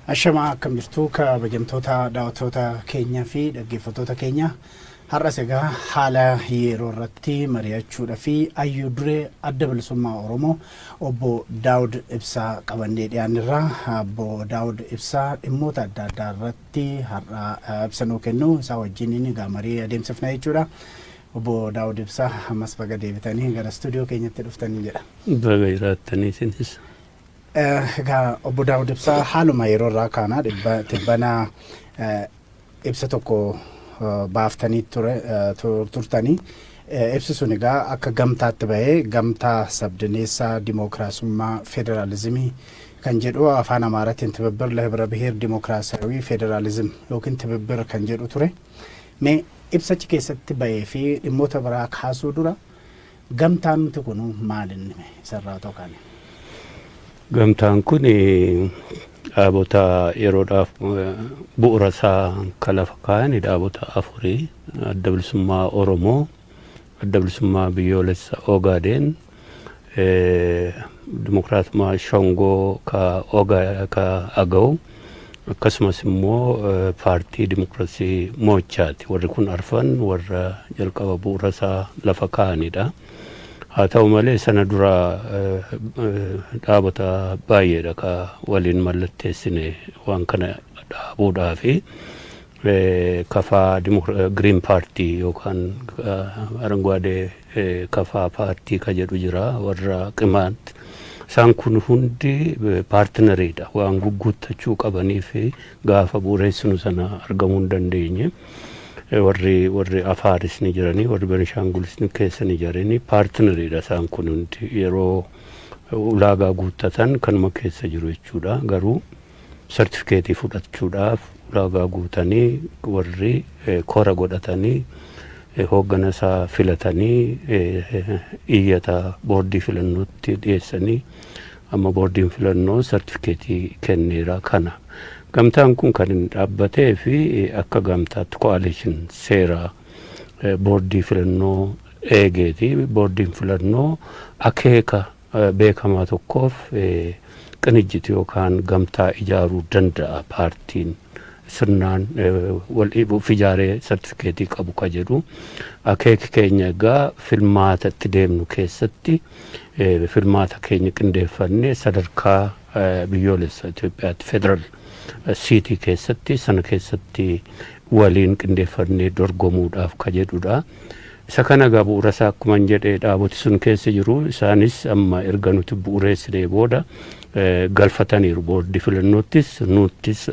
Ashamaa, akkam jirtu kabajamtoota daawwattoota keenyaa fi dhaggeeffattoota keenya? Har'as egaa haala yeroo irratti mari'achuudha fi hayyuu duree Adda Bilisummaa Oromoo Obbo Daawud Ibsaa qabannee dhiyaannirra. Obbo Daawud Ibsaa dhimmoota adda addaa irratti har'a ibsa nuu kennu. Isaa wajjin egaa marii adeemsifna jechuudha. Obbo Daawud Ibsaa, ammas baga deebitanii gara istuudiyoo keenyatti dhuftanii jedha. Baga jiraattanii isinis. Egaa Obbo Daawud Ibsaa, haaluma yeroo irraa kaanaa tibbana ibsa tokko baaftanii turtanii. Ibsi sun egaa akka gamtaatti bahee, gamtaa sabdaneessaa dimookiraasummaa federaalizimii kan jedhu, afaan Amaaraatiin ትብብር ለህብረ ብሔር ዲሞክራሲያዊ ፌዴራሊዝም yookiin ትብብር kan jedhu ture. Mee ibsachi keessatti bahee fi dhimmoota biraa kaasuu dura gamtaan nuti kun maal inni isarraa tokko? Gamtaan kun dhaabota yeroodhaaf bu'uura isaa kan lafa kaa'an dhaabota afurii: Adda Bilisummaa Oromoo, Adda Bilisummaa Biyyoolessa Ogaadeen, Dimokiraatummaa Shongoo ka Agaw, akkasumas immoo Paartii Dimokiraasii Moochaati. Warri kun arfan warra jalqaba bu'uura isaa lafa kaa'anidha. Haa ta'u malee, sana dura dhaabota baay'eedha ka waliin mallatteessine waan kana dhaabuudhaa fi kafaa Green Party yookaan አረንጓዴ kafaa paartii ka jedhu jira, warra Qimaant. Isaan kun hundi partneriidha, waan gugguuttachuu qabanii fi gaafa bu'uureessinu sana argamuu hin dandeenye. Warri Afaaris ni jiranii, warri Benishaangulis ni keessa ni jiranii, partneriidha. Isaan kun hundi yeroo ulaagaa guuttatan kanuma keessa jiru jechuudha. Garuu sartifikeetii fudhachuudhaaf ulaagaa guutanii, warri kora godhatanii, hooggana isaa filatanii, iyyata boordii filannootti dhiyeessanii, amma boordiin filannoo sartifikeetii kenneera kana. Gamtaan kun kan inni dhaabbatee fi akka gamtaatti coalition seera boordii filannoo eegeeti. Boordiin filannoo akeeka beekamaa tokkoof qinijjiti yookaan gamtaa ijaaruu danda'a paartiin sirnaan wal of ijaaree sartifikeetii qabu ka jedhu. Akeeki keenya egaa filmaata itti deemnu keessatti filmaata keenya qindeeffannee sadarkaa biyyoolessa Itoophiyaatti federal siitii keessatti sana keessatti waliin qindeeffannee dorgomuudhaaf ka jedhudha. Isa kana egaa bu'uura isaa akkuma jedhee dhaaboti sun keessa jiru. Isaanis amma erga nuti bu'uureessinee booda galfataniiru boordii filannoottis, nuttis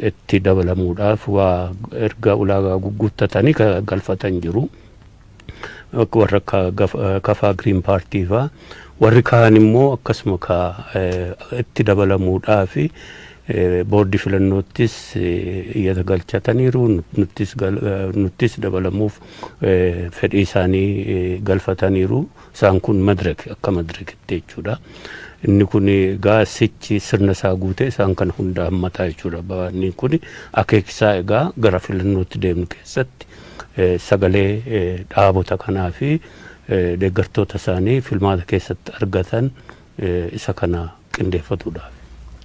itti dabalamuudhaaf waa erga ulaagaa gugguuttatanii galfatan jiru. Warra akka kafaa Green Party faa, warri kaan immoo akkasuma ka itti dabalamuudhaaf boordii filannoottis iyyata galchataniiru, nuttis dabalamuuf fedhii isaanii galfataniiru. Isaan kun Madirek, akka Madirekitti jechuudha. Inni kun egaa sichi sirna isaa guutee isaan kana hunda hammataa jechuudha. Inni kun akeekisaa egaa gara filannootti deemnu keessatti sagalee dhaabota kanaa fi deeggartoota isaanii filmaata keessatti argatan isa kana qindeeffatuudhaaf.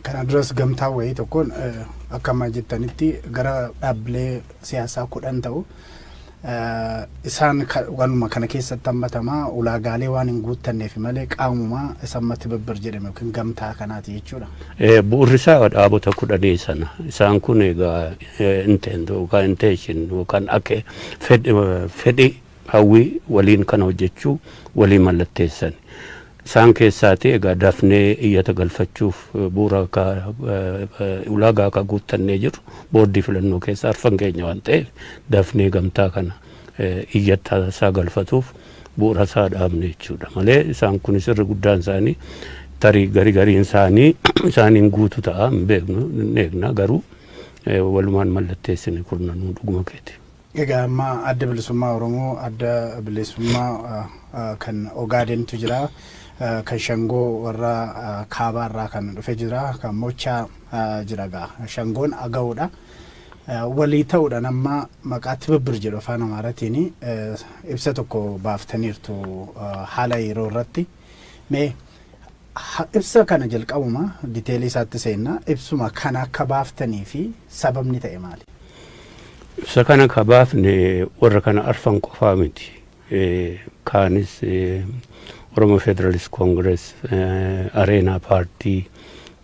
Kana duras gamtaa wayii tokkoon akka amma jettanitti gara dhaabbilee siyaasaa 10 ta'u isaan waanuma kana keessatti hammatamaa ulaagaalee waan hin guuttanneef malee qaamumaa isa amma ትብብር jedhame yookiin gamtaa kanaati jechuudha. Bu'uurri isaa dhaabota 10 sana. Isaan kun egaa intent yookaan intention yookaan akka fedhii hawwii waliin kana hojjechuu walii mallatteessan. Isaan keessaati egaa dafnee iyyata galfachuuf bu'uura ulaagaa akka guuttannee jiru boordii filannoo keessa arfan keenya waan ta'eef, dafnee gamtaa kana iyyata isaa galfatuuf bu'uura isaa dhaabne jechuudha malee, isaan kunis irri guddaan isaanii tarii gari gariin isaanii isaaniin guutu ta'a, hin beeknu, hin eegna. Garuu walumaan mallatteessine kurnanuu, dhuguma keeti. Egaa amma Adda Bilisummaa Oromoo, Adda Bilisummaa kan Ogaadentu jira, kan Shangoo warra kaabaarraa kan dhufe jira, kan Mochaa jira gaa. Shangoon Aga'uudha. Walii ta'uudhaan amma maqaa ትብብር jedhu afaan Amaaraatiin ibsa tokko baaftaniirtu haala yeroo irratti. Mee Ibsa kana jalqabuma detail isaatti seenna. Ibsuma kana akka baaftanii fi sababni ta'e maali? Ibsa kana ka baafne warra kana arfan qofaa miti. Kaanis Oromo Federalist Congress, Areenaa Paartii,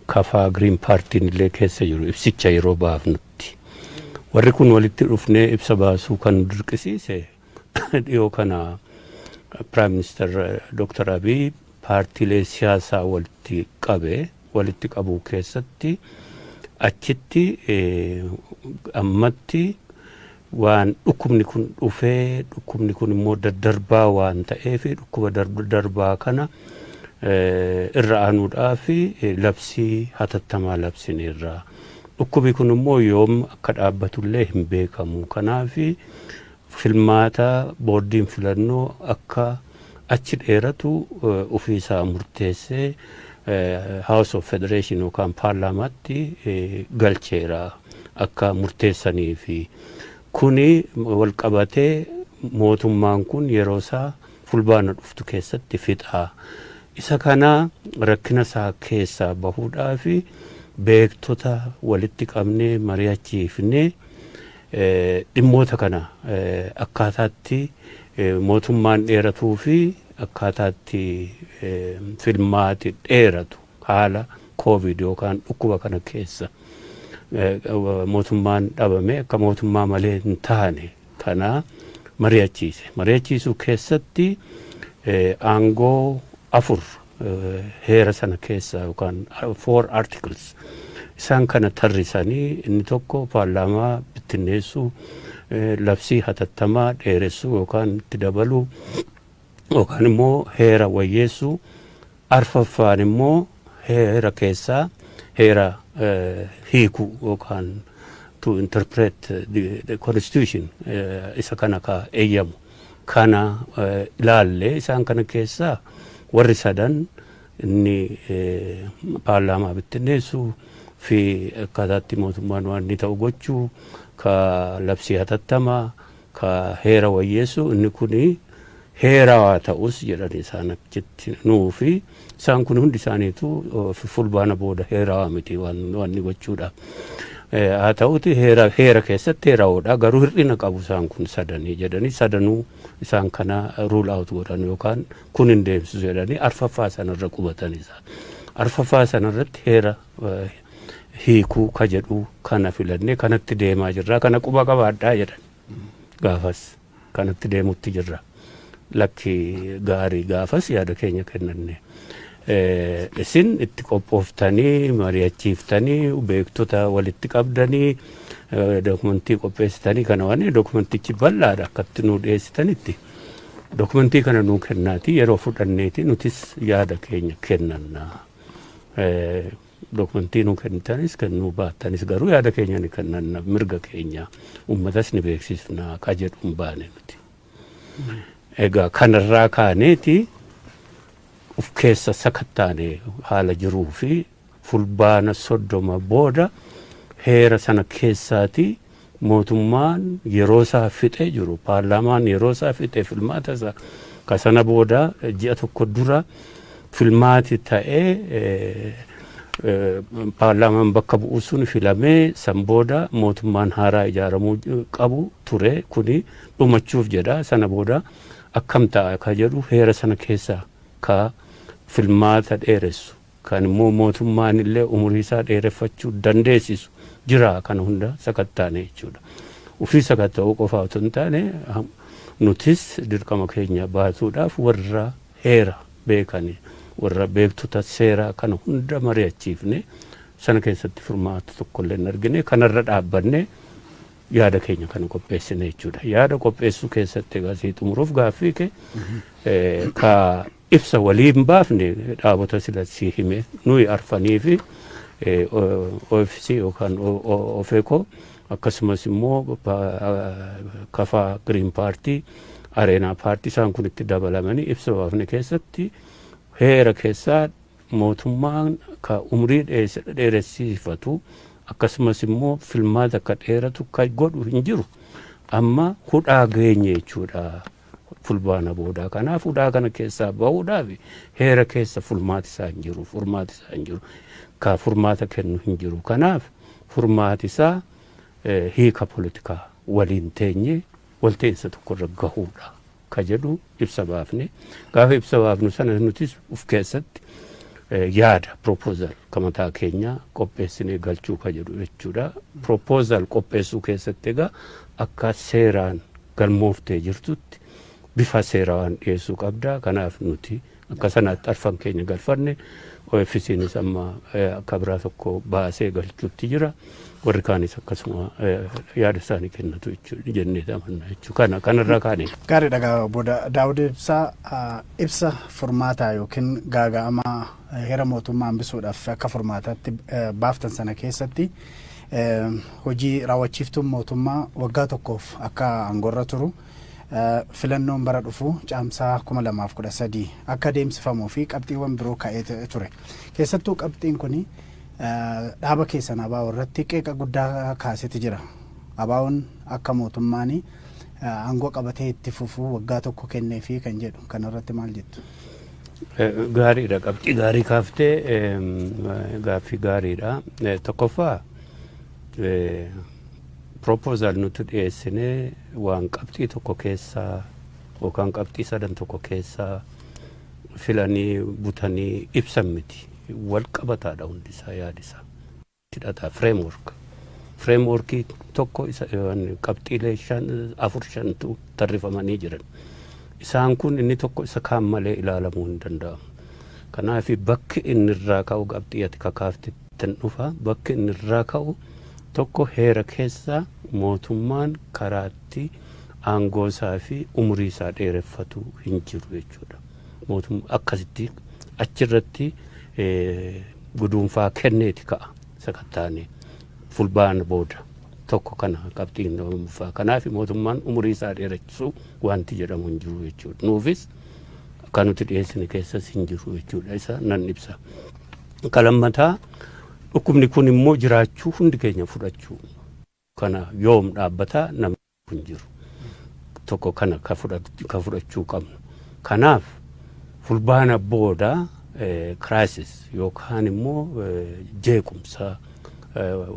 Kafaa Green Paartiin illee keessa jiru ibsicha yeroo baafnutti. Warri kun walitti dhufnee ibsa baasuu kan dirqisiise dhiyoo kana Prime Minister Dr. Abiy paartiilee siyaasaa walitti qabe. Walitti qabuu keessatti achitti ammatti waan dhukkubni kun dhufee, dhukkubni kun immoo daddarbaa waan ta'eef, dhukkuba darbaa kana irra aanuudhaaf labsii hatattamaa labsineerra. Dhukkubi kun immoo yoom akka dhaabbatullee hin beekamu. Kanaaf filmaata boordiin filannoo akka achi dheeratu ofiisaa murteessee House of Federation yookaan paarlaamaatti galcheera akka murteessanii fi kuni wal qabatee mootummaan kun yeroo isaa Fulbaana dhuftu keessatti fixaa. Isa kana rakkina isaa keessaa bahuudhaaf beektota walitti qabnee mari'achiifnee dhimmoota kana akkaataatti mootummaan dheeratuu fi akkaataatti filmaati dheeratu, haala COVID yookaan dhukkuba kana keessa mootummaan dhabame akka mootummaa malee hin taane kana mari'achiise. Mari'achiisuu keessatti aangoo afur heera sana keessa yookaan four articles isaan kana tarrisanii, inni tokko paarlaamaa bittinneessuu, labsii hatattamaa dheeressuu yookaan itti dabaluu, yookaan immoo heera wayyeessuu, arfaffaan immoo heera keessaa heera hiikuu yookaan to interpret the constitution, isa kana ka eeyyamu kana ilaalle. Isaan kana keessaa warri sadan, inni paarlaamaa bittinneessuu fi akkaataatti mootummaan waan inni ta'u gochuu, ka labsii hatattamaa, ka heera wayyeessuu, inni kuni heerawaa ta'us jedhan isaan achitti nuu fi isaan kun hundi isaaniitu Fulbaana booda heerawaa miti waan inni gochuudha. Haa ta'uti heera keessatti heerawoodha, garuu hir'ina qabu isaan kun sadanii jedhanii, sadanuu isaan kana rule out godhan yookaan kun hin deemsisu jedhanii arfaffaa sanarra qubatan isaan. Arfaffaa sanarratti heera hiikuu ka jedhu kana filannee kanatti deemaa jirra, kana quba qabaadhaa jedhan. Gaafas kanatti deemutti jirra. Lakki gaarii gaafas yaada keenya kennanne. Isin itti qophooftanii mari'achiiftanii beektota walitti qabdanii dokumentii qopheessitanii kana waan dokumentichi bal'aadha akkatti nuu dhiyeessitanitti. Dokumentii kana nuu kennaati, yeroo fudhanneeti nutis yaada keenya kennanna. Dokumentii nuu kennitanis kennuu baattanis garuu yaada keenya ni kennanna, mirga keenya uummatas ni beeksifna ka jedhu hin baane nuti. Egaa kanarraa kaaneeti uf keessa sakattaane haala jiruu fi Fulbaana 30 booda heera sana keessaati mootummaan yeroo isaa fixee jiru, paarlaamaan yeroo isaa fixee, filmaata isaa ka sana booda ji'a tokko dura filmaati ta'ee, paarlaamaan bakka bu'u sun filamee, san booda mootummaan haaraa ijaaramuu qabu ture. Kuni dhumachuuf jedha. Sana booda akkam ta'a ka jedhu, heera sana keessa ka filmaata dheeressu, kan immoo mootummaan illee umurii isaa dheereffachuu dandeessisu jira, kana hunda sakattaane jechuudha. Ufii sakatta'uu qofa otoo hin taane nutis dirqama keenya baasuudhaaf warra heera beekani, warra beektota seeraa kana hunda mari'achiifne. Sana keessatti furmaata tokkollee hin argine. Kanarra dhaabbanne yaada keenya kana qopheessine jechuudha. Yaada qopheessuu keessatti egaa sii xumuruuf gaaffii kee, ka ibsa waliin baafne dhaabota sila sii hime nuyi arfanii fi OFC yookaan OFECO, akkasumas immoo Kafaa Green Party, Areenaa Paartii, isaan kun itti dabalamanii ibsa baafne keessatti heera keessaa mootummaan ka umrii dheeressifatu, akkasumas immoo filmaata akka dheeratu ka godhu hin jiru. Amma hudhaa geenye jechuudha. Fulbaana boodaa. Kanaaf hudhaa kana keessaa bahuudhaaf heera keessa furmaati isaa hin jiru, furmaati isaa hin jiru, ka furmaata kennu hin jiru. Kanaaf furmaati isaa hiika poolitikaa waliin teenye walta'iinsa tokkorra gahuudha ka jedhu ibsa baafne. Gaafa ibsa baafnu sana nutis uf keessatti yaada proposal ka mataa keenya qopheessinee galchuu ka jedhu jechuudha. Proposal qopheessuu keessatti egaa akka seeraan galmooftee jirtutti bifa seerawaan dhiyeessuu qabda. Kanaaf nuti akka sanaatti arfan keenya galfanne. OFCnis amma akka biraa tokko baasee galchuutti jira. Warri kaanis akkasuma yaada isaanii kennatu jechuudha jennee amanna jechuudha. Kana kanarraa kaane. Gaariidha gaa, obbo Daawud Ibsaa, ibsa furmaataa yookiin gaaga'amaa heera mootummaa hambisuudhaaf akka furmaataatti baaftan sana keessatti hojii raawwachiiftuun mootummaa waggaa tokkoof akka aangoorra turu, filannoon bara dhufu Caamsaa 2013 akka adeemsifamuu fi qabxiiwwan biroo ka'ee ture. Keessattuu qabxiin kun dhaaba keessan ABO irratti qeeqa guddaa kaaseeti jira. ABO'n akka mootummaan aangoo qabatee itti fufuu waggaa tokko kenneefi kan jedhu kanarratti maal jettu? Gaariidha, qabxii gaarii kaaftee, gaaffii gaariidha. Tokkoffaa, proposal nuti dhiyeessinee waan qabxii tokko keessaa yookaan qabxii sadan tokko keessaa filanii butanii ibsan miti. Wal qabataadha hundisaa yaadisaa. Hidhata framework. Frameworkii tokko isa qabxiilee shan, afur, shantu tarrifamanii jiran. Isaan kun inni tokko isa kaan malee ilaalamuu hin danda'amu. Kanaaf bakki inni irraa ka'u, qabxii ati kakaafte dhufa, bakki inni irraa ka'u tokko heera keessa mootummaan karaatti aangoo isaa fi umurii isaa dheereffatu hin jiru jechuudha. Mootummaa akkasitti achirratti guduunfaa kenneeti ka'a sakattaanee Fulbaana booda tokko kana qabxiin lammaffaa. Kanaaf mootummaan umurii isaa dheerachisuu wanti jedhamu hin jiru jechuudha. Nuufis akka nuti dhiyeessine keessas hin jiru jechuudha. Isa nan ibsa. Ka lammataa, dhukkubni kun immoo jiraachuu hundi keenya fudhachuu. Kana yoom dhaabbataa namni hin jiru. Tokko kana ka fudhachuu qabnu. Kanaaf Fulbaana booda crisis yookaan immoo jeequmsa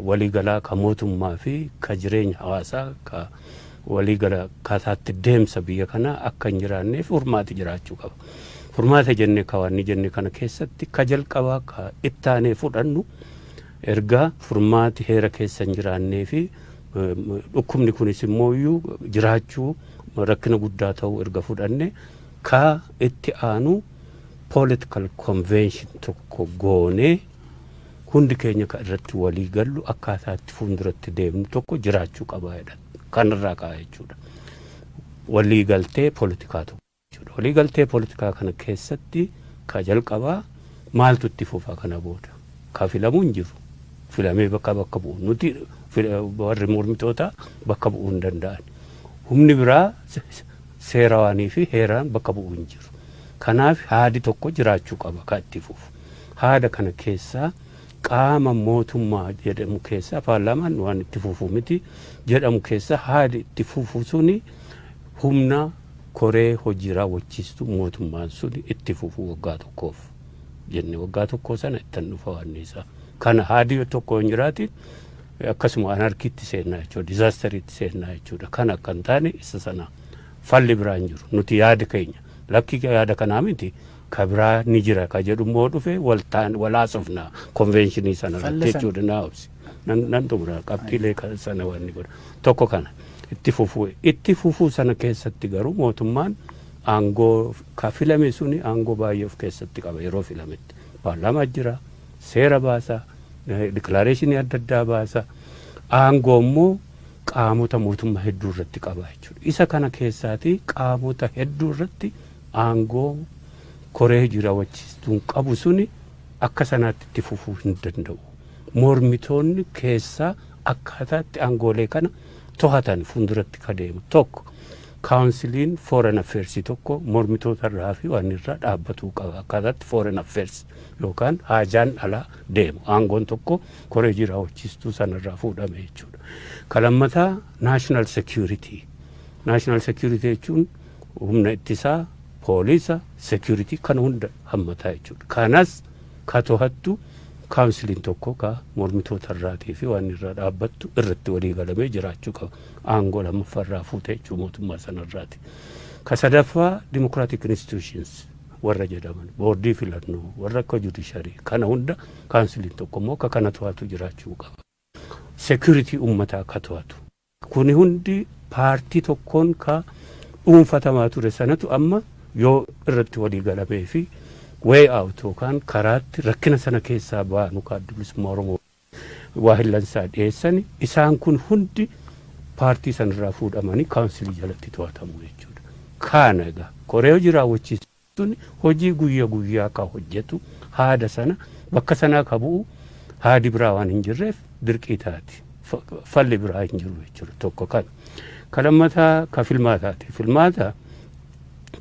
waliigalaa ka mootummaa fi ka jireenya hawaasaa ka waliigala akkaataatti deemsa biyya kanaa akka hin jiraanneef furmaati jiraachuu qaba. Furmaata jennee ka waan jenne kana keessatti ka jalqabaa ka ittaanee fudhannu, erga furmaati heera keessa hin jiraannee fi dhukkubni kunis immoo iyyuu jiraachuu rakkina guddaa ta'uu erga fudhanne, ka itti aanu political convention tokko goonee hundi keenya ka irratti walii gallu, akkaataa itti fuulduratti deemnu tokko jiraachuu qaba jedha. Kanarraa ka'a jechuudha. Walii galtee poolitikaa tokko jechuudha. Walii galtee poolitikaa kana keessatti ka jalqabaa maaltu itti fufa kana booda? Ka filamuu hin jiru. Filamee bakka bu'u. Nuti warri mormitoota bakka bu'uu hin danda'an. Humni biraa seerawaanii fi heeraan bakka bu'uu hin jiru. Kanaaf haadi tokko jiraachuu qaba ka itti fufu. Haada kana keessaa qaama mootummaa jedhamu keessaa, paarlaamaan waan itti fufu miti jedhamu keessaa, haadi itti fufu suni humna koree hojii raawwachiistu mootummaan suni itti fufu waggaa tokkoof jenne. Waggaa tokko sana ittan dhufa waan isaa. Kana haadi tokko hin jiraatin akkasuma anarchytti seennaa jechuudha, disasteriitti seennaa jechuudha. Kana akka hin taane isa sana falli biraa hin jiru. Nuti yaada keenya lakki yaada kanaa miti, ka biraa ni jira ka jedhu immoo dhufe waltaan walaasofna conventionii sana irratti jechuudha. Naa obsi, nan xumura. Qabxiilee sana wanni godha tokko kana itti fufuu sana keessatti garuu mootummaan aangoo ka filame suni aangoo baay'ee of keessatti qaba. Yeroo filametti paarlaamaa jira, seera baasa, declarationii adda addaa baasa, aangoo immoo qaamota mootummaa hedduu irratti qaba jechuudha. Isa kana keessaati qaamota hedduu irratti aangoo koree hojii raawwachiistuun qabu suni akka sanaatti itti fufuu hin danda'u. Mormitoonni keessaa akkaataatti aangoolee kana to'atan fuulduratti ka deemu tokko counciliin foreign affairs tokko mormitoota irraa fi waan irraa dhaabbatuu qaba. Akkaataatti foreign affairs yookaan haajaan alaa deemu aangoon tokko koree hojii raawwachiistuu sanarraa fuudhame jechuudha. Ka lammataa national security. National security jechuun Humna ittisaa, poolisa, security kan hunda hammataa jechuudha. Kanas ka to'attu counciliin tokko ka mormitoota irraatii fi waan irra dhaabbattu irratti walii galamee jiraachuu qaba. Aangoo lammaffaarraa fuute jechuu mootummaa sanarraati. Ka sadaffaa, democratic institutions warra jedhaman, boordii filannoo, warra akka judiciary kana hunda counciliin tokko immoo ka kana to'atu jiraachuu qaba. Security uummataa ka to'atu. Kuni hundi paartii tokkoon ka dhuunfatamaa ture sanatu amma yoo irratti walii galamee fi way out yookaan karaatti rakkina sana keessaa baanu ka Adda Bilisummaa Oromoo waa hillansaa dhiyeessani, isaan kun hundi paartii sanarraa fuudhamanii councilii jalatti to'atamu jechuudha. Kana egaa koree hojii raawwachiisuun hojii guyyaa guyyaa ka hojjetu, haada sana bakka sanaa ka bu'u haadi biraa waan hin jirreef dirqii taati. Falli biraa hin jiru jechuudha, tokko kana. Ka lammataa ka filmaataati. Filmaata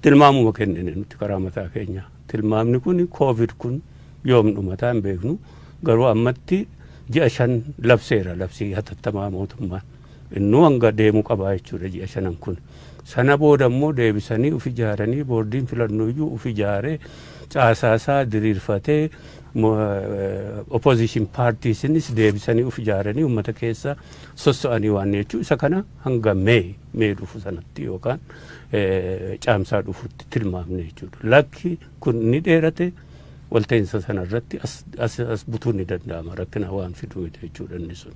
tilmaamuma kennine nuti karaa mataa keenya. Tilmaamni kun, COVID kun yoom dhumataa hin beeknu, garuu ammatti ji'a 5 labseera labsii hatattamaa mootummaan. Innuu hanga deemuu qabaa jechuudha ji'a 5n kun. Sana booda immoo deebisanii uf ijaaranii, boordiin filannoo iyyuu uf ijaaree, caasaasaa diriirfatee, opposition partiesinis deebisanii uf ijaaranii uummata keessa sosso'anii waan jechuu, isa kana hanga May dhufu sanatti yookaan caamsaa dhufutti tilmaamne jechuudha. Lakki kun ni dheerate, walta'iinsa sana irratti as butuun ni danda'ama, rakkina waan fiduu miti jechuudha inni sun.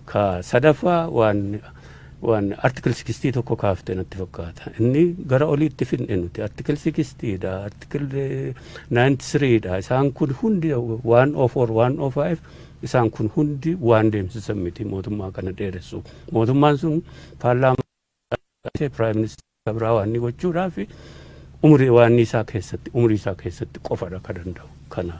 Ka sadaffaa waan article 60 tokko kaafte natti fakkaata. Inni gara oliitti finne nuti article 60 dha, article 93 dha. Isaan kun hundi 104, 105, isaan kun hundi waan deemsisan miti mootummaa kana dheeressu. Mootummaan sun paarlaamaa, prime minister biraa waan inni gochuudhaaf umurii waan isaa keessatti, umurii isaa keessatti qofadha ka danda'u kana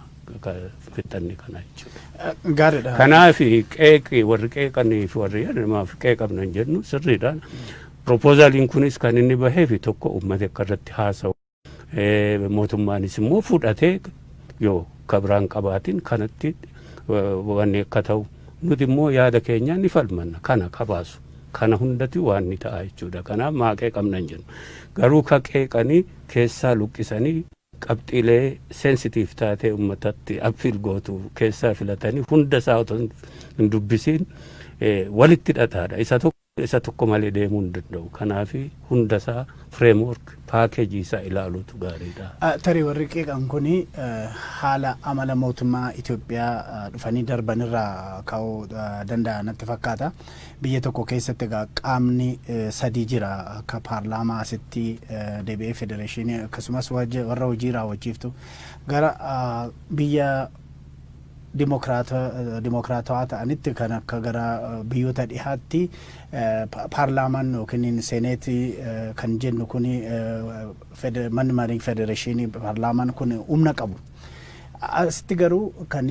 fixanne kana jechuudha. Gaariidha. Kanaaf qeeqi warri qeeqanii fi warri namaaf qeeqamna hin jennu, sirriidha. Proposaliin kunis kan inni baheef tokko uummati akka irratti haasa'u, mootummaanis immoo fudhatee yoo kabiraan qabaatiin kanatti wanni akka ta'u, nuti immoo yaada keenya ni falmanna, kana kabaasu kana hundatti waan ni ta'a jechuudha. Kanaaf maaqee qabna hin jennu. Garuu ka qeeqanii keessaa luqqisanii qabxiilee sensitiif taatee uummatatti appeal gootu keessaa filatanii hunda isaa otoo hin dubbisiin walitti hidhataadha. Isa tokko isa tokko malee deemuu hin danda'u. Kanaaf hunda isaa framework packageii isaa ilaaluutu gaariidha. Tarii warri qeeqan kuni haala amala mootummaa Itoophiyaa dhufanii darbanirraa ka'uu danda'a natti fakkaata. Biyya tokko keessatti egaa qaamni sadii jira, akka paarlaamaa asitti deebi'ee federeeshinii, akkasumas warra hojii raawwachiiftu. Gara biyya dimokiraatawaa ta'anitti, kan akka gara biyyoota dhihaatti, paarlaamaan yookiin seeneetii kan jennu kuni, manni marii federeeshinii, paarlaamaan kun humna qabu. Asitti garuu kan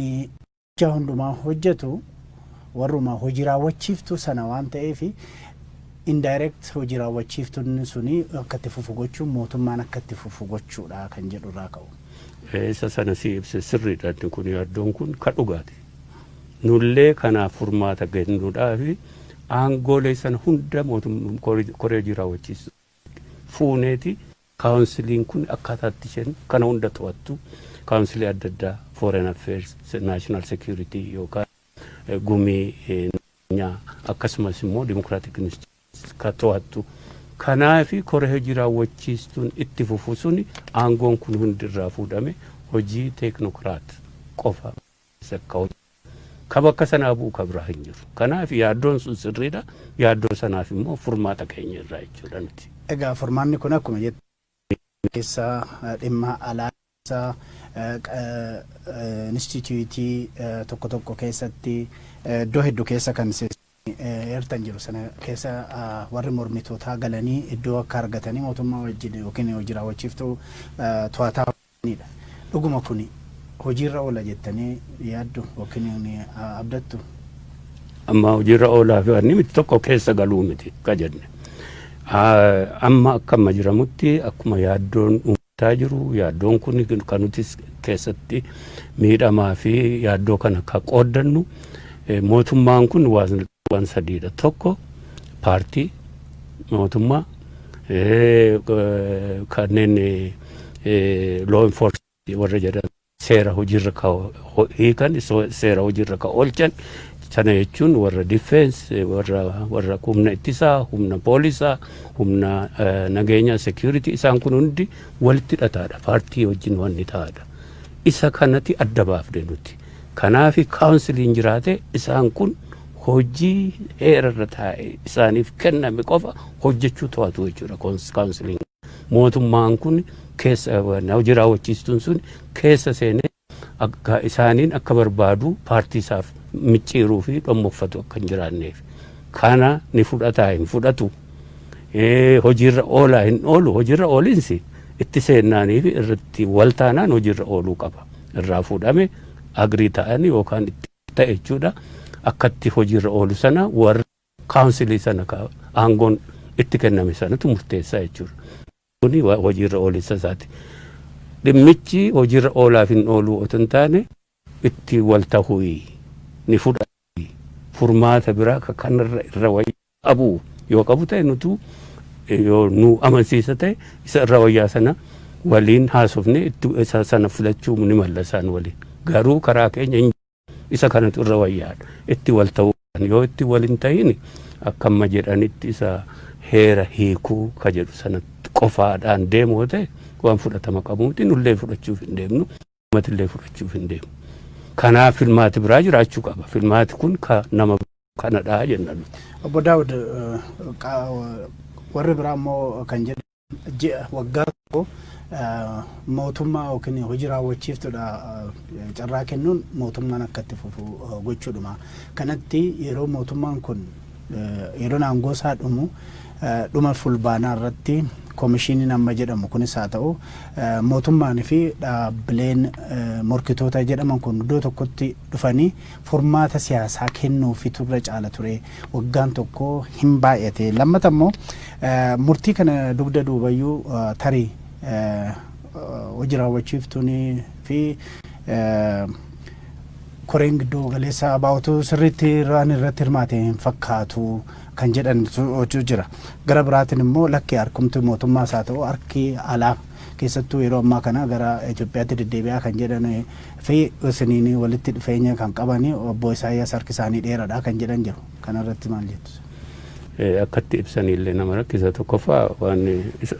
hundumaa hojjetu warruma hojii raawwachiiftuu sana waan ta'eef, indirect hojii raawwachiiftuun suni akka itti fufu gochuun mootummaan akka itti fufu gochuudha kan jedhu irraa ka'u. Isa sana si ibse sirriidha, inni kun yaaddoon kun ka dhugaati. Nullee kanaaf furmaata kennuudhaaf aangoolee sana hunda mootummaa koree hojii raawwachiisu fuuneeti, counciliin kun akkaataatti isheen kana hunda to'attu, councilii adda addaa, foreign affairs, national security yookaan gumii akkasumas immoo democratic institutions ka to'attu. Kanaafi koree hojii raawwachiistuun itti fufu suni aangoon kun hundi irraa fuudhame hojii technocrat qofa akka hojii ka bakka sanaa bu'u ka biraa hin jiru. Kanaaf yaaddoon sun sirriidha. Yaaddoo sanaaf immoo furmaata keenya irraa jechuudha nuti. Egaa furmaanni kun akkuma jettu keessa dhimma alaa instituutii tokko tokko keessatti, iddoo hedduu keessa kan eertan jiru sana keessa warri mormitootaa galanii iddoo akka argatanii mootummaa wajjin yookiin hojii raawwachiiftuu to'ataa. Dhuguma kun hojiirra oola jettanii yaaddu yookiin abdattu? Amma hojiirra oolaa fi wanni miti, tokko keessa galuu miti ka jenne. Amma akka amma jiramutti, akkuma yaaddoon uummataa jiru, yaaddoon kun kan nutis keessatti miidhamaa fi yaaddoo kana ka qooddannu, mootummaan kun waan sadiidha. Tokko paartii mootummaa, Kanneen law enforcement warra jedhan, seera hojiirra ka hiikan, seera hojiirra ka oolchan sana jechuun warra defense, warra humna ittisaa, humna poolisaa, humna nageenya, security, isaan kun hundi walitti hidhataadha, paartii wajjin wanni ta'aadha. Isa kanatti adda baafne nuti. Kanaafi counciliin jiraate isaan kun hojii heerarra taa'e isaaniif kenname qofa hojjechuu to'atu jechuudha counciliin. Mootummaan kun keessa, hojii raawwachiistuun sun keessa seenee akka isaaniin akka barbaadu paartii isaaf micciiruu fi dhommoffatu akka hin jiraanneef. Kana ni fudhataa, hin fudhatu? Hojiirra oolaa, hin oolu? Hojiirra oolinsi itti seennaanii fi irratti wal taanaan hojiirra ooluu qaba. Irraa fuudhame agree ta'anii yookaan itti ta'e jechuudha. Akkatti hojiirra oolu sana warra councilii sana aangoon itti kenname sanatu murteessaa jechuudha. Kuni hojiirra oolinsa isaati. Dhimmichi hojiirra oolaaf hin ooluu otoo hin taane itti wal ta'uu ni fudhatu. Furmaata biraa ka kanarra irra wayyaa qabu yoo qabu ta'e, nutu yoo nu amansiisa ta'e, isa irra wayyaa sana waliin haasofne itti isa sana filachuu ni malla isaan waliin. Garuu karaa keenya isa kanatu irra wayyaadha. Itti wal ta'uu yoo itti wal hin ta'in, akka amma jedhanitti isa heera hiikuu ka jedhu sanatti qofaadhaan deemu yoo ta'e, waan fudhatama qabu miti. Nullee fudhachuuf hin deemnu, uummatillee fudhachuuf hin deemu. Kanaaf filmaati biraa jiraachuu qaba. Filmaati kun ka nama kanadhaa jenna nuti. Obbo Daawud, warri biraa immoo kan jedhan ji'a waggaa 1 mootummaa yookiin hojii raawwachiiftuudha carraa kennuun mootummaan akka itti fufu gochuudhuma. Kanatti yeroo mootummaan kun yeroo aangoo isaa dhumu, dhuma Fulbaanaa irratti, koomishiniin amma jedhamu kunis haa ta'u, mootummaan fi dhaabbileen morkitoota jedhaman kun iddoo tokkotti dhufanii furmaata siyaasaa kennuufi turre caala ture, waggaan 1 hin baay'ate. Lammata immoo murtii kana dugda duubayyuu tarii hojii raawwachiiftuun fi koreen gidduu galeessa abaa'otu sirriitti waan irratti hirmaate hin fakkaatu kan jedhan jira. Gara biraatiin immoo lakki, harkumti mootummaas haa ta'u, harki alaa keessattuu yeroo ammaa kana gara Itoophiyaatti deddeebi'aa kan jedhan fi isiniin walitti dhufeenya kan qaban obbo Isaayyaas harki isaanii dheeraadha kan jedhan jiru. Kana irratti maal jettu? Akkatti ibsaniillee nama rakkisa. Tokkoffaa, waan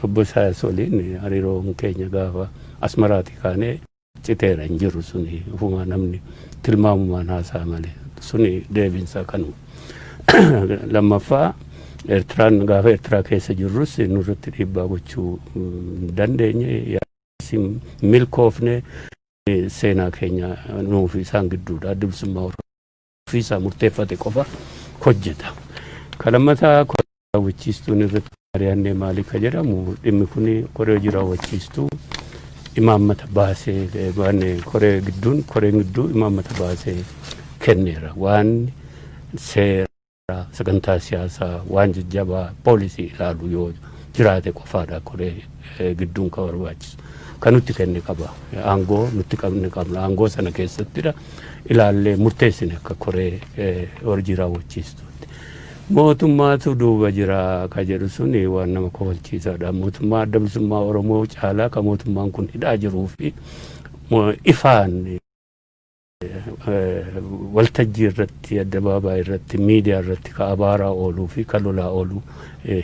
obbo Isaayyaas waliin hariiroon keenya gaafa Asmaraatii kaanee citeera, hin jiru. Suni ofumaa namni tilmaamumaan haasaa malee, suni deebiinsaa kanuma. Lammaffaa, Eertiraan gaafa Eertiraa keessa jirrus nurratti dhiibbaa gochuu hin dandeenye, milkoofne. Seenaa keenya nuufi isaan gidduudha. Adda Bilisummaa Oromoo ofiisaa murteeffate qofa hojjeta. Ka lammataa, koree raawwachiistuun irratti mari'annee maali ka jedhamu, dhimmi kun koree hojii raawwachiistuu imaammata baasee, waan koree gidduun, koreen gidduu imaammata baasee kenneera. Waan seera sagantaa siyaasaa, waan jajjabaa poolisii ilaalu yoo jiraate qofaadha koree gidduun ka barbaachisu. Kan nutti kenne qaba. Aangoo nutti qabne qabna. Aangoo sana keessattidha ilaallee murteessine akka koree hojii raawwachiistuutti. Mootummaatu duuba jira ka jedhu suni waan nama kofalchiisaadha. Mootummaa Adda Bilisummaa Oromoo caalaa ka mootummaan kun hidhaa jiruu fi ifaan waltajjii irratti, addabaabaayii irratti, miidiyaa irratti ka abaaraa ooluu fi ka lolaa ooluu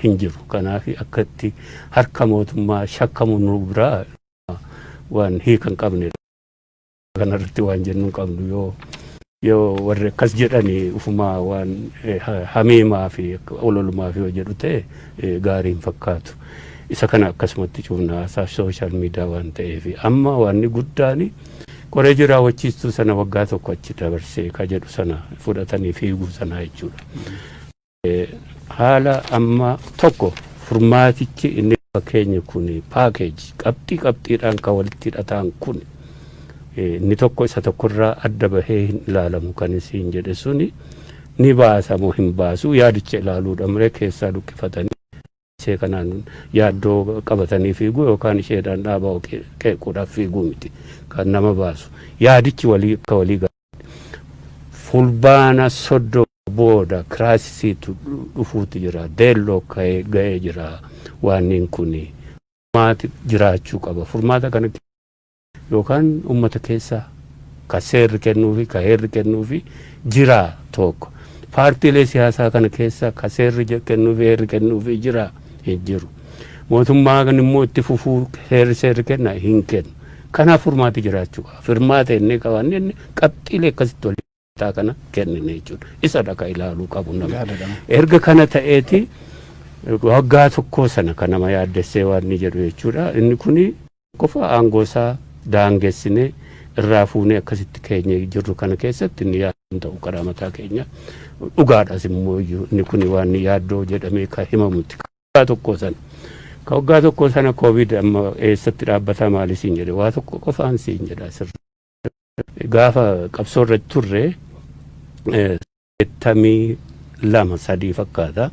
hin jiru. Kanaaf akkatti harka mootummaa shakkamu nu biraa waan hiika hin qabnedha. Kanarratti waan jennu hin qabnu. Yoo warri akkas jedhanii ufumaa waan hamiimaa fi ololumaa fi yoo jedhu ta'e, gaarii hin fakkaatu. Isa kana akkasumatti cufna, social media waan ta'eef. Amma wanni guddaan qoree raawwachiistuu sana waggaa 1 achi dabarsee ka jedhu sana fudhatanii fiiguu sana jechuudha. Haala amma tokko furmaatichi inni fakkeenya kun package qabxii qabxiidhaan kan walitti hidhataan kun inni tokko isa tokkorraa adda bahee hin ilaalamu. Kan isiin jedhe suni ni baasa moo hin baasu, yaadicha ilaaluudha malee keessaa luqqifatanii ishee kanaan yaaddoo qabatanii fiiguu yookaan isheedhaan dhaabaa qeequudhaaf fiiguu miti kan nama baasu. Yaadichi walii akka walii Fulbaana 30. Booda crisisiitu dhufuutu jira. Deelloo ka'ee ga'ee jira. Waan kun furmaati jiraachuu qaba. Furmaata kana yookaan uummata keessaa ka seerri kennuufi ka heerri kennuufi jira tokko. Paartiilee siyaasaa kana keessa ka seerri kennuufi heerri kennuufi jira, hin jiru. Mootummaan immoo itti fufuu seerri kenna, hin kennu. Kanaaf furmaati jiraachuu qaba. Furmaata inni qabanne inni qabxiilee akkasitti walitti kana kennine jechuudha. Isadha ka ilaaluu qabu nama. Erga kana ta'eeti waggaa tokkoo sana kan nama yaaddessee waan inni jedhu jechuudha. Inni kuni qofa aangoo isaa daangessinee irraa fuunee akkasitti keenya jirru kana keessatti inni yaaddoo ta'u karaa mataa keenya dhugaadhas immoo iyyuu inni kuni waan yaaddoo jedhamee kan himamutti. Waggaa tokkoo sana. Ka waggaa tokkoo sana COVID amma eessatti dhaabbataa maali siin jedhe, waa tokko qofaan siin jedha sirri. Gaafa qabsoo irra turre 82 3 fakkaata.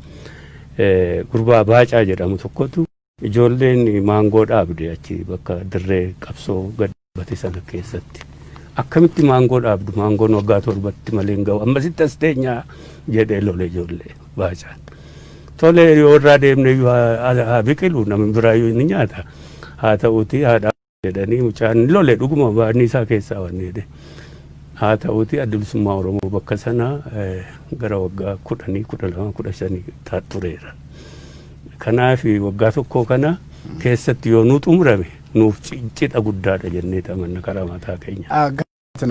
Gurbaa Baacaa jedhamu tokkotu ijoolleen maangoo dhaabde achi bakka dirree qabsoo gad dhaabbate sana keessatti. "Akkamitti maangoo dhaabdu? Maangoon waggaa 7tti malee hin ga'u. Ammasitti as teenyaa?" jedhee lole ijoollee Baacaan. Tole, yoo irraa deemne iyyuu haa biqilu, namni biraayyuu ni nyaata. Haa ta'uuti haadha jedhanii mucaan lole, dhuguma baadni isaa keessaa wanni jedhe. Haa ta'uuti Adda Bilisummaa Oromoo bakka sana gara waggaa 10, 12, 15 tureera. Kanaaf waggaa tokko kana keessatti yoo nu xumurame nuuf cidha guddaadha jennee amanna karaa mataa keenya.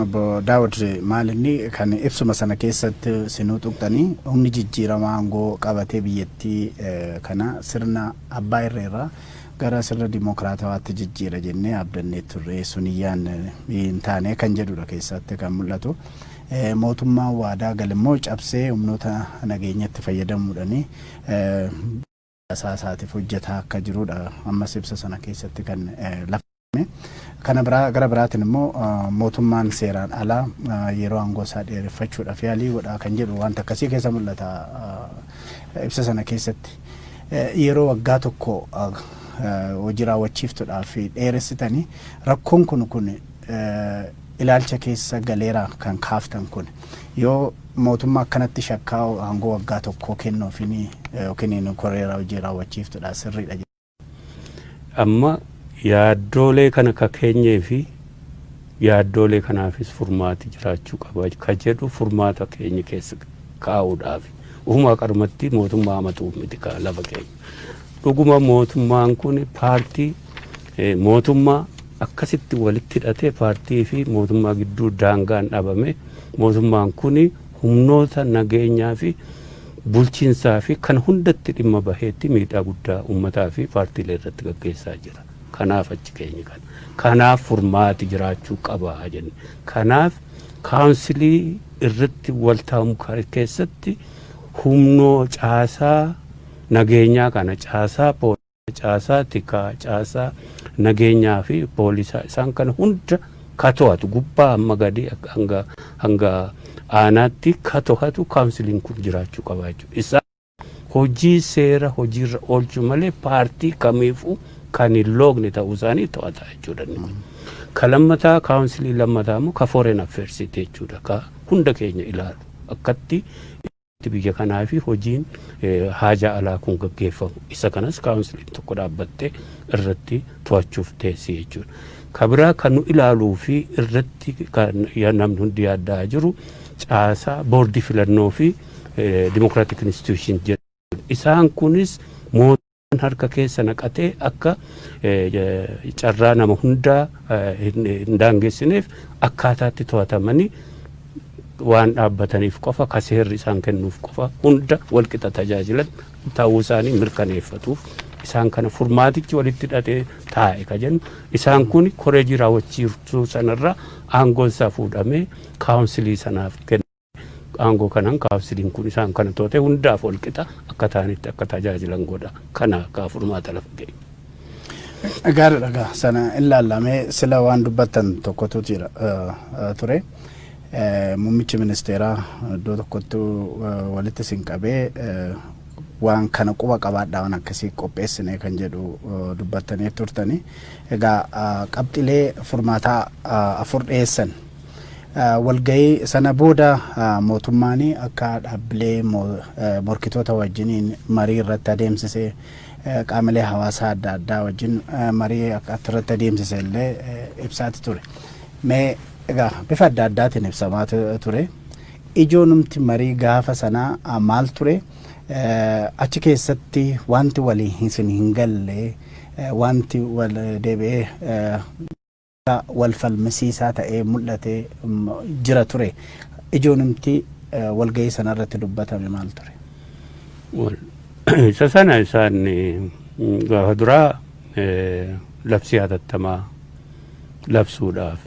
Obbo Daawud, maal inni kan ibsuma sana keessatti sinuu tuqxanii, humni jijjiirama aangoo qabatee biyyattii kana sirna abbaa irreerraa gara sirna dimokiraatawaatti jijjiira jennee abdannee turre, suniyyaan hin taane kan jedhudha keessatti kan mul'atu. Mootummaan waadaa galimmoo cabsee humnoota nageenyatti fayyadamuudhaan isaatiif hojjetaa akka jirudha ammas ibsa sana keessatti kan lafa. Kana biraa gara biraatiin immoo mootummaan seeraan alaa yeroo aangoo isaa dheereffachuudhaaf yaalii godhaa kan jedhu wanta akkasii keessa mul'ata ibsa sana keessatti. Yeroo waggaa tokko hojii raawwachiiftuudhaaf dheeressitanii rakkoon kun ilaalcha keessa galeera kan kaaftan kun, yoo mootummaa akkanatti shakkaa aangoo waggaa tokkoo kennuufin yookiin koreera hojii raawwachiiftuudha sirriidha? Amma yaaddoolee kana ka keenyee fi yaaddoolee kanaafis furmaati jiraachuu qaba ka jedhu furmaata keenya keessa kaa'uudhaaf. Ufumaa qarmatti mootummaa hamatuuf miti ka lafa keenya. Dhuguma mootummaan kun paartii mootummaa akkasitti walitti hidhatee, paartii fi mootummaa gidduu daangaan dhabame, mootummaan kun humnoota nageenyaa fi bulchiinsaa fi kan hundatti dhimma baheetti miidhaa guddaa uummataa fi paartiilee irratti gaggeessaa jira. Kanaaf achi keenya kana. Kanaaf furmaati jiraachuu qaba jenne. Kanaaf councilii irratti waltaamu keessatti humnoo caasaa nageenyaa kana, caasaa caasaa tikaa, caasaa nageenyaa fi poolisaa, isaan kana hunda ka to'atu, gubbaa hamma gadi hanga aanaatti ka to'atu counciliin kun jiraachuu qaba jechuudha. Isaan hojii seera hojiirra oolchuu malee paartii kamiifuu kan hin loogne ta'uu isaanii to'ata jechuudha inni kun. Ka lammataa, councilii lammataa immoo ka foreign affairs jechuudha, ka hunda keenya ilaalu, akkatti biyya kanaa fi hojiin haajaa alaa kun gaggeeffamu. Isa kanas counciliin tokko dhaabbattee irratti to'achuuf teessi jechuudha. Ka biraa kan nu ilaaluu fi irratti kan namni hundi yaaddaa jiru caasaa boordii filannoo fi democratic institution jedhu. Isaan kunis mootummaan harka keessa naqatee akka carraa nama hundaa hin daangessineef akkaataatti to'atamanii waan dhaabbataniif qofa, ka seerri isaan kennuuf qofa hunda walqixa tajaajilan ta'uu isaanii mirkaneeffatuuf isaan kana furmaatichi walitti hidhatee taa'e ka jennu. Isaan kun koreejii raawwachiiftuu sanarra aangoon isaa fuudhamee councilii sanaaf kenna. Aangoo kanaan counciliin kun isaan kana to'atee hundaaf walqixa akka ta'anitti akka tajaajilan godha. Kana akka furmaata lafa ga'e. Gaariidha gaa, sana ilaallamee sila waan dubbattan tokkotu jira ture. Muummichi ministeeraa iddoo tokkotti walitti isin qabee waan kana quba qabaadhaa, waan akkasii qopheessine kan jedhu dubbattanii turtani. Egaa qabxilee furmaataa afur dhiyeessan. Walgahii sana booda mootummaan akka dhaabbilee morkitoota wajjiniin marii irratti adeemsise, qaamolee hawaasaa adda addaa wajjin marii akka irratti adeemsise illee ibsaati ture. Mee egaa bifa adda addaatiin ibsamaa ture. Ijoonumti marii gaafa sanaa maal ture? Achi keessatti wanti walii isin hin galle, wanti wal deebi'ee wal falmisiisaa ta'ee mul'ate jira ture. Ijoonumti walgahii sanarratti dubbatame maal ture? Isa sana isaan gaafa duraa labsii hatattamaa labsuudhaaf,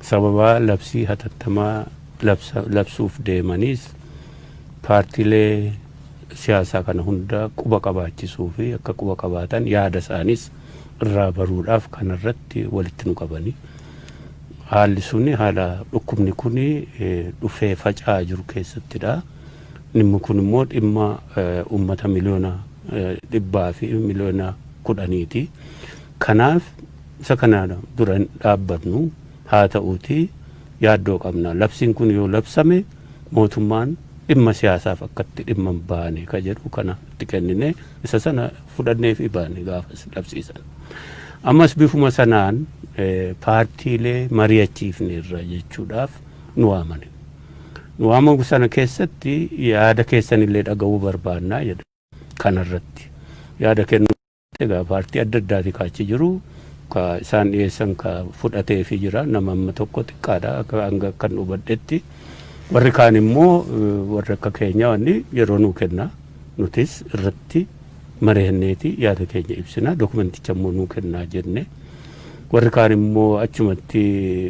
sababa labsii hatattamaa labsuuf deemaniis paartiilee siyaasaa kana hunda quba qabaachisuu fi akka quba qabaatan yaada isaanis irraa baruudhaaf kanarratti walitti nu qabanii. Haalli suni haala dhukkubni kun dhufee faca'aa jiru keessattidha. Dhimmi kun immoo dhimma uummata miliyoona 110fi miliyoona 10ti. Kanaaf isa kana dura hin dhaabbannu, haa ta'uuti yaaddoo qabna. Labsiin kun yoo labsame mootummaan dhimma siyaasaaf akkatti dhimma hin baane ka jedhu kana itti kennine, isa sana fudhannee fi baane gaafas labsiisan. Ammas bifuma sanaan paartiilee mari'achiifneerra jechuudhaaf nu waamane. Nu waamamu sana keessatti yaada keessanillee dhaga'uu barbaannaa jedha kanarratti. Yaada kennuu egaa paartii adda addaati kaachi jiru, ka isaan dhiyeessan ka fudhateefi jira, nama amma tokko xiqqaadha akka hanga kan hubadhetti. Warri kaan immoo warri akka keenya wanni yeroo nuu kenna, nutis irratti mari'anneeti yaada keenya ibsina, dokumenticha immoo nuu kennaa jenne. Warri kaan immoo achumatti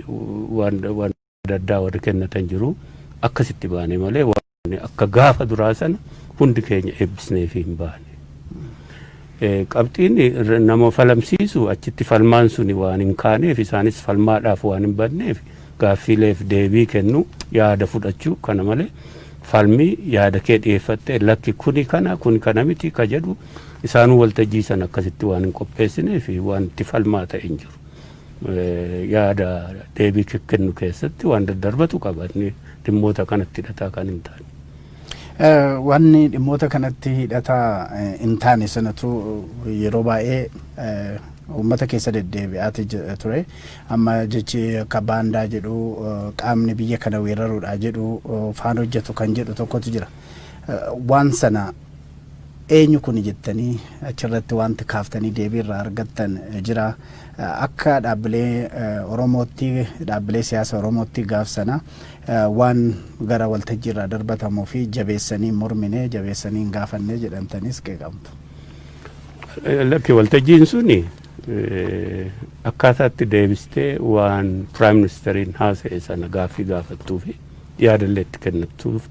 waan adda addaa warri kennatan jiru, akkasitti baane malee waan akka gaafa duraa sana hundi keenya eebbisneefi hin baane. Qabxiin nama falamsiisu achitti falmaan suni waan hin kaaneef, isaanis falmaadhaaf waan hin banneef, gaaffiileef deebii kennu, yaada fudhachuu kana malee falmii yaada kee dhiyeeffattee lakki kuni kana, kuni kana miti ka jedhu isaanuu waltajjii sana akkasitti waan hin qopheessineef waan itti falmaa ta'e hin jiru. Yaada deebii kennu keessatti waan daddarbatu qaba, inni dhimmoota kanatti hidhataa kan hin taane. Wanni dhimmoota kanatti hidhataa hin taane sanatu yeroo baay'ee uummata keessa deddeebi'aati ture. Amma jechi akka baandaa jedhu, qaamni biyya kana weeraruudha jedhu faan hojjetu kan jedhu tokkotu jira. Waan sana eenyu kuni jettanii achirratti wanti kaaftanii deebii irraa argattan jira. Akka dhaabbilee Oromootti, dhaabbilee siyaasa Oromootti gaaf sana waan gara waltajjii irraa darbatamuu fi jabeessanii mormine, jabeessanii hin gaafanne jedhamtanis qeeqamtu. Lakki, waltajjiin suni akkaataatti deebistee waan prime ministeriin haasa'e sana gaaffii gaafattuu fi yaadallee itti kennattuuf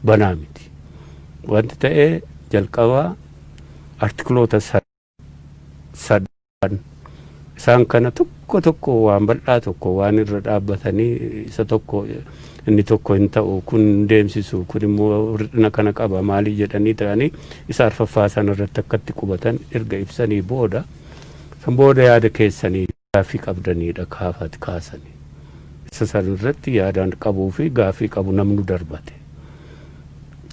banaa miti. Wanti ta'ee jalqabaa artikloota sadan isaan kana tokko tokko waan bal'aa tokko waan irra dhaabbatanii, isa tokko inni tokko hin ta'u, kun hin deemsisu, kun immoo hir'ina kana qaba maalii jedhanii ta'anii, isa arfaffaa sana irratti akkatti qubatan erga ibsanii booda, san booda yaada keessanii gaaffii qabdaniidha kaafat kaasanii. Isa san irratti yaadaan qabuu fi gaaffii qabu namnu darbate.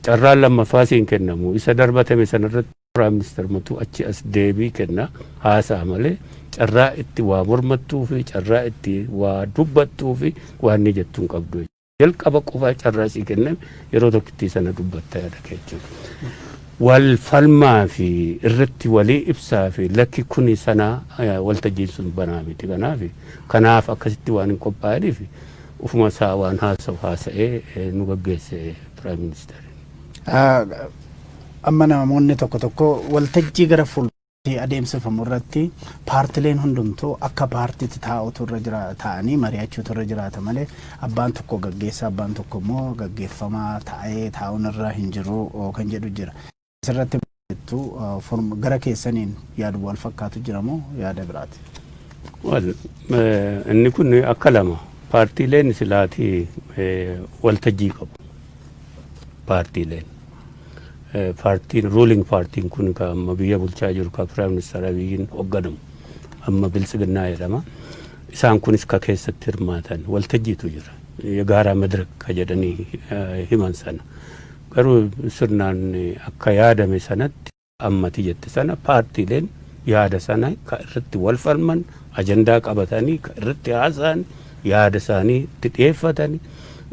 Carraan lammaffaa siin kennamu, isa darbatame sana irratti prime minister matu achi as deebii kenna, haasa'a malee carraa itti waa mormattuu fi carraa itti waa dubbattuu fi waan ni jettuu hin qabdu. Jalqaba qofaa carraa sii kenname, yeroo tokkittii sana dubbatta yaada kee jechuudha. Wal falmaa fi irratti walii ibsaa fi lakki kuni sana waltajjiin sun banaa miti. Kanaaf akkasitti waan hin qophaa'iniif ufuma isaa waan haasa'u haasa'ee nu gaggeesse prime minister. Amma namoonni tokko tokko waltajjii gara fuulduratti adeemsifamu irratti paartileen hundumtuu akka paartiitti taa'utu irra jira, taa'anii mari'achuutu irra jiraata malee abbaan tokko gaggeessaa, abbaan tokko immoo gaggeeffamaa taa'ee taa'uun irra hin jiru kan jedhu jira. Asirratti jettu gara keessaniin yaadu wal fakkaatu jira moo yaada biraati? Inni kun akka lama, paartiileen silaatii waltajjii qabu. Paartiileen. Paartiin ruling paartiin kun ka amma biyya bulchaa jiru, ka prime minister Abiyyiin hoogganamu, amma Biltsiginnaa jedhama. Isaan kunis ka keessatti hirmaatan waltajjiitu jira. የጋራ መድረክ ka jedhanii himan sana. Garuu sirnaan akka yaadame sanatti ammati jette sana paartiileen yaada sana ka irratti wal falman, ajandaa qabatanii ka irratti haasa'an, yaada isaanii itti dhiyeeffatanii,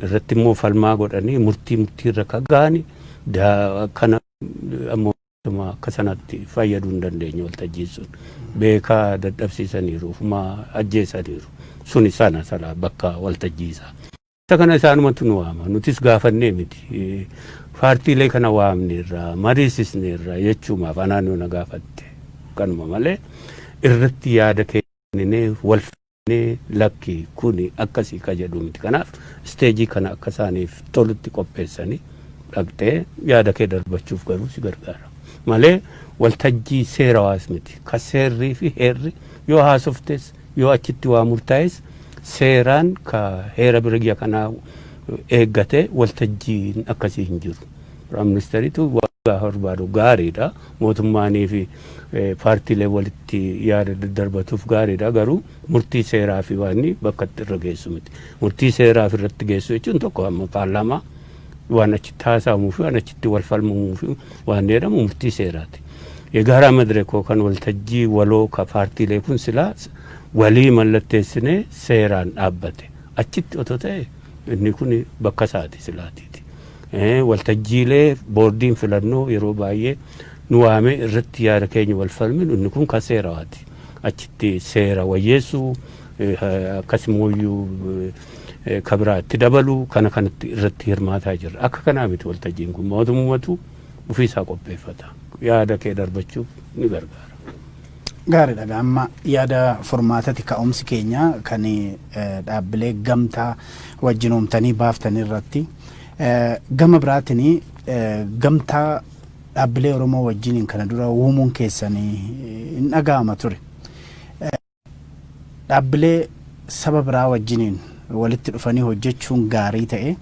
irratti immoo falmaa godhanii murtiirra ka ga'ani kana ammoo akka sanatti fayyaduu hin dandeenye. Waltajjiin sun beekaa dadhabsiisaniiru, ofumaa ajjeesaniiru. Suni sana sana bakka waltajjii isaa. Isa kana isaanumatu nu waama, nutis gaafannee miti. Paartiilee kana waamneerra, mariisisneerra jechuumaaf anaan na gaafatte kanuma malee irratti yaada kenninee wal fannee lakki kuni akkasii ka jedhu miti. Kanaaf stage kana akka isaaniif tolutti qopheessanii dhaqxee yaada kee darbachuuf garuu si gargaara malee waltajjii seerawaas miti. Ka seerrii fi heerri yoo haasoftes, yoo achitti waa murtaa'es, seeraan ka heera biyya kanaa eeggate waltajjiin akkasii hin jiru. Prime ministeriitu gaafa barbaadu gaariidha. Mootummaanii fi paartiilee walitti yaada daddarbatuuf gaariidha. Garuu murtii seeraa fi waan bakka itti irra geessu miti. Murtii seeraa fi irratti geessu jechuun tokko amma paarlaamaa waan achitti haasa'amuu fi waan achitti wal falmamuu fi waan jedhamu murtii seeraati. የጋራ መድረክ kan waltajjii waloo ka paartiilee kun silaa walii mallatteessinee seeraan dhaabbate achitti otoo ta'e inni kun bakka isaati silaatiiti. Waltajjiilee boordiin filannoo yeroo baay'ee nu waamee irratti yaada keenya wal falminu inni kun kan seerawaati. Achitti seera wayyeessuu, akkasumayyuu ka biraatti dabaluu kana kanatti irratti hirmaataa jirra. Akka kanaa miti waltajjiin kun, mootummatu ofiisaa qopheeffata. Yaada kee darbachuuf ni gargaara. Gaariidha. Amma yaada furmaatati ka'umsi keenya kan dhaabbilee gamtaa wajjin uumtanii baaftan irratti. Gama biraatiin gamtaa dhaabbilee Oromoo wajjiniin kana dura uumuun keessanii hin dhaga'ama ture. Dhaabbilee saba biraa wajjiniin walitti dhufanii hojjechuun gaarii ta'e,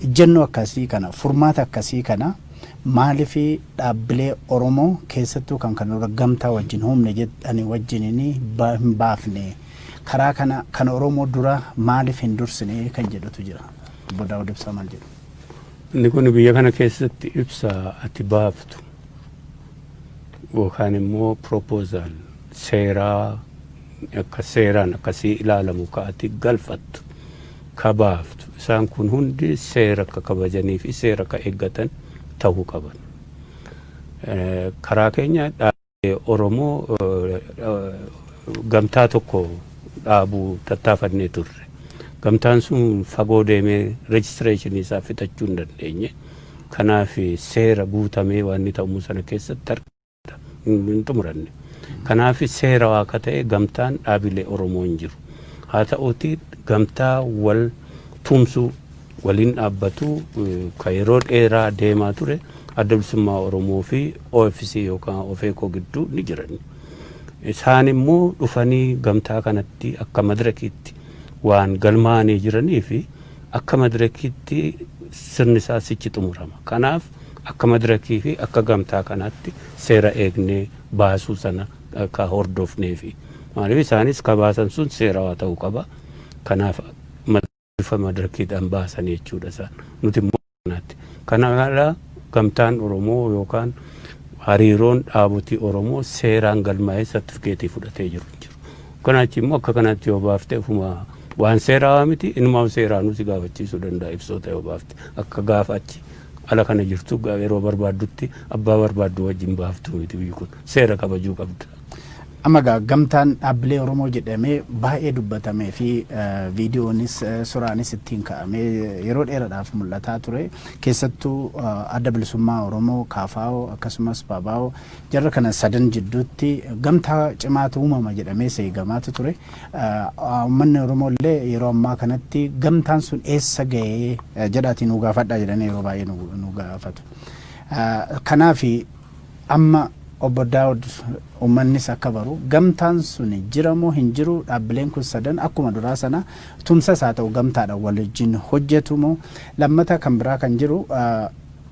ijjennoo akkasii kana, furmaata akkasii kana maaliif dhaabbilee Oromoo keessattuu kan kana dura gamtaa wajjin humne jedhanii wajjiniin hin baafne, karaa kana kan Oromoo dura maaliif hin dursine kan jedhutu jira. Obbo Daawud Ibsaa maal jedhu? Inni kun biyya kana keessatti ibsa ati baaftu yookaan immoo proposal seeraa akka seeraan akkasii ilaalamu ka ati galfattu, ka baaftu, isaan kun hundi seera akka kabajanii fi seera akka eeggatan ta'uu qaban. Karaa keenya Oromoo gamtaa tokko dhaabuu tattaafannee turre. Gamtaan sun fagoo deemee registration isaa fixachuu hin dandeenye. Kanaaf seera guutamee waan inni ta'uu sana keessatti argata hin xumuranne. Kanaaf seera waaqa ta'e gamtaan dhaabilee Oromoo hin jiru. Haa ta'uuti gamtaa wal tumsuu, waliin dhaabbatu ka yeroo dheeraa deemaa ture Adda Bilisummaa Oromoo fi OFC yookaan OFECO gidduu ni jiran. Isaan immoo dhufanii gamtaa kanatti akka madirakiitti waan galmaa'anii jiranii fi akka madirakiitti sirni isaa sichi xumurama. Kanaaf akka madirakii fi akka gamtaa kanaatti seera eegnee baasuu sana akka hordofnee fi maaliif isaanis ka baasan sun seerawaa ta'uu qaba. Kanaaf bifa madirakiidhaan baasan jechuudha isaan. Nuti immoo kanaatti. Kana gamtaan Oromoo yookaan hariiroon dhaabotii Oromoo seeraan galmaa'ee sartifikeetii fudhatee jiru hin jiru. Kanaachi immoo akka kanatti yoo baafte ofuma waan seeraa miti, inumaa seeraanuu si gaafachiisuu danda'a. Ibsoota yoo baafte akka gaafa achi ala kana jirtu yeroo barbaaddutti abbaa barbaaddu wajjin baaftu miti, biyyi kun seera kabajuu qabda. Amma gaa gamtaan dhaabbilee Oromoo jedhamee baay'ee dubbatamee fi viidiyoonis suuraanis ittiin ka'amee yeroo dheeraadhaaf mul'ataa ture. Keessattuu Adda Bilisummaa Oromoo, KFO akkasumas PABO jarra kana sadan jidduutti gamtaa cimaatu uumama jedhamee seegamaatu ture. Uummanni Oromoo illee yeroo ammaa kanatti gamtaan sun eessa ga'ee jedhaatii nu gaafadhaa jedhanii yeroo baay'ee nu gaafatu. Kanaaf amma obbo Daawud, uummannis akka baru, gamtaan sun jira moo hin jiru? Dhaabbileen kun sadan akkuma duraa sana tumsas haa ta'u gamtaadhaan wajjin hojjetu moo? Lammata kan biraa kan jiru,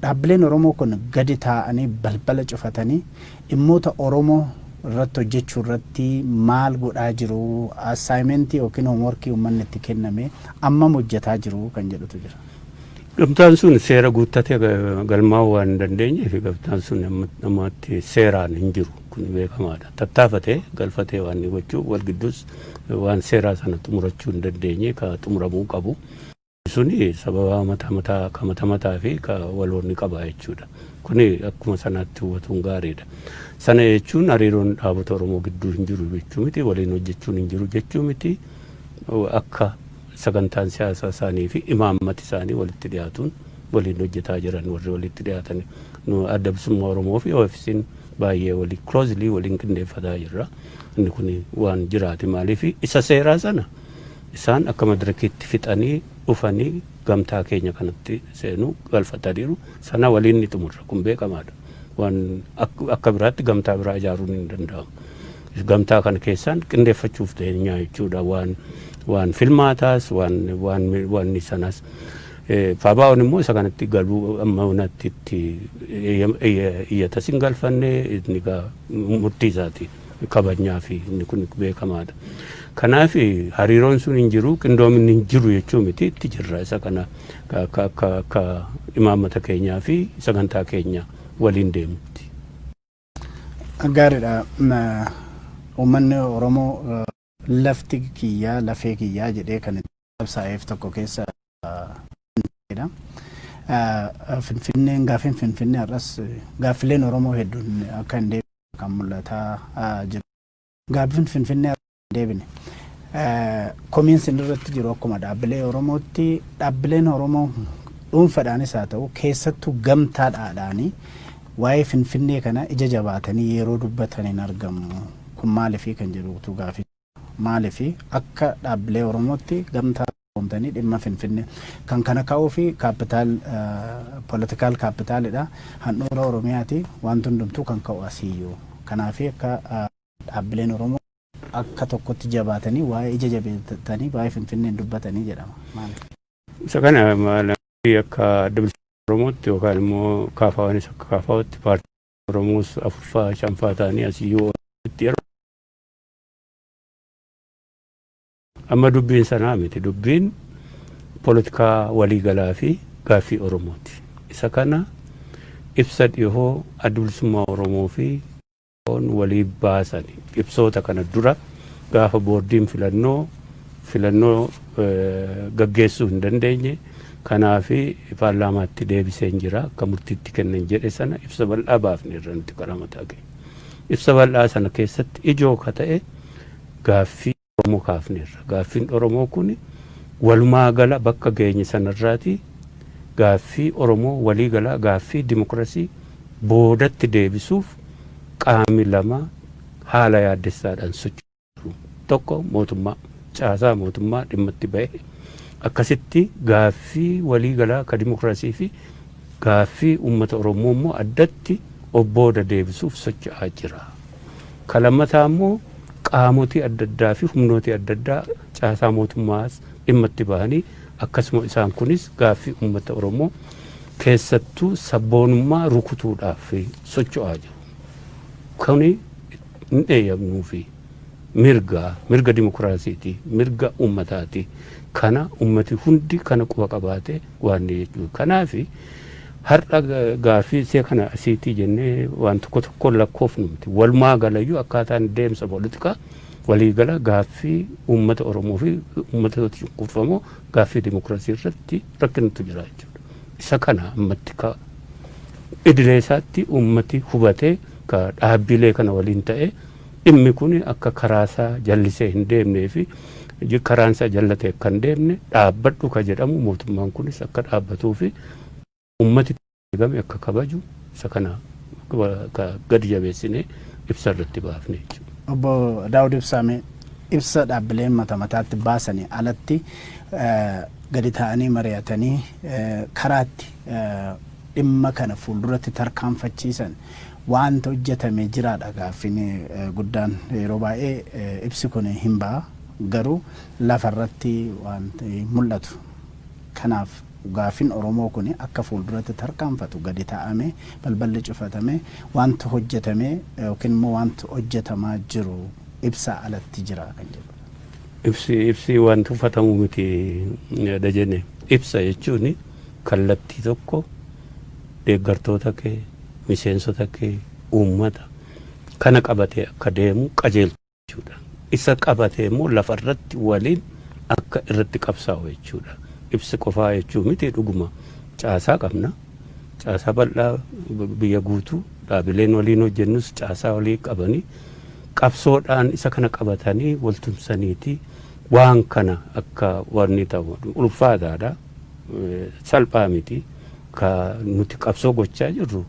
dhaabbileen Oromoo kun gadi taa'anii balbala cufatanii dhimmoota Oromoo Irratti hojjechuu irratti maal godhaa jiru? Assignmentii yookiin homeworkii uummanni itti kenname ammam hojjetaa jiru kan jedhutu jira. Gamtaan sun seera guuttatee galmaa'uu waan hin dandeenyeef, gamtaan sun ammatti seeraan hin jiru, kun beekamaadha. Tattaafatee galfatee waan inni gochuu wal gidduus waan seeraa sana xumurachuu hin dandeenye, ka xumuramuu qabu. Suni sababa mataa mataa ka mata mataa fi ka waloonni qaba jechuudha. Kuni akkuma sanaatti hubatuun gaariidha. Sana jechuun hariiroon dhaabota Oromoo gidduu hin jiru jechuu miti, waliin hojjechuun hin jiru jechuu miti. Akka sagantaan siyaasaa isaanii fi imaammati isaanii walitti dhiyaatuun waliin hojjetaa jiran, warri walitti dhiyaatan nu Adda Bilisummaa Oromoo fi OFC'n baay'ee walii closely waliin qindeeffataa jirra. Inni kun waan jiraati. Maaliif, isa seeraa sana isaan akka madirakiitti fixanii dhufanii gamtaa keenya kanatti seenuu galfataniiru. Sana waliin ni xumurra, kun beekamaadha. Waan akka biraatti gamtaa biraa ijaaruun hin danda'amu. Gamtaa kana keessaan qindeeffachuuf teenyaa jechuudha, waan filmaataas, waan sanas. ABO'n immoo isa kanatti galuu amma natti itti iyyatas hin galfanne, inni murtii isaati kabajnaa fi inni kun beekamaadha. Kanaaf hariiroon sun hin jiru, qindoominni hin jiru jechuu miti, itti jirra. Isa kana akka imaammata keenyaa fi sagantaa keenya waliin deemutti. Gaariidha. Uummanni Oromoo lafti kiyyaa lafee kiyyaa jedhee kan qabsaa'eef tokko keessa. Finfinneen, gaaffiin Finfinnee har'as gaaffileen Oromoo hedduun akka hin deebine kan mul'ataa jiru. Gaaffiin Finfinnee hin deebine. Komiin sin irratti jiru akkuma dhaabbilee Oromootti, dhaabbileen Oromoo dhuunfaadhaanis haa ta'u keessattuu gamtaadhaadhaanii waa'ee Finfinnee kana ija jabaatanii yeroo dubbatan hin argamu. Kun maaliifii kan jedhutu gaaffii. Maaliifii akka dhaabbilee Oromootti gamtaa oomtanii dhimma Finfinnee kan kana ka'uu fi capital, political capitalidha. Handhuura Oromiyaati, wanti hundumtuu kan ka'u asiiyyuu. Kanaaf akka dhaabbileen Oromoo akka tokkotti jabaatanii waa'ee ija jabeessanii waa'ee Finfinneen dubbatanii jedhama. Maaliif? Isa kana maal akka Adda Bilisummaa Oromootti yookaan immoo KFO'nis akka KFO'tti, paartii Oromoos afurfaa shanfaa ta'anii asiyyuu yeroo amma dubbiin sanaa miti, dubbiin poolitikaa waliigalaa fi gaaffii Oromooti. Isa kana ibsa dhihoo Adda Bilisummaa Oromoo fi walii baasan, ibsoota kana dura gaafa boordiin filannoo gaggeessuu hin dandeenye, kanaafi paarlaamaatti deebiseen jira, akka murtiitti kennan jedhe sana ibsa bal'aa baafne irra nuti karaa mataa keenya. Ibsa bal'aa sana keessatti ijoo ka ta'e gaaffii Oromoo kaafneerra. Gaaffiin Oromoo kun walumaa gala bakka geenye sanarraati gaaffii Oromoo walii galaa, gaaffii dimokiraasii boodatti deebisuuf qaamni lama haala yaaddessaadhaan socho'u. Tokko mootummaa, caasaa mootummaa dhimma itti ba'e akkasitti gaaffii walii galaa ka dimokiraasii fi gaaffii uummata Oromoo immoo addatti obbooda deebisuuf socho'aa jira. Ka lammataa immoo qaamotii adda addaa fi humnootii adda addaa caasaa mootummaas dhimma itti bahanii akkasuma isaan kunis gaaffii uummata Oromoo, keessattuu sabboonummaa rukutuudhaaf socho'aa jiru. Kuni hin eeyyamnuu fi mirga dimokiraasiiti, mirga uummataati. Kana uummati hundi kana quba qabaate waan jechuudha. Kanaaf har'a gaaffii isee kana asiitii jennee waan tokko tokkoon lakkoofnu miti. Walumaa galayyuu akkaataan deemsa poolitikaa waliigala gaaffii uummata Oromoo fi uummata cunqurfamoo, gaaffii dimokiraasii irratti rakkinatu jira jechuudha. Isa kana ammatti ka idilee isaatti uummati hubatee, ka dhaabbilee kana waliin ta'ee dhimmi kun akka karaasaa jallisee hin deemnee fi karaan isaa jallatee akka hin deemne dhaabbadhu ka jedhamu, mootummaan kunis akka dhaabbatuu fi uummati eegame akka kabaju, isa kana gadi jabeessinee ibsa irratti baafne jechuudha. Obbo Daawud Ibsaame, ibsa dhaabbileen mata mataatti baasanii alatti gadi ta'anii mari'atanii karaatti dhimma kana fuulduratti tarkaanfachiisan wanta hojjetame jiraadha gaaffiin guddaan. Yeroo baay'ee ibsi kun hin ba'a, garuu lafarratti wanti mul'atu. Kanaaf Gaafin Oromoo kun akka fuulduratti tarkaanfatu gadi taa'amee, balballi cufatame, wanti hojjetame yookiin immoo wanti hojjetamaa jiru ibsaa alatti jira kan jedhu. Ibsi waan tuffatamu miti jenne. Ibsa jechuun kallattii tokko deeggartoota kee, miseensota kee, uummata kana qabatee akka deemu qajeelchu jechuudha. Isa qabatee immoo lafarratti waliin akka irratti qabsaa'u jechuudha. Ibsi qofaa jechuu miti. Dhuguma caasaa qabna. Caasaa bal'aa biyya guutuu dhaabileen waliin hojjennus caasaa walii qabanii qabsoodhaan isa kana qabatanii waltumsaniiti waan kana akka wanni ta'u ulfaataadha. Salphaa miti. Ka nuti qabsoo gochaa jirru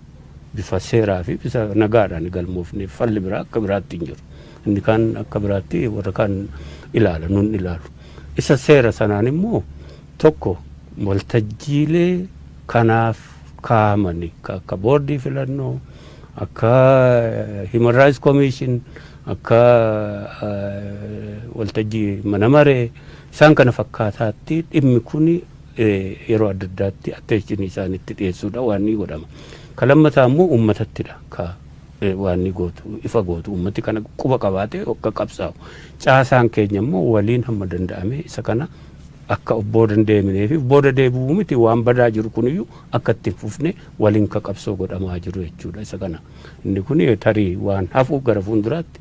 bifa seeraa fi bifa nagaadhaan galmoofne, falli biraa akka biraatti hin jiru. Inni kaan akka biraatti warra kaan ilaala, nun ilaalu. Isa seera sanaan immoo tokko waltajjiilee kanaaf kaa'amani akka boordii filannoo, akka Human Rights Commission, akka waltajjii mana maree, isaan kana fakkaataatti dhimmi kun yeroo adda addaatti attention isaanitti dhiyeessuudha waan ni godhama. Ka lammataa immoo uummatattidha ka waan ni gootu, ifa gootu, uummati kana quba qabaatee akka qabsaa'u. Caasaan keenya immoo waliin hamma danda'ame isa kana akka booda hin deemnee fi booda deebi'uu miti, waan badaa jiru kuniyyuu akka itti hin fufne waliin ka qabsoo godhamaa jiru jechuudha isa kana. Inni kun tarii waan hafu gara fuulduraatti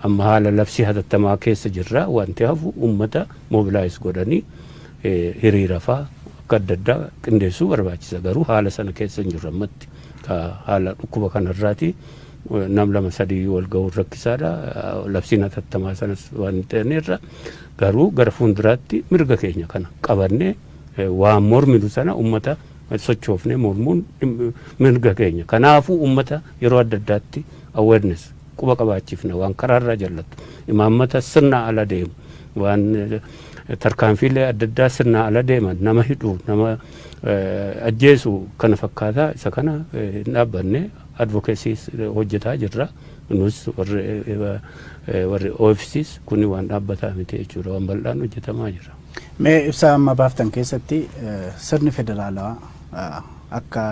amma haala labsii hatattamaa keessa jirra, wanti hafu uummata mobilize godhanii hiriira faa akka adda addaa qindeessuu barbaachisa, garuu haala sana keessa hin jirru ammatti. Haala dhukkuba kanarraati nam lama sadii wal ga'uun rakkisaadha. Labsiin hatattamaa sanas waan ta'eerra garuu gara fuulduraatti mirga keenya kana qabannee waan morminu sana uummata sochoofnee mormuun mirga keenya. Kanaafuu uummata yeroo adda addaatti awareness quba qabaachifna, waan karaarraa jallatu, imaammata sirna ala deemu, waan tarkaanfiilee adda addaa sirna ala deeman, nama hidhuu, nama ajjeesu kana fakkaataa, isa kana hin dhaabbanne, advocacy hojjetaa jirra. Nus warri OFCs kuni waan dhaabbataa miti jechuudha, waan bal'aan hojjetamaa jira. Mee ibsa amma baaftan keessatti sirni federaalawaa akka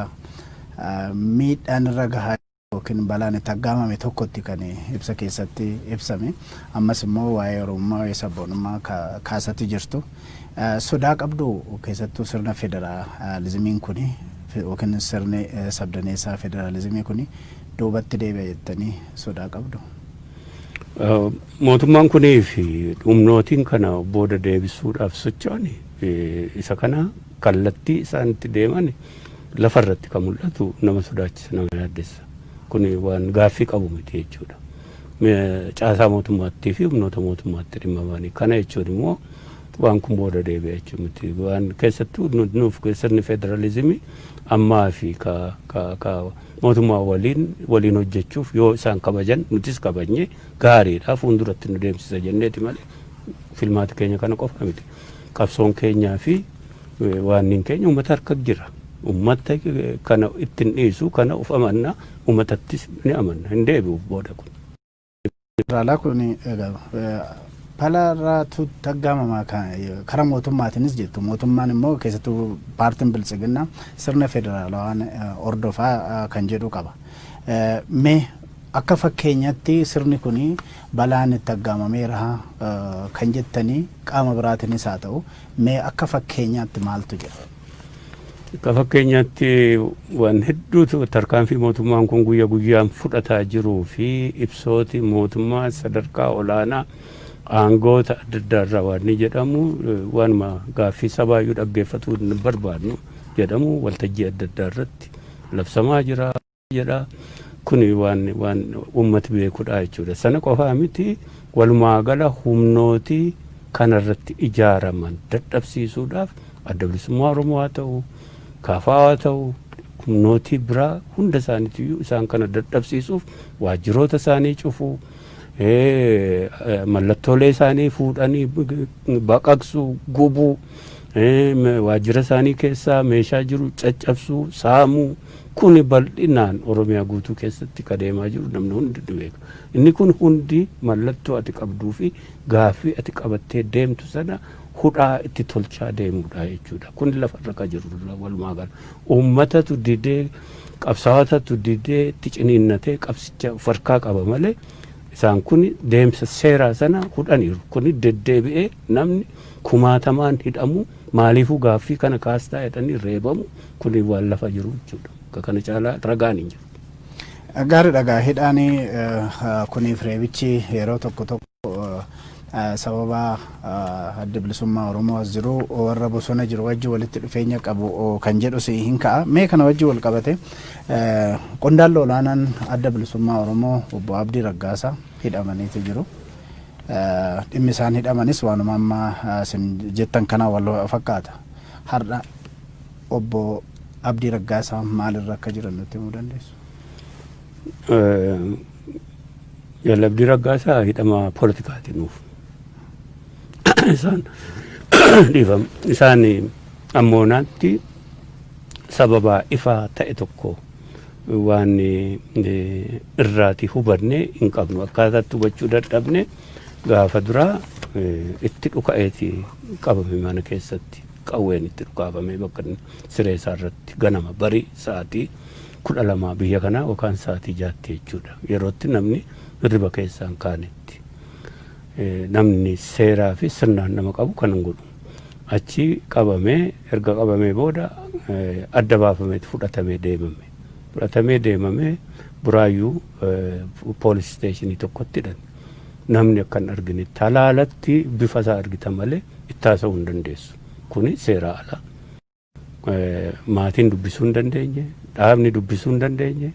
miidhaan irra gahaa yookiin balaan itti aggaamame tokkotti kan ibsa keessatti ibsame, ammas immoo waa'ee Oromummaa, waa'ee sabboonummaa kaasatti jirtu. Sodaa qabdu keessattuu sirna federaalizimiin kuni yookiin sirni sabdaneessaa federaalizimii kuni duubatti deebi'a jettanii sodaa qabdu? Mootummaan kunii fi humnootiin kana booda deebisuudhaaf socho'an isa kana kallattii isaan itti deeman lafarratti kan mul'atu nama sodaachisa, nama yaaddessa. Kun waan gaaffii qabu miti jechuudha. Caasaa mootummaattii fi humnoota mootummaatti dhimma ba'anii kana jechuun immoo waan kun booda deebi'a jechuu miti. Waan keessattuu nuuf sirni federaalizimii ammaa fi ka ka ka mootummaa waliin hojjechuuf yoo isaan kabajan nutis kabajne gaariidha, fuulduratti nu deemsisa jenneeti malee filmaati keenya kana qofa miti. Qabsoon keenyaa fi waan keenya uummata harka jira. Uummata kana ittiin dhiisu kana of amanna, uummatattis ni amanna, hin deebi'u booda kun. Federaalaa kun balarraatu aggaamamaa karaa mootummaatiinis jettu, mootummaan immoo keessattuu paartiin Biltsiginnaa sirna federaalawaan hordofaa kan jedhu qaba. Mee akka fakkeenyatti sirni kun balaan itti aggaamameera kan jettanii qaama biraatiinis haa ta'u, mee akka fakkeenyaatti maaltu jira? Akka fakkeenyaatti waan hedduutu tarkaanfii mootummaan kun guyya guyyaan fudhataa jiruu fi ibsooti mootummaa sadarkaa olaanaa aangoota adda addaa irraa waan ni jedhamu, waanuma gaaffii sabaayyuu dhaggeeffatuu hin barbaadnu jedhamu waltajjii adda addaa irratti labsamaa jira jedha. Kuni waan uummati beekudha jechuudha. Sana qofaa miti, walumaa gala humnootii kanarratti ijaaraman dadhabsiisuudhaaf Adda Bilisummaa Oromoo haa ta'u, KFO haa ta'u, humnootii biraa hunda isaaniitiyyuu isaan kana dadhabsiisuuf waajjiroota isaanii cufuu, mallattoolee isaanii fuudhanii baqaqsuu, gubuu, Waajjira isaanii keessaa meeshaa jiru caccabsuu, saamuu, kuni bal'inaan Oromiyaa guutuu keessatti ka deemaa jiru namni hundi ni beeka. Inni kun hundi mallattoo ati qabduu fi gaaffii ati qabattee deemtu sana hudhaa itti tolchaa deemuudha jechuudha. Kun lafarra ka jiru walumaa gala. Uummatatu didee, qabsaa'otatu didee itti ciniinnatee qabsicha of harkaa qaba malee isaan kun deemsa seeraa sana hudhaniiru. Kun deddeebi'ee namni kumaatamaan hidhamu, maaliifuu gaaffii kana kaastaa jedhanii reebamu, kun waan lafa jiru jechuudha. Akka kana caalaa ragaan hin jiru. Gaariidha gaa, hidhaan kuniif reebichi yeroo tokko tokko sababa Adda Bilisummaa Oromoo as jiru warra bosona jiru wajji walitti dhufeenya qabu kan jedhus hin ka'a. Mee kana wajji wal qabate qondaalli olaanaan Adda Bilisummaa Oromoo Obbo Abdii Raggaasaa hidhamaniitu jiru. Dhimmi isaan hidhamanis waanuma amma isin jettan kana wal fakkaata. Har'a Obbo Abdii Raggaasaa maalirra akka jiran nutti himuu dandeessu? Jaal Abdii Raggaasaa hidhama poolitikaati nuuf. Isaan, dhiifama, isaan ammoonaatti sababa ifaa ta'e tokko waan irraati hubanne hin qabnu. Akkaataatti hubachuu dadhabne. Gaafa duraa itti dhuka'eeti qabame, mana keessatti qawween itti dhukaafamee bakka siree isaa irratti ganama barii sa'aatii 12 biyya kanaa yookaan sa'aatii 6tti jechuudha. Yerootti namni hirriba keessaa hin kaanetti. Namni seeraa fi sirnaan nama qabu kan hin godhu. Achi qabamee, erga qabamee booda adda baafameeti fudhatamee deemame. Fudhatamee deemamee Buraayyuu police station tokkotti hidhan. Namni akka hin arginetti halaalatti bifa isaa argita malee itti haasa'uu hin dandeessu. Kuni seeraa ala. Maatiin dubbisuu hin dandeenye, dhaabni dubbisuu hin dandeenye,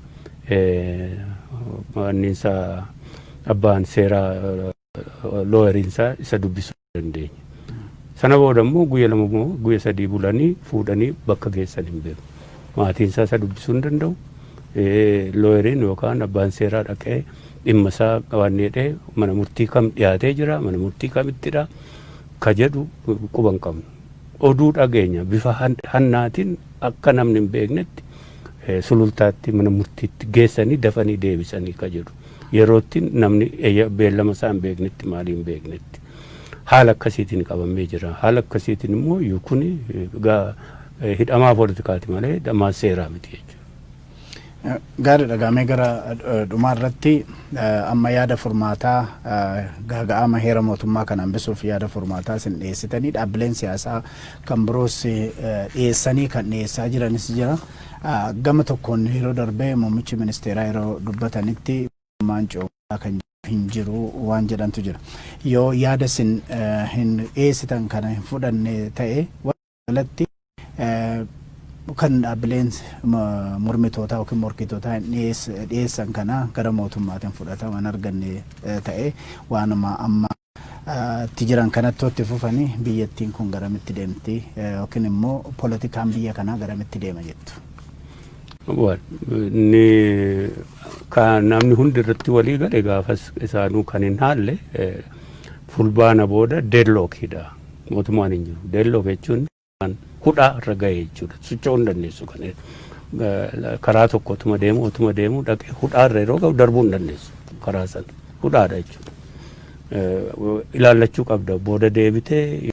anniinsaa abbaan seeraa lawyeriinsaa isa dubbisuu hin dandeenye. Sana booda immoo guyya 2 immoo guyya 3 bulanii fuudhanii bakka geessan hin beeku. Maatiin isaa isa dubbisuu hin danda'u. Lawyeriin yookaan abbaan seeraa dhaqee dhimma isaa waan jedhee mana murtii kam dhiyaatee jira, mana murtii kamittidha ka jedhu quba hin qabnu. Oduu dhageenya, bifa hannaatiin akka namni hin beeknetti Sulultaatti mana murtiitti geessanii dafanii deebisanii ka jedhu. Yerootti namni beellama isaa hin beeknetti, maalii hin beeknetti. Haala akkasiitiin qabamee jira. Haala akkasiitiin immoo kun hidhamaa poolitikaati malee hidhamaa seeraa miti jechuudha. Gaariidha, gaamee gara dhumaa irratti amma yaada furmaataa gaaga'ama heera mootummaa kana hambisuuf yaada furmaataa isin dhiyeessitanii, dhaabbileen siyaasaa kan biroos dhiyeessanii kan dhiyeessaa jiranis jira. Gama tokkoon yeroo darbee muummichi ministeeraa yeroo dubbatanitti mootummaan ce'umsaa kan hin jiru waan jedhantu jira. Yoo yaada isin hin dhiyeessitan kana hin fudhanne ta'e, walatti kan dhaabbileen mormitootaa yookiin morkitootaa hin dhiyeessan kana gara mootummaatiin fudhataman arganne ta'e, waanuma amma itti jiran kanatti itti fufanii biyyattiin kun garamitti deemti yookiin immoo poolitikaan biyya kanaa garamitti deema jettu? Inni kan namni hundi irratti walii gale, gaafas isaanuu kan hin haalle, Fulbaana booda deadlockiidha. Mootummaan hin jiru. Deadlock jechuun hudhaa irra ga'e jechuudha. Socho'uu hin dandeessu. Kan karaa tokko otuma deemu otuma deemu dhaqee hudhaa irra yeroo ga'u darbuu hin dandeessu. Karaa sana hudhaadha jechuudha. Ilaallachuu qabda. Booda deebitee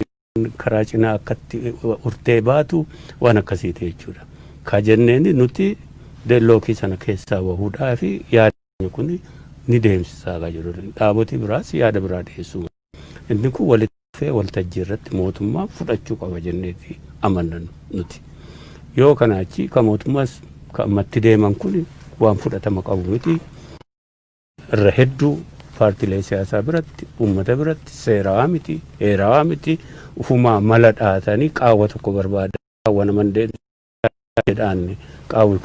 karaa cinaa akkatti urtee baatu waan akkasiiti jechuudha. Ka jenneen nuti deadlockii sana keessaa bahuudhaa fi yaadni kun ni deemsisaa ka jiru. Dhaabotii biraas yaada biraa dhiyeessuu. Inni kun walitti dhufee waltajjii irratti mootummaa fudhachuu qaba jenneeti amanna nuti. Yoo kana achi ka mootummaas ka ammatti deeman kun waan fudhatama qabu miti. Irra hedduu paartiilee siyaasaa biratti, uummata biratti seerawaa miti, heerawaa miti, ufumaa mala dhaatanii qaawwa tokko barbaada. Qaawwa nama jedhaan qaawwi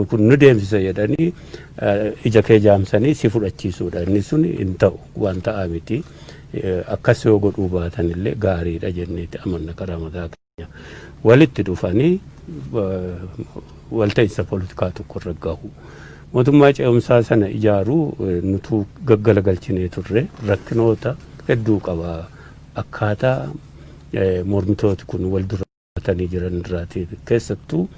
kun nu deemsisa jedhanii ija kee jaamsanii si fudhachiisuudha. Inni sun hin ta'u, waan ta'aa miti. Akkas yoo godhuu baatan illee gaariidha jenneeti amanna karaa mataa keenya. Walitti dhufanii walta'iinsa poolitikaa tokko irra gahu. Mootummaa ce'umsaa sana ijaaruu nutuu gaggalagalchinee turre, rakkinoota hedduu qaba. Akkaataa Mormitooti kun wal dura dhaabbatanii jiran irraati. Keessattuu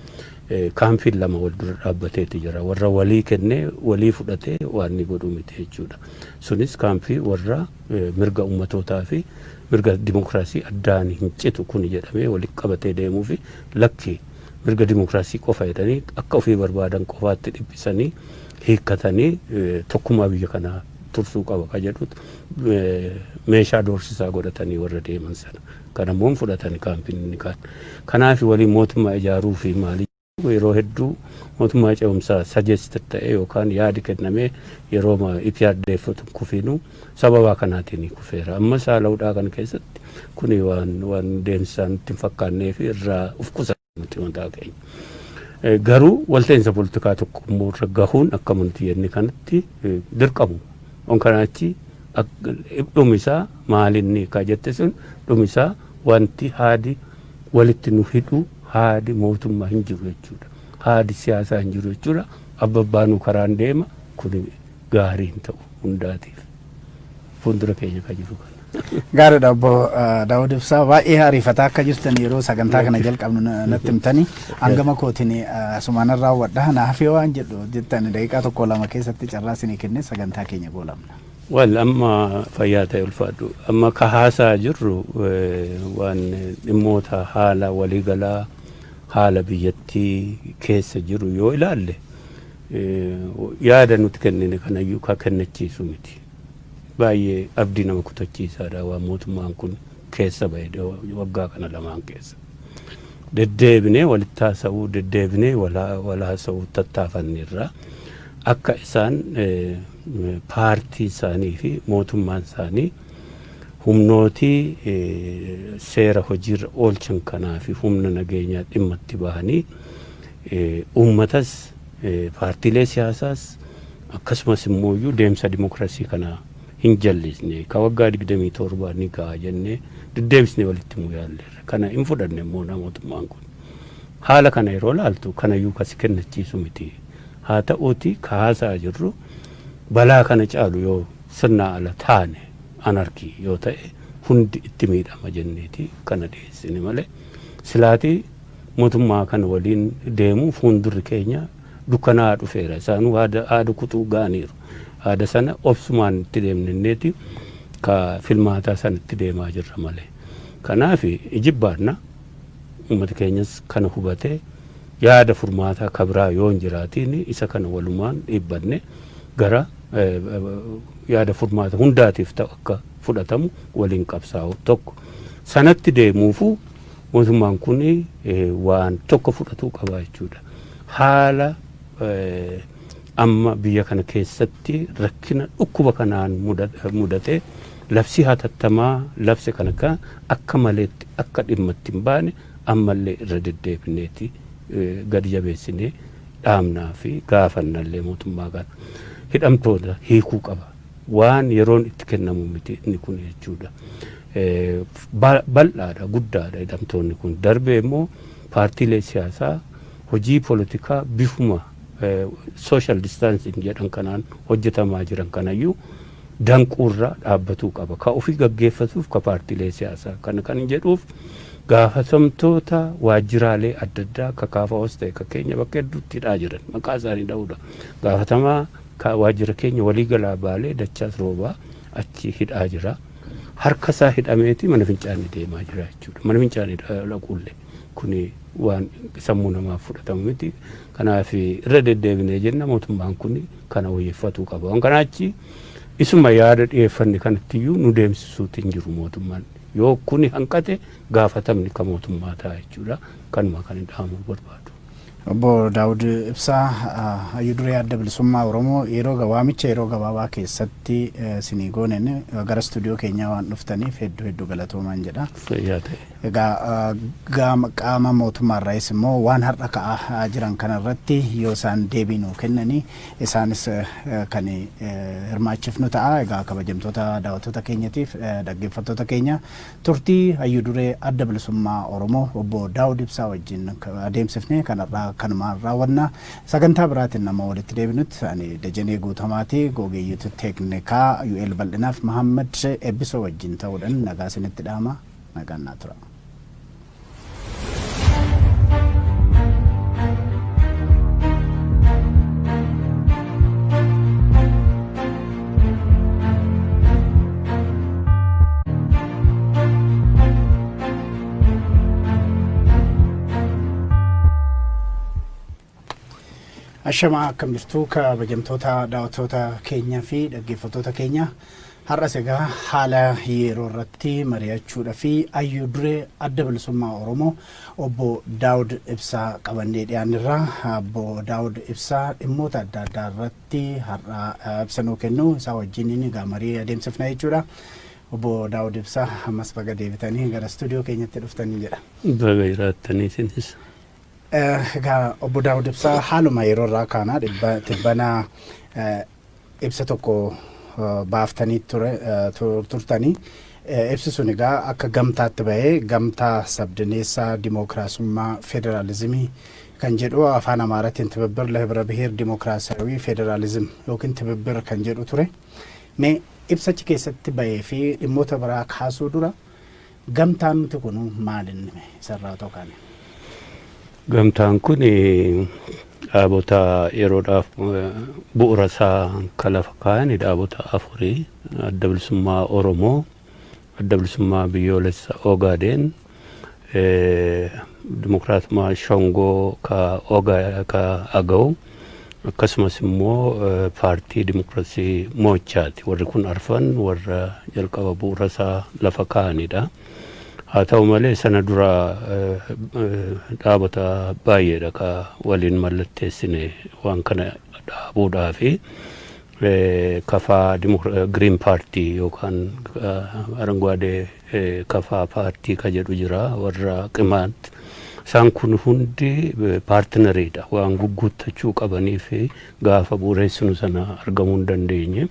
kaampiin lama wal dura dhaabbateeti jira. Warra walii kennee walii fudhatee waan ni godhu miti jechuudha. Sunis kaampii warra mirga ummatootaa fi mirga dimokiraasii addaan hin citu kun jedhamee walitti qabatee deemuu fi lakki mirga dimokiraasii qofa jedhanii akka ofii barbaadan qofaatti dhiphisanii hiikkatanii tokkummaa biyya kanaa tursuu qaba ka jedhutu meeshaa doorsisaa godhatanii warra deeman sana. Kan ammoo hin fudhatani kaampiin inni kaan. Kanaaf waliin mootummaa ijaaruu fi maalii yeroo hedduu mootummaa ce'umsaa suggest ta'e yookaan yaadi kennamee yeroo EPRDF kufiinuu sababaa kanaatiin kufeera. Amma saala hudhaa kana keessatti kuni waan deemsisaan itti hin fakkaannee fi irraa uf qusatu nuti mataa keenya. Garuu walta'iinsa poolitikaa tokko immoo irra gahuun akka nuti jenne kanatti dirqamu. On kanaachi dhumisaa maalinni ka jette sun, dhumisaa wanti haadi walitti nu hidhu, haadi mootummaa hin jiru jechuudha. Haadi siyaasaa hin jiru jechuudha. Abbabbaanuu karaan deema, kun gaarii hin ta'u hundaatiif. Fuuldura keenya ka jiru kana. Gaariidha, obbo Daawud Ibsaa, baay'ee ariifataa akka jirtan yeroo sagantaa kana jalqabnu natti himtanii, hangama kootiin asumaan raawwadha. Naafii waan jedhu jettan daqiiqaa tokko lama keessatti carraa isinii kenne, sagantaa keenya goolabna. Wal amma fayyaa ta'e, ulfaadhu. Amma ka haasaa jirru waan dhimmoota haala waliigalaa haala biyyattii keessa jiru yoo ilaalle, yaada nuti kennine kanayyuu ka kennachiisu miti. Baay'ee abdii nama kutachiisaadha waan mootummaan kun keessa bahe waggaa kana lamaan keessa. Deddeebinee walitti haasa'uu, deddeebinee wal haasa'uu tattaafanneerra, akka isaan paartii isaanii fi mootummaan isaanii humnootii seera hojiirra oolchan kanaa fi humna nageenyaa dhimma itti bahanii uummatas, paartiilee siyaasaas, akkasumas immoo deemsa dimokiraasii kana hin jallisne, ka waggaa 27 ni ga'a jennee deddeebisnee walitti himuu yaalleerra. Kana hin fudhanne immoo mootummaan kun. Haala kana yeroo laaltu kanayyuu kasi kennachiisu miti. Haa ta'uuti ka haasaa jirru balaa kana caalu yoo sirna ala taane, anarchy yoo ta'e, hundi itti miidhama jenneeti kana dhiyeessine malee, silaatii mootummaa kana waliin deemuu fuuldurri keenya dukkanaa dhufeera. Isaanuu haada kutuu ga'aniiru. Haada sana obsumaan itti deemnenneeti ka filmaataa sana itti deemaa jirra malee. Kanaaf ijibbaanna uummata keenyas kana hubatee yaada furmaataa kabraa yoo hin jiraatiin isa kana walumaan dhiibbanne gara yaada furmaata hundaatiif ta'u akka fudhatamu waliin qabsaa'u tokko. Sanatti deemuufu mootummaan kun waan tokko fudhatuu qaba jechuudha. Haala amma biyya kana keessatti rakkina dhukkuba kanaan mudate labsii hatattamaa labse kana akka maleetti akka dhimma itti hin baane ammallee irra deddeebineeti gadi jabeessinee dhaamnaa fi gaafannallee mootummaa kana. Hidhamtoota hiikuu qaba. Waan yeroon itti kennamu miti inni kun jechuudha. Bal'aadha, guddaadha hidhamtoonni kun. Darbee immoo paartiilee siyaasaa hojii poolitikaa bifuma social distancing jedhan kanaan hojjetamaa jiran kanayyuu danquurra dhaabbatuu qaba. Ka ofii gaggeeffatuuf ka paartiilee siyaasaa kana kan jedhuuf gaafatamtoota waajjiraalee adda addaa ka KFOs ta'e ka keenya bakka hedduutti hidhaa jiran maqaa isaanii dha'uudha. Gaafatamaa waajjira keenya waliigalaa Baalee Dachaas Roobaa achi hidhaa jira. Harka isaa hidhameeti mana fincaanii deemaa jira jechuudha. Mana fincaanii dhaquullee kuni waan sammuu namaaf fudhatamu miti. Kanaaf irra deddeebinee jenna, mootummaan kun kana wayyeeffatuu qaba. Waan kanaachi isuma yaada dhiyeeffanne kanattiyyuu nu deemsisuutti hin jiru mootummaan. Yoo kuni hanqate gaafatamni ka mootummaa ta'a jechuudha. Kanuma kan dhaamuu barbaadu. Obbo Daawud Ibsaa, hayyuu duree Adda Bilisummaa Oromoo, yeroo waamicha yeroo gabaabaa keessatti sinii gooneen gara istuudiyoo keenyaa waan dhuftaniif hedduu hedduu galatoomaan jedha. Fayyaa ta'e. Egaa qaama mootummaarraayis immoo waan har'a ka'aa jiran kanarratti yoo isaan deebii nuu kennanii isaanis kan hirmaachifnu ta'a. Egaa kabajamtoota daawwattoota keenyatiif dhaggeeffattoota keenya, turtii hayyuu duree Adda Bilisummaa Oromoo obbo Daawud Ibsaa wajjin adeemsifne kanarraa kanumaan raawwanna. Sagantaa biraatiin nama walitti deebinutti ani Dajanee Guutamaati, ogeeyyitu teeknikaa UL Bal'inaaf Mahammad Eebbisoo wajjin ta'uudhaan nagaa isinitti dhaama. Nagaan naa tura. Ashamaa, akkam jirtu kabajamtoota daawwattoota keenyaa fi dhaggeeffattoota keenya? Har'as egaa haala yeroo irratti mari'achuudha fi hayyuu duree Adda Bilisummaa Oromoo Obbo Daawud Ibsaa qabannee dhiyaannirra. Obbo Daawud Ibsaa dhimmoota adda addaa irratti har'a ibsa nuu kennu, isaa wajjin egaa marii adeemsifna jechuudha. Obbo Daawud Ibsaa, ammas baga deebitanii gara istuudiyoo keenyatti dhuftanii jedha. Baga jiraattanii isinis. Egaa Obbo Daawud Ibsaa, haaluma yeroo irraa kaanaa tibbana ibsa tokko baaftanii turtanii. Ibsi sun egaa akka gamtaatti bahee, Gamtaa Sabdaneessaa Dimookiraasummaa Federaalizimii kan jedhu, afaan Amaaraatiin ትብብር ለህብረ ብሔር ዲሞክራሲያዊ ፌዴራሊዝም yookiin ትብብር kan jedhu ture. Mee ibsachi keessatti bahee fi dhimmoota biraa kaasuu dura gamtaan nuti kun maal inni isarraa ta'u kaane? Gamtaan kun dhaabota yeroodhaaf bu'uura isaa kan lafa kaa'an dhaabota afurii: Adda Bilisummaa Oromoo, Adda Bilisummaa Biyyoolessa Ogaadeen, Dimokiraatummaa Shongoo ka ka Agaw, akkasumas immoo Paartii Dimokiraasii Moochaati. Warri kun arfan warra jalqaba bu'uura isaa lafa kaa'anidha. Haa ta'u malee, sana dura dhaabota baay'eedha ka waliin mallatteessine waan kana dhaabuudhaa fi kafaa Green Party yookaan አረንጓዴ kafaa paartii ka jedhu jira, warra Qimaant. Isaan kun hundi partneriidha, waan gugguuttachuu qabanii fi gaafa bu'uureessinu sana argamuu hin dandeenye.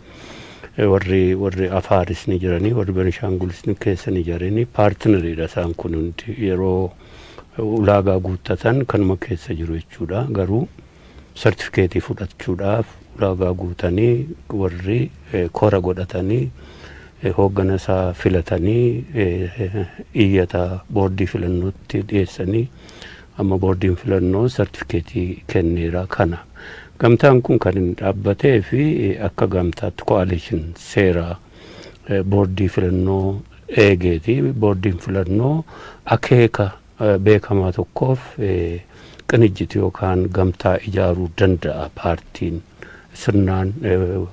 Warri Afaaris ni jiranii, warri Benishaangulis ni keessa ni jiranii, partneriidha. Isaan kun hundi yeroo ulaagaa guuttatan kanuma keessa jiru jechuudha. Garuu sartifikeetii fudhachuudhaaf ulaagaa guutanii, warri kora godhatanii, hooggana isaa filatanii, iyyata boordii filannootti dhiyeessanii, amma boordiin filannoo sartifikeetii kenneera kana. Gamtaan kun kan inni dhaabbatee fi akka gamtaatti coalition seera boordii filannoo eegeeti. Boordiin filannoo akeeka beekamaa tokkoof qinijjiti yookaan gamtaa ijaaruu danda'a paartiin sirnaan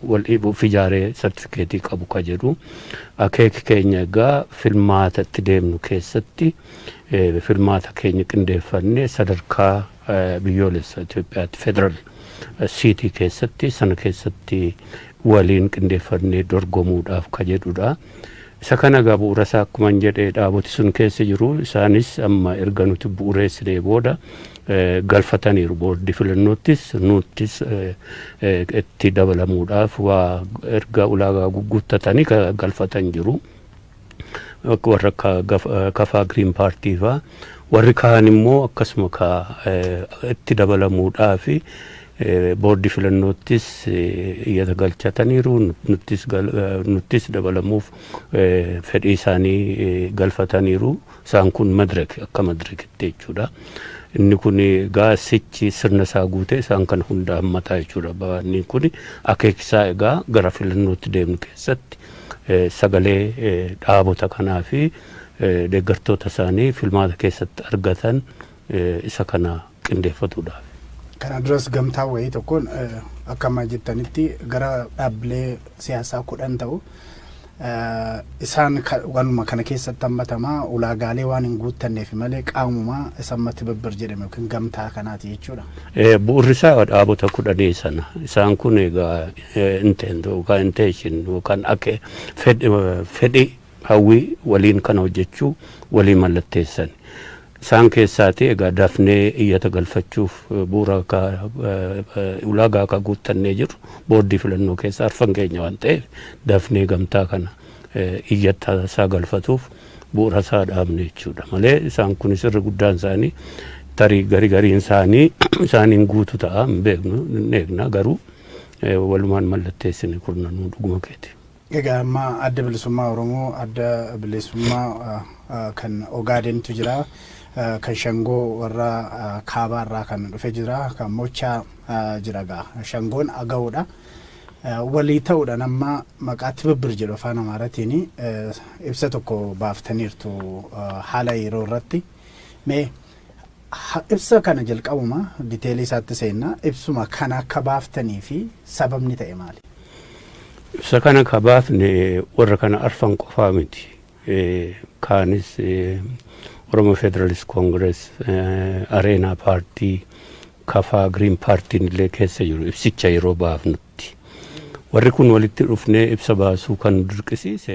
wal of ijaaree sartifikeetii qabu ka jedhu. Akeeki keenya egaa filmaata itti deemnu keessatti filmaata keenya qindeeffannee sadarkaa biyyoolessa Itoophiyaatti federal seatii keessatti sana keessatti waliin qindeeffannee dorgomuudhaaf ka jedhudha. Isa kana egaa bu'uura isaa akkuma hin jedhee dhaaboti sun keessa jiru. Isaanis amma erga nuti bu'uureessinee booda galfataniiru boordii filannoottis, nuttis itti dabalamuudhaaf waa erga ulaagaa guuttatanii galfatan jiru. Warra akka kafaa Green Party faa, warri kaan immoo akkasuma ka itti dabalamuudhaaf boordii filannoottis iyyata galchataniiru, nuttis dabalamuuf fedhii isaanii galfataniiru. Isaan kun Madirek, akka Madirekitti jechuudha. Inni kun egaa sichi sirna isaa guute isaan kan hunda hammataa jechuudha. Inni kun akeekisaa egaa gara filannootti deemnu keessatti sagalee dhaabota kanaa fi deeggartoota isaanii filmaata keessatti argatan isa kana qindeeffatuudhaaf. Kana duras gamtaa wayii tokkoon akka amma jettanitti gara dhaabbilee siyaasaa 10 ta'u isaan waanuma kana keessatti hammatamaa ulaagaalee waan hin guuttanneef malee qaamumaa isa amma ትብብር jedhame yookiin gamtaa kanaati jechuudha. Bu'uurri isaa dhaabota 10 sana. Isaan kun egaa intent yookaan intention yookaan akka fedhii hawwii waliin kana hojjechuu waliin mallatteessan. Isaan keessaati egaa dafnee iyyata galfachuuf bu'uura ulaagaa akka guuttannee jiru boordii filannoo keessa arfan keenya waan ta'eef, dafnee gamtaa kana iyyata isaa galfatuuf bu'uura isaa dhaabne jechuudha malee, isaan kunis irra guddaan isaanii tarii gari gariin isaanii isaaniin guutu ta'a, hin beeknu, hin eegna, garuu walumaan mallatteessine kurnanuu, dhuguma keeti. Egaa amma Adda Bilisummaa Oromoo, Adda Bilisummaa Kan Ogaadentu jira. Kan Shangoo warra kaabaarraa kan dhufe jira. Kan Mochaa jira gaa. Shangoon Aga'uudha. Walii ta'uudhaan amma maqaa Tibibbir jedhu afaan Amaaraatiin ibsa tokko baaftaniirtu haala yeroo irratti. Mee ibsa kana jalqabuma detail isaatti seenna, ibsuma kana akka baaftanii fi sababni ta'e maali? Ibsa kana ka baafne warra kana arfan qofaa miti. Kaanis Oromo Federalist Congress, Areenaa Paartii, Kafaa Green Paartiin illee keessa jiru ibsicha yeroo baafnutti. Warri kun walitti dhufnee ibsa baasuu kan dirqisiise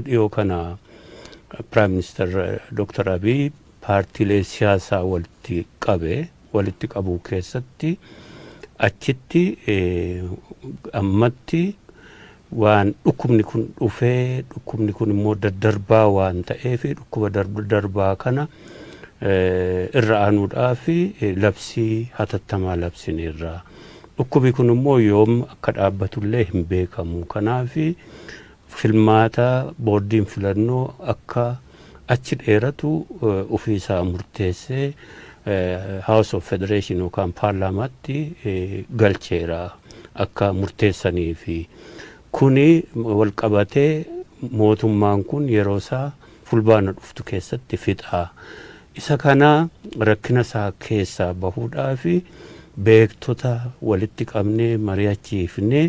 dhiyoo kana Prime Minister Dr. Abiy paartiilee siyaasaa walitti qabe. Walitti qabuu keessatti achitti ammatti waan dhukkubni kun dhufee, dhukkubni kun immoo daddarbaa waan ta'eef, dhukkuba darbaa kana irra aanuudhaaf labsii hatattamaa labsineerra. Dhukkubi kun immoo yoom akka dhaabbatullee hin beekamu. Kanaaf filmaata boordiin filannoo akka achi dheeratu ofiisaa murteessee House of Federation yookaan paarlaamaatti galcheera akka murteessanii fi kuni wal qabatee mootummaan kun yeroo isaa Fulbaana dhuftu keessatti fixaa. Isa kana rakkina isaa keessaa bahuudhaaf beektota walitti qabnee mari'achiifnee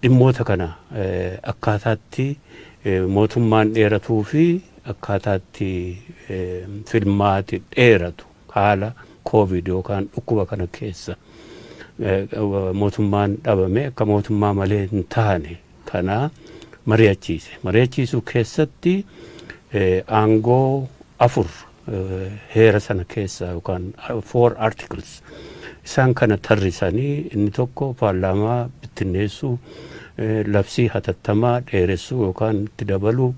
dhimmoota kana akkaataatti mootummaan dheeratuu fi akkaataatti filmaati dheeratu, haala COVID yookaan dhukkuba kana keessa mootummaan dhabame akka mootummaa malee hin taane kana mari'achiise. Mari'achiisuu keessatti aangoo afur heera sana keessa yookaan four articles isaan kana tarrisanii, inni tokko paarlaamaa bittinneessuu, labsii hatattamaa dheeressuu yookaan itti dabaluu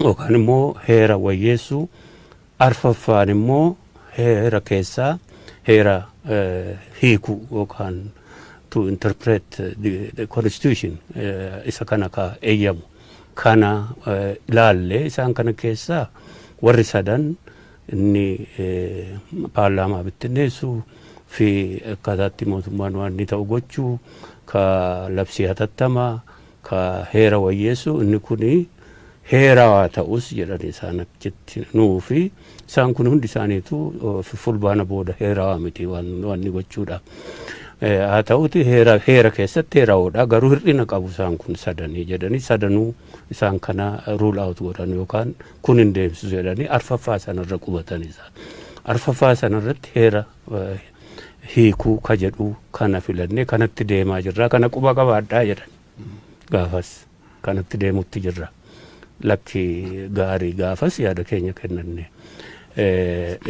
yookaan immoo heera wayyeessuu, arfaffaan immoo heera keessaa heera hiikuu yookaan to interpret the constitution isa kana ka eeyyamu kana ilaalle. Isaan kana keessaa warri sadan, inni paarlaamaa bittinneessuu fi akkaataatti mootummaan waan inni ta'u gochuu, ka labsii hatattamaa, ka heera wayyeessuu, inni kuni heerawaa ta'us jedhan isaan achitti nuu fi isaan kun hundi isaaniitu Fulbaana booda heerawaa miti waan inni gochuudha. Haa ta'uti heera keessatti heerawoodha, garuu hir'ina qabu isaan kun sadanii jedhanii, sadanuu isaan kana rule out godhan yookaan kun hin deemsisu jedhanii arfaffaa sanarra qubatan isaan. Arfaffaa sanarratti heera hiikuu ka jedhu kana filannee kanatti deemaa jirra, kana quba qabaadhaa jedhan. Gaafas kanatti deemutti jirra. Lakki gaarii, gaafas yaada keenya kennanne.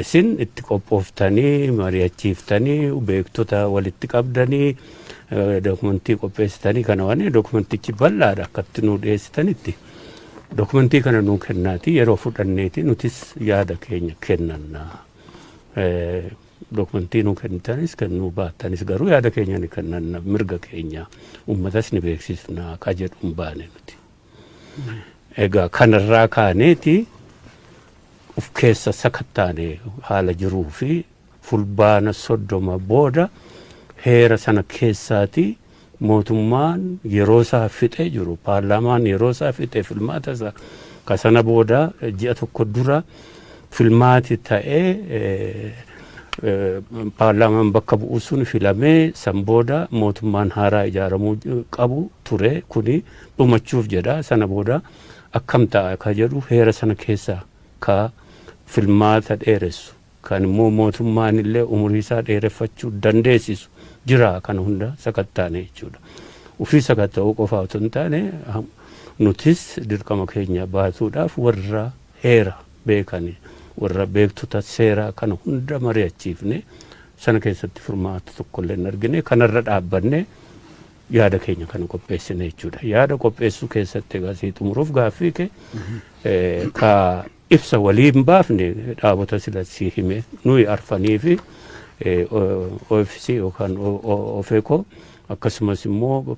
Isin itti qophooftanii mari'achiiftanii beektota walitti qabdanii dokumentii qopheessitanii kana waan dokumentichi bal'aadha akkatti nuu dhiyeessitanitti. Dokumentii kana nuu kennaati, yeroo fudhanneeti nutis yaada keenya kennanna. Dokumentii nuu kennitanis kennuu baattanis garuu yaada keenya ni kennanna, mirga keenya uummatas ni beeksisna ka jedhu hin baane nuti. Egaa kanarraa kaaneeti uf keessa sakattaane haala jiruu fi Fulbaana 30 booda heera sana keessaati mootummaan yeroo isaa fixee jiru, paarlaamaan yeroo isaa fixee filmaata isaa ka sana booda ji'a tokko dura filmaati ta'ee paarlaamaan bakka bu'u sun filamee san booda mootummaan haaraa ijaaramuu qabu ture. Kuni dhumachuuf jedha. Sana booda akkam ta'a ka jedhu heera sana keessa ka filmaata dheeressu kan immoo mootummaan illee umurii isaa dheereffachuu dandeessisu jira, kana hunda sakattaane jechuudha. Ufii sakatta'uu qofa otoo hin taane nutis dirqama keenya baasuudhaaf warra heera beekani, warra beektota seeraa kana hunda mari'achiifne. Sana keessatti furmaata tokko illee hin argine. Kanarra dhaabbanne yaada keenya kana qopheessine jechuudha. Yaada qopheessuu keessatti egaa sii xumuruuf gaaffii kee, ka ibsa waliin baafne dhaabota sila sii hime nuyi arfanii fi OFC yookaan OFECO, akkasumas immoo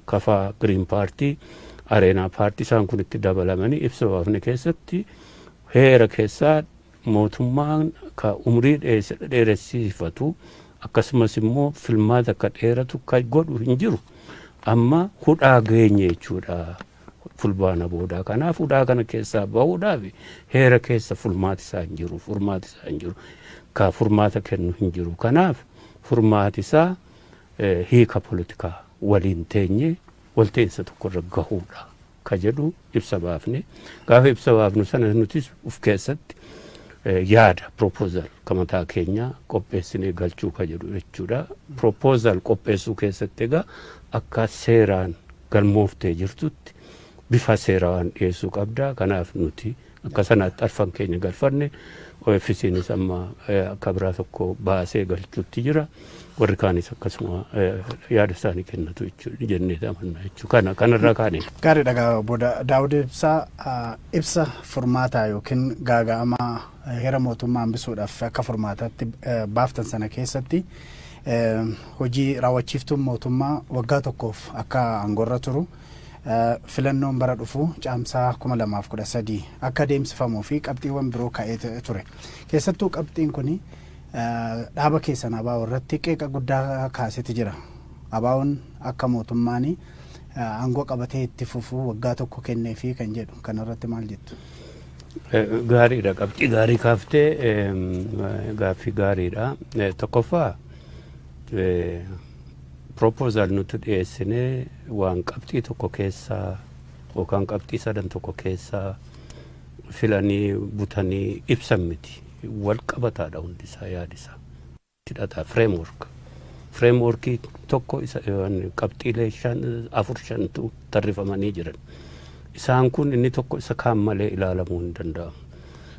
Kafaa Green Party, Areenaa paartii, isaan kun itti dabalamanii ibsa baafne keessatti, heera keessaa mootummaan ka umrii dheeressifatu, akkasumas immoo filmaata akka dheeratu ka godhu hin jiru. Amma hudhaa geenye jechuudha fulbaana boodaa. Kanaaf hudhaa kana keessaa bahuudhaaf heera keessa furmaati isaa hin jiru, furmaati isaa hin jiru, ka furmaata kennu hin jiru. Kanaaf furmaati isaa hiika poolitikaa waliin teenye walta'iinsa tokkorra gahuudha ka jedhu ibsa baafne. Gaafa ibsa baafnu sana nutis uf keessatti yaada proposal ka mataa keenya qopheessinee galchuu ka jedhu jechuudha. Proposal qopheessuu keessatti egaa akka seeraan galmooftee jirtutti bifa seeraan dhiyeessuu qabda. Kanaaf nuti akka sanaatti arfan keenya galfanne. OFCnis amma akka biraa tokko baasee galchuutti jira. Warri kaanis akkasuma yaada isaanii kennatu jechuudha jennee amanna jechuudha. Kana kanarraa kaane. Gaarii dhagaa, obbo Daawud Ibsaa, ibsa furmaataa yookiin gaaga'amaa heera mootummaa hambisuudhaaf akka furmaataatti baaftan sana keessatti, hojii raawwachiiftuun mootummaa waggaa tokkoof akka aangoorra turu, filannoon bara dhufu Caamsaa 2013 akka adeemsifamuu fi qabxiiwwan biroo ka'ee ture. Keessattuu qabxiin kun dhaaba keessan ABO irratti qeeqa guddaa kaaseeti jira. ABO'n akka mootummaan aangoo qabatee itti fufuu waggaa tokko kenneefi kan jedhu kanarratti maal jettu? Gaariidha, qabxii gaarii kaaftee, gaaffii gaariidha. Tokkoffaa, proposal nuti dhiyeessinee waan qabxii tokko keessaa yookaan qabxii sadan tokko keessaa filanii butanii ibsan miti. Wal qabataadha hundisaa yaadisaa. Hidhata framework. Frameworkii tokko isa qabxiilee shan, afur, shantu tarrifamanii jiran. Isaan kun inni tokko isa kaan malee ilaalamuu hin danda'amu.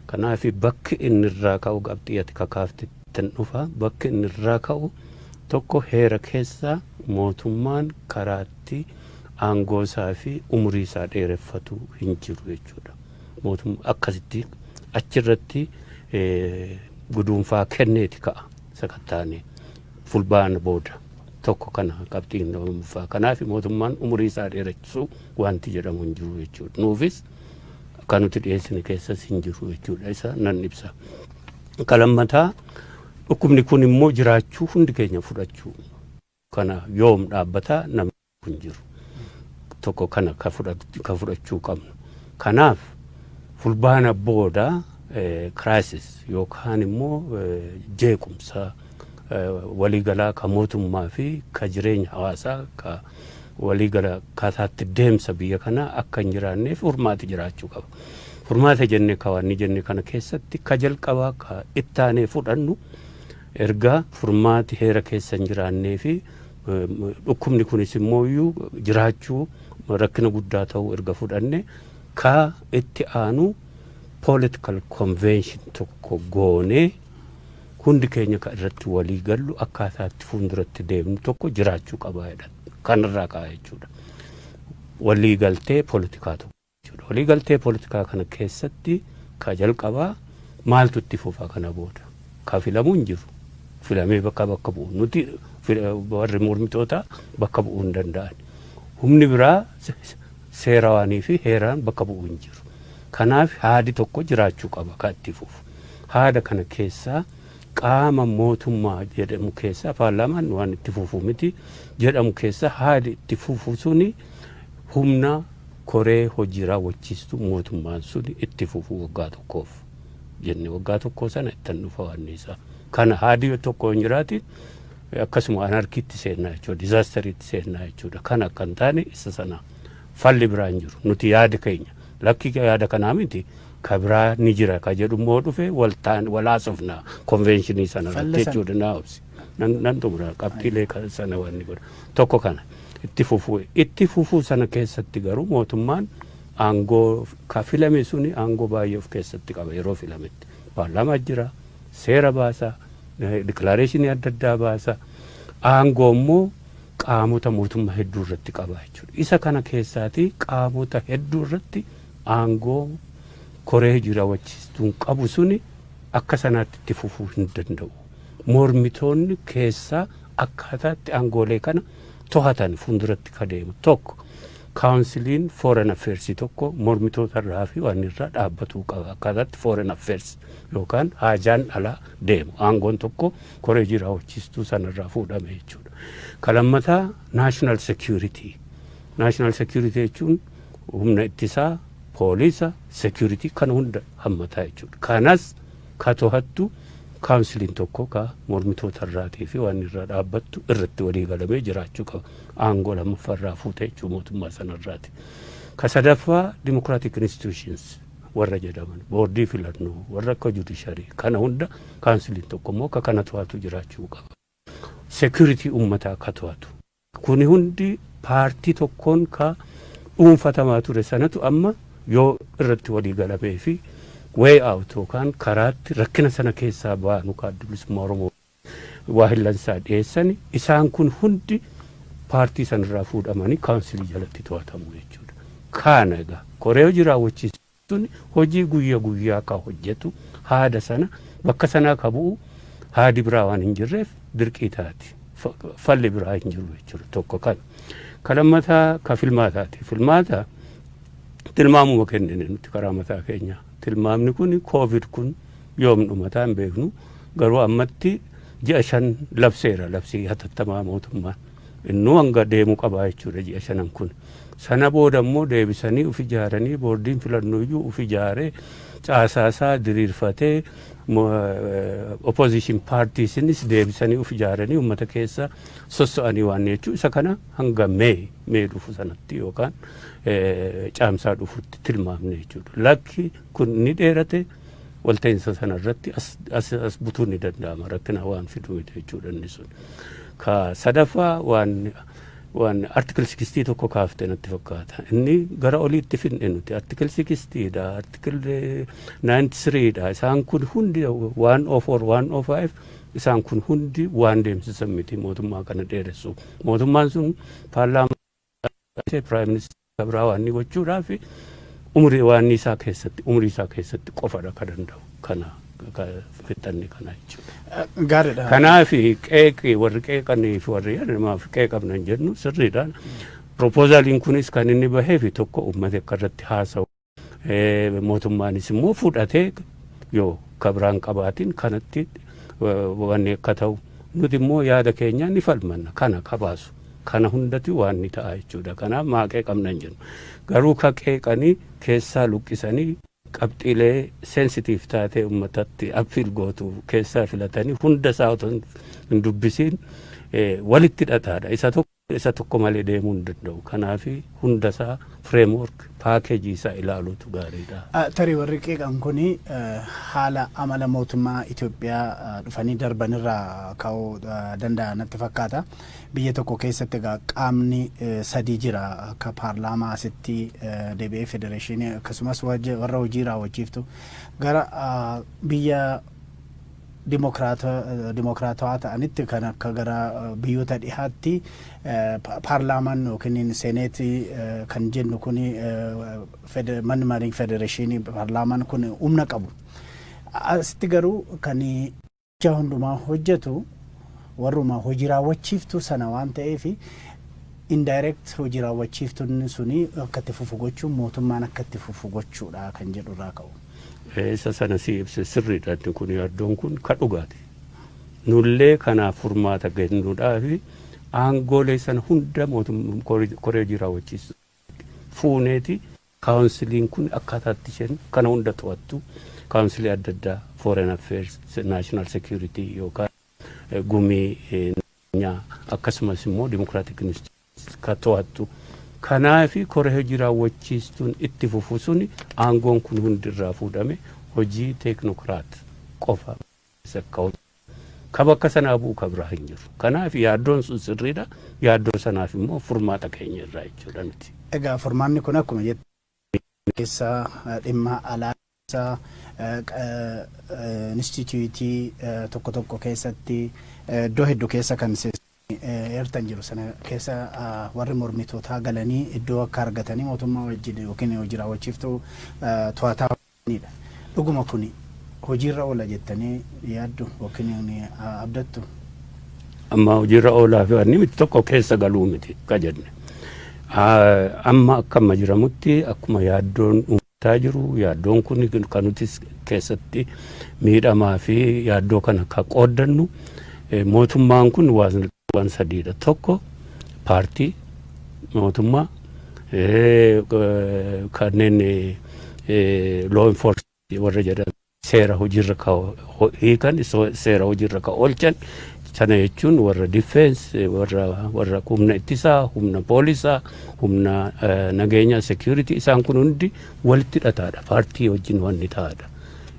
Kanaaf bakki inni irraa ka'u, qabxii ati kakaafte dhufa, bakki inni irraa ka'u tokko, heera keessa mootummaan karaatti aangoo isaa fi umurii isaa dheereffatu hin jiru jechuudha. Mootummaa akkasitti achirratti guduunfaa kenneeti ka'a sakattaanee fulbaana booda tokko kana qabxiin lammaffaa. Kanaaf mootummaan umurii isaa dheeressuu wanti jedhamu hin jiru jechuudha. Nuufis akka nuti dhiyeessine keessas hin jiru jechuudha, isa nan ibsa. Ka lammataa, dhukkubni kun immoo jiraachuu hundi keenya fudhachuu, kana yoom dhaabbataa namni kun jiru tokko kana ka fudhachuu qabnu. Kanaaf fulbaana booda crisis yookaan immoo jeequmsa waliigalaa ka mootummaa fi ka jireenya hawaasaa ka waliigala akkaataatti deemsa biyya kanaa akka hin jiraanneef furmaati jiraachuu qaba. Furmaata jennee ka waan jenne kana keessatti ka jalqabaa ka ittaanee fudhannu, erga furmaati heera keessa hin jiraannee fi dhukkubni kunis immoo iyyuu jiraachuu rakkina guddaa ta'uu erga fudhanne, ka itti aanu political convention tokko goonee hundi keenya ka irratti walii gallu, akkaataatti fuulduratti deemnu tokko jiraachuu qaba jedhan. Kanarraa ka'a jechuudha. Walii galtee poolitikaa tokko jechuudha. Walii galtee poolitikaa kana keessatti ka jalqabaa maaltu itti fufa kana booda? Ka filamuu hin jiru. Filamee bakka bu'u. Nuti warri mormitoota bakka bu'uu hin danda'an. Humni biraa seerawaanii fi heeraan bakka bu'uu hin jiru. Kanaaf haadi tokko jiraachuu qaba ka itti fufu. Haada kana keessaa qaama mootummaa jedhamu keessaa, paarlaamaan waan itti fufu miti jedhamu keessaa, haadi itti fufu suni humna koree hojii raawwachiistu mootummaan suni itti fufu waggaa tokkoof jenne. Waggaa tokkoo sana ittan dhufa waan isaa. Kana haadi tokko hin jiraatin akkasuma anarchytti seennaa jechuudha, disasteriitti seennaa jechuudha. Kana akka hin taane isa sana falli biraa hin jiru. Nuti yaada keenya lakki yaada kanaa miti, ka biraa ni jira ka jedhu immoo dhufe waltaan walaasofna conventionii sana irratti jechuudha. Naa obsi, nan xumura qabxiilee sana. Wanni godha tokko kana itti fufuu sana keessatti garuu mootummaan aangoo ka filame suni aangoo baay'ee of keessatti qaba. Yeroo filametti paarlaamaa jira, seera baasa, declarationii adda addaa baasa, aangoo immoo qaamota mootummaa hedduu irratti qaba jechuudha. Isa kana keessaati qaamota hedduu irratti aangoo koree hojii raawwachiistuun qabu suni akka sanaatti itti fufuu hin danda'u. Mormitoonni keessaa akkaataatti aangoolee kana to'atan fuulduratti ka deemu tokko. Counciliin foreign affairs tokko mormitoota irraa fi waan irraa dhaabbatuu qaba. Akkaataatti foreign affairs yookaan haajaan alaa deemu aangoon tokko koree hojii raawwachiistuu sanarraa fuudhame jechuudha. Ka lammataa national security. National security jechuun humna ittisaa, poolisa, security kana hunda hammataa jechuudha. Kanas ka to'attu counciliin tokko ka mormitoota irraatii fi waan irraa dhaabbattu irratti walii galamee jiraachuu qaba. Aangoo lammaffaarraa fuute jechuu mootummaa sanarraati. Ka sadaffaa democratic institutions warra jedhaman, boordii filannoo, warra akka judiciary kana hunda counciliin tokko immoo ka kana to'atu jiraachuu qaba. Security uummataa ka to'atu. Kuni hundi paartii tokkoon ka dhuunfatamaa ture sanatu amma yoo irratti walii galamee fi way out yookaan karaatti rakkina sana keessaa baanu ka Adda Bilisummaa Oromoo waa hillansaa dhiyeessani, isaan kun hundi paartii sanarraa fuudhamanii councilii jalatti to'atamu jechuudha. Kana egaa koree hojii raawwachiistuun hojii guyyaa guyyaa ka hojjetu, haada sana bakka sanaa ka bu'u haadi biraa waan hin jirreef dirqii taati. Falli biraa hin jiru jechuudha tokko kana. Ka lammataa ka filmaataati. Filmaata tilmaamuma kennine nuti karaa mataa keenya. Tilmaamni kun COVID kun yoom dhumataa hin beeknu, garuu ammatti ji'a 5 labseera labsii hatattamaa mootummaan. Innuu hanga deemuu qabaa jechuudha ji'a 5n kun. Sana booda immoo deebisanii uf ijaaranii, boordiin filannoo iyyuu uf ijaaree caasaasaa diriirfatee, opposition partiesinis deebisanii uf ijaaranii uummata keessa sosso'anii waan jechuu isa kana hanga May dhufu sanatti yookaan caamsaa dhufutti tilmaamne jechuudha. Lakki kun ni dheerate, walta'iinsa sana irratti as butuun ni danda'ama, rakkina waan fidu miti jechuudha inni sun. Ka sadaffaa waan article 60 tokko kaafte natti fakkaata. Inni gara oliitti finne nuti article 60 dha, article 93 dha. Isaan kun hundi 104, 105, isaan kun hundi waan deemsisan miti mootummaa kana dheeressu. Mootummaan sun paarlaamaa prime minister biraa waan inni gochuudhaaf umurii waan isaa keessatti, umurii isaa keessatti qofadha ka danda'u kana fixanne kana jechuudha. Gaariidha. Kanaaf qeeqi warri qeeqanii fi warri namaaf qeeqamna hin jennu, sirriidha. Proposaliin kunis kan inni bahee fi tokko uummati akka irratti haasa'u, mootummaanis immoo fudhatee yoo kabiraan qabaatiin kanatti wanni akka ta'u, nuti immoo yaada keenya ni falmanna, kana kabaasu kana hundatti waan ni ta'a jechuudha. Kanaaf maa qeeqamna hin jennu. Garuu ka qeeqanii keessaa luqqisanii qabxiilee sensitiif taatee uummatatti appeal gootu keessaa filatanii hunda isaa otoo hin dubbisiin walitti hidhataadha. Isa tokko isa tokko malee deemuu hin danda'u. Kanaaf hunda isaa framework packageii isaa ilaaluutu gaariidha. Tarii warri qeeqan kun haala amala mootummaa Itoophiyaa dhufanii darbanirraa ka'uu danda'a natti fakkaata. Biyya tokko keessatti egaa qaamni sadii jira, akka paarlaamaa asitti deebi'ee federeeshinii akkasumas warra hojii raawwachiiftu. Gara biyya dimokiraatawaa ta'anitti, kan akka gara biyyoota dhihaatti, paarlaamaan yookiin seeneetii kan jennu kun, manni marii federeeshinii, paarlaamaan kun humna qabu. Asitti garuu kan hundumaa hojjetu warruma hojii raawwachiiftuu sana waan ta'eef, indirect hojii raawwachiiftuun suni akka itti fufu gochuun mootummaan akka itti fufu gochuudha kan jedhu irraa ka'u. Isa sana si ibse sirriidha, inni kun yaaddoon kun ka dhugaati. Nullee kanaaf furmaata kennuudhaaf aangoolee sana hunda mootummaa koree hojii raawwachiisu fuuneeti counciliin kun akkaataatti isheen kana hunda to'attu, councilii adda addaa, foreign affairs, national security yookaan gumii akkasumas immoo democratic institutions ka to'attu. Kanaafi koree hojii raawwachiistuun itti fufu suni aangoon kun hundi irraa fuudhame hojii technocrat qofa akka ka bakka sanaa bu'u ka biraa hin jiru. Kanaaf yaaddoon sun sirriidha. Yaaddoo sanaaf immoo furmaata keenya irraa jechuudha nuti. Egaa furmaanni kun akkuma jettu keessa dhimma alaa instituutii tokko tokko keessatti iddoo hedduu keessa kan eertan jiru sana keessa warri mormitootaa galanii iddoo akka argatanii mootummaa wajjin yookiin hojii raawwachiiftuu to'ataa. Dhuguma kun hojiirra oola jettanii yaaddu yookiin abdattu? Amma hojiirra oolaa fi wanni miti, tokko keessa galuu miti ka jenne. Amma akka amma jiramutti, akkuma yaaddoon uummataa jiru, yaaddoon kun kan nuti keessatti miidhamaa fi yaaddoo kana ka qooddannu, mootummaan kun waan sadiidha. Tokko paartii mootummaa, kanneen law enforcement warra jedhan, seera hojiirra ka hiikan, seera hojiirra ka oolchan. Sana jechuun warra defense, warra humna ittisaa, humna poolisaa, humna nageenya, security. Isaan kun hundi walitti hidhataadha, paartii wajjin wanni ta'aadha.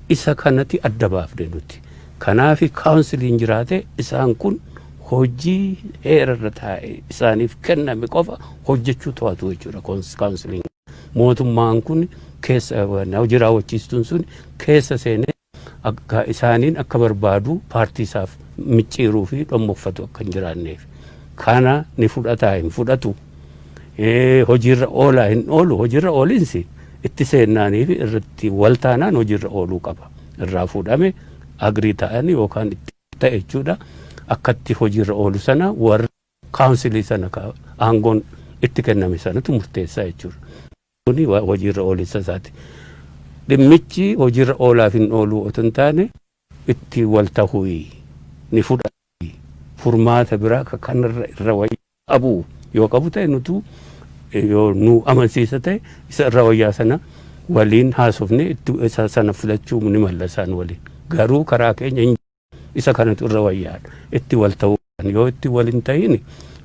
Isa kanatti adda baafne nuti. Kanaafi counciliin jiraate isaan kun hojii heerarra taa'e isaaniif kenname qofa hojjechuu to'atu jechuudha. Counciliin mootummaan kun keessa, hojii raawwachiistuun sun keessa seenee akka isaaniin akka barbaadu paartii isaaf micciiruu fi dhommoffatu akka hin jiraanneef. Kana ni fudhataa, hin fudhatu, hojiirra oolaa, hin oolu? Hojiirra oolinsi itti seennaanii fi irratti waltaanaan hojiirra ooluu qaba. Irraa fuudhame agree ta'anii yookaan itti ta'e jechuudha. Akkatti hojiirra oolu sana warra councilii sana aangoon itti kenname sanatu murteessaa jechuudha. Kuni hojiirra oolinsa isaati. Dhimmichi hojiirra oolaaf hin ooluu otoo hin taane, itti wal ta'uu ni fudhata, furmaata biraa ka kanarra irra wayyaa qabu yoo qabu ta'e, nutu yoo nu amansiisa ta'e, isa irra wayyaa sana waliin haasofne itti isa sana filachuu ni malla isaan waliin. Garuu karaa keenya hin isa kanatu irra wayyaadha itti wal ta'uu. Yoo itti wal hin ta'in,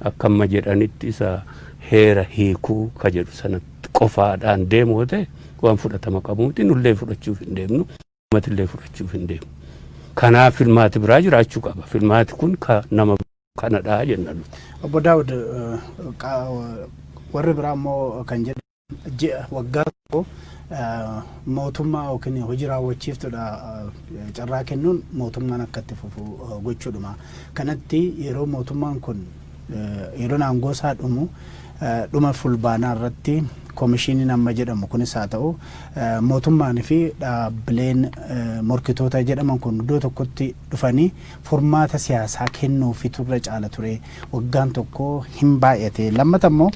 akka amma jedhanitti isa heera hiikuu ka jedhu sanatti qofaadhaan deemu yoo ta'e, waan fudhatama qabu miti. Nullee fudhachuuf hin deemnu, uummatillee fudhachuuf hin deemu. Kanaaf filmaati biraa jiraachuu qaba. Filmaati kun ka nama kanadha jenna nuti. Obbo Daawud, warri biraa immoo kan jedhu, ji'a waggaa 1 mootummaa yookiin hojii raawwachiiftuudha carraa kennuun mootummaan akka itti fufu gochuudhuma. Kanatti yeroo mootummaan kun yeroo aangoo isaa dhumu, dhuma Fulbaanaa irratti, koomishiniin amma jedhamu kunis haa ta'u, mootummaan fi dhaabbileen morkitoota jedhaman kun iddoo tokkotti dhufanii furmaata siyaasaa kennuufitu irra caala ture, waggaan 1 hin baay'ate. Lammata immoo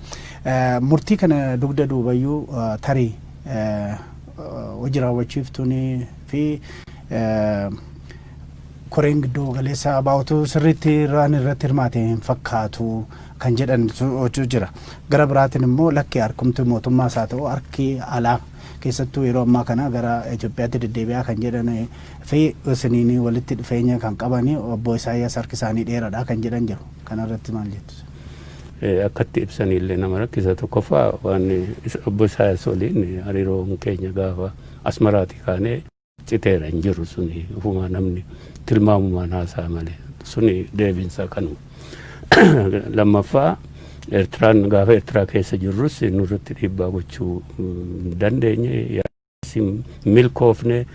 murtii kana dugda duubayyuu tarii hojii raawwachiiftuun fi koreen gidduu galeessa abaa'otu sirriitti irraan irratti hirmaate hin fakkaatu kan jedhan jira. Gara biraatiin immoo lakki, harkumti mootummaas haa ta'u, harki alaa keessattuu yeroo ammaa kana gara Itoophiyaatti deddeebi'aa kan jedhan fi isiniin walitti dhufeenya kan qabani obbo Isaayyaas harki isaanii dheeraadha kan jedhan jiru. Kana irratti maal jettu? Akkatti ibsaniillee nama rakkisa. Tokkoffaa, waan obbo Isaayyaas waliin hariiroon keenya gaafa Asmaraatii kaanee citeera, hin jiru. Suni ofumaa namni tilmaamumaan haasaa malee, suni deebiinsaa kanuma. Lammaffaa, Eertiraan gaafa Eertiraa keessa jirrus nurratti dhiibbaa gochuu hin dandeenye, milkoofne.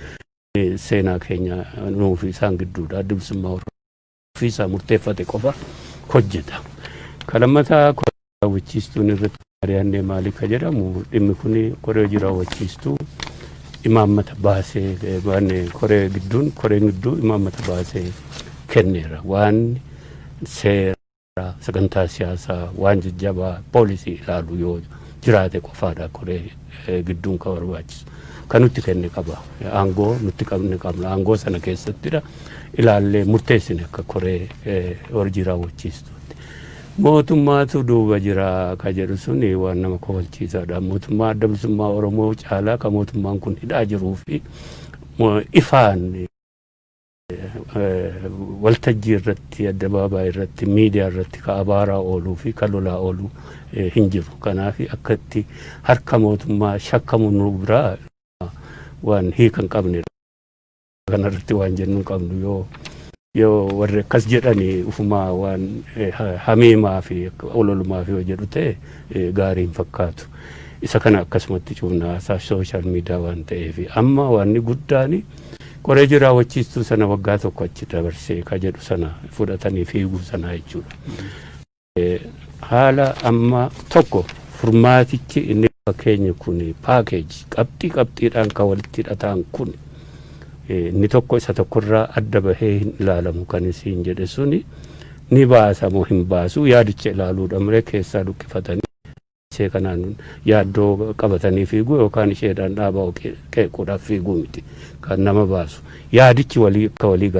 Seenaa keenya nuufi isaan gidduudha. Adda Bilisummaa Oromoo ofiisaa murteeffate qofa hojjeta. Ka lammataa, raawwachiistuun irratti mari'annee maali ka jedhamu, dhimmi kun koree hojii raawwachiistuu imaammata baasee, waan koree gidduun, koreen gidduu imaammata baasee kenneera. Waan seera, sagantaa siyaasaa, waan jajjabaa poolisii ilaalu yoo jiraate qofaadha koree gidduun ka barbaachisu. Kan nutti kenne qaba. Aangoo nutti qabne qabna. Aangoo sana keessattidha ilaallee murteessine akka koree hojii raawwachiistuutti. Mootummaatu duuba jira ka jedhu suni waan nama kofalchiisaadha. Mootummaa Adda Bilisummaa Oromoo caalaa ka mootummaan kun hidhaa jiruu fi ifaan waltajjii irratti, addabaabaayii irratti, miidiyaa irratti ka abaaraa ooluu fi ka lolaa ooluu hin jiru. Kanaaf akka itti harka mootummaa shakkamu nu biraa waan hiika hin qabnedha. Kanarratti waan jennu hin qabnu. Yoo warri akkas jedhanii ufumaa waan hamiimaa fi ololumaa fi yoo jedhu ta'e, gaarii hin fakkaatu. Isa kana akkasumatti cufnaa, social media waan ta'eef. Amma wanni guddaani qoree hojii raawwachiistuu sana waggaa 1 achi dabarsee ka jedhu sana fudhatanii fiiguu sana jechuudha. Haala amma tokko furmaatichi inni fakkeenya kun package qabxii qabxiidhaan kan walitti hidhataan kun inni tokko isa tokkorraa adda bahee hin ilaalamu. Kan isiin jedhe suni ni baasa moo hin baasu yaadicha ilaaluudha malee keessaa luqqifatanii Ishee kanaan yaaddoo qabatanii fiiguu yookaan isheedhaan dhaabaa qeequudhaaf fiiguu miti kan nama baasu. Yaadichi walii akka walii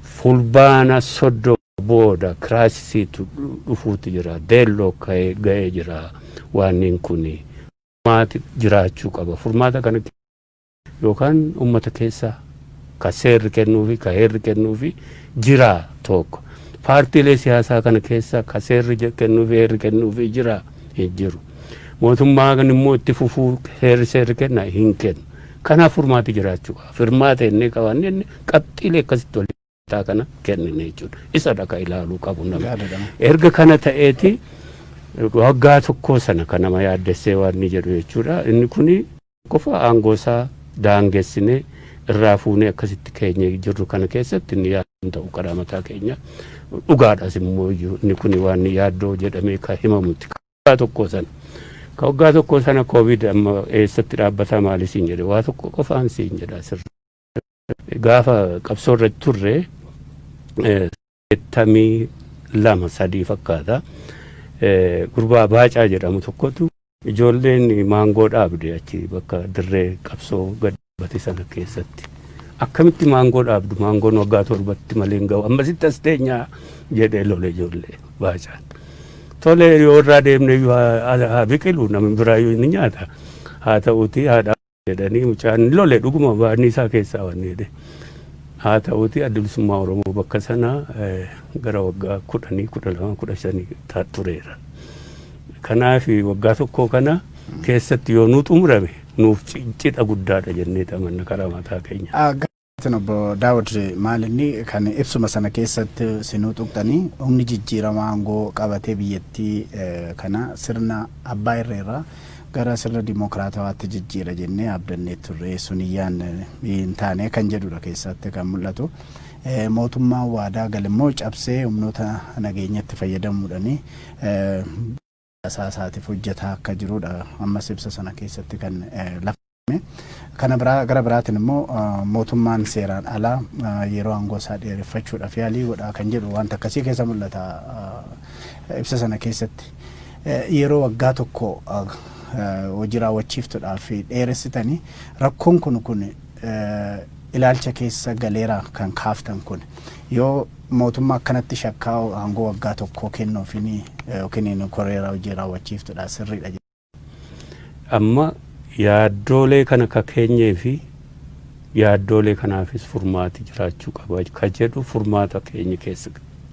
Fulbaana 30 booda crisisiitu dhufuutu jira. Deelloo ka'ee ga'ee jira. Waannin kun furmaati jiraachuu qaba. Furmaata kana yookaan uummata keessa ka seerri kennuufi ka heerri kennuufi jira tokko. Paartiilee siyaasaa kana keessa ka seerri kennuufi heerri kennuufi jira, hin jiru. Mootummaan immoo itti fufuu seerri kenna, hin kennu. Kanaaf furmaati jiraachuu qaba. Furmaata inni qabanne inni qabxiilee akkasitti walitti kana kennine jechuudha. Isadha ka ilaaluu qabu namni. Erga kana ta'eeti waggaa tokkoo sana kan nama yaaddessee waan inni jedhu jechuudha. Inni kuni qofa aangoo isaa daangessinee irraa fuunee akkasitti keenya jirru kana keessatti inni yaaddoon ta'u karaa mataa keenya dhugaadhas immoo inni kuni waan yaaddoo jedhamee kan himamutti. Waggaa tokkoo sana. Ka waggaa tokkoo sana Covid amma eessatti dhaabbataa maali siin jedhe, waa tokko qofaan siin jedha sirri. Gaafa qabsoo irra turre 82 3 fakkaata. Gurbaa Baacaa jedhamu tokkotu ijoolleen maangoo dhaabde achi bakka dirree qabsoo gad dhaabbate sana keessatti. "Akkamitti maangoo dhaabdu? Maangoon waggaa 7tti malee hin ga'u. Ammasitti as teenyaa?" jedhee lole ijoollee Baacaan. Tole, yoo irraa deemne iyyuu haa biqilu, namni biraayyuu ni nyaata. Haa ta'uuti haadha jedhanii mucaan lole, dhuguma baadni isaa keessaa wanni jedhe. Haa ta'uuti Adda Bilisummaa Oromoo bakka sana gara waggaa 10, 12, 15 tureera. Kanaaf waggaa tokko kana keessatti yoo nu xumurame nuuf cidha guddaadha jennee amanna karaa mataa keenya. Obbo Daawud, maal inni kan ibsuma sana keessatti sinuu tuqxanii, humni jijjiirama aangoo qabatee biyyattii kana sirna abbaa irreerraa gara sirna dimokiraatawaatti jijjiira jennee abdannee turre, suniyyaan hin taane kan jedhudha keessatti kan mul'atu. Mootummaan waadaa galimmoo cabsee humnoota nageenyatti fayyadamuudhaan isaatiif hojjetaa akka jirudha ammas ibsa sana keessatti kan lafa. Kana biraa gara biraatiin immoo mootummaan seeraan alaa yeroo aangoo isaa dheereffachuudhaaf yaalii godhaa kan jedhu wanta akkasii keessa mul'ata ibsa sana keessatti. Yeroo waggaa tokko hojii raawwachiiftuudhaaf dheeressitanii rakkoon kun ilaalcha keessa galeera kan kaaftan kun, yoo mootummaa akkanatti shakkaa aangoo waggaa tokkoo kennuufin yookiin koreera hojii raawwachiiftuudha sirriidha? Amma yaaddoolee kana ka keenyee fi yaaddoolee kanaafis furmaati jiraachuu qaba ka jedhu furmaata keenya keessa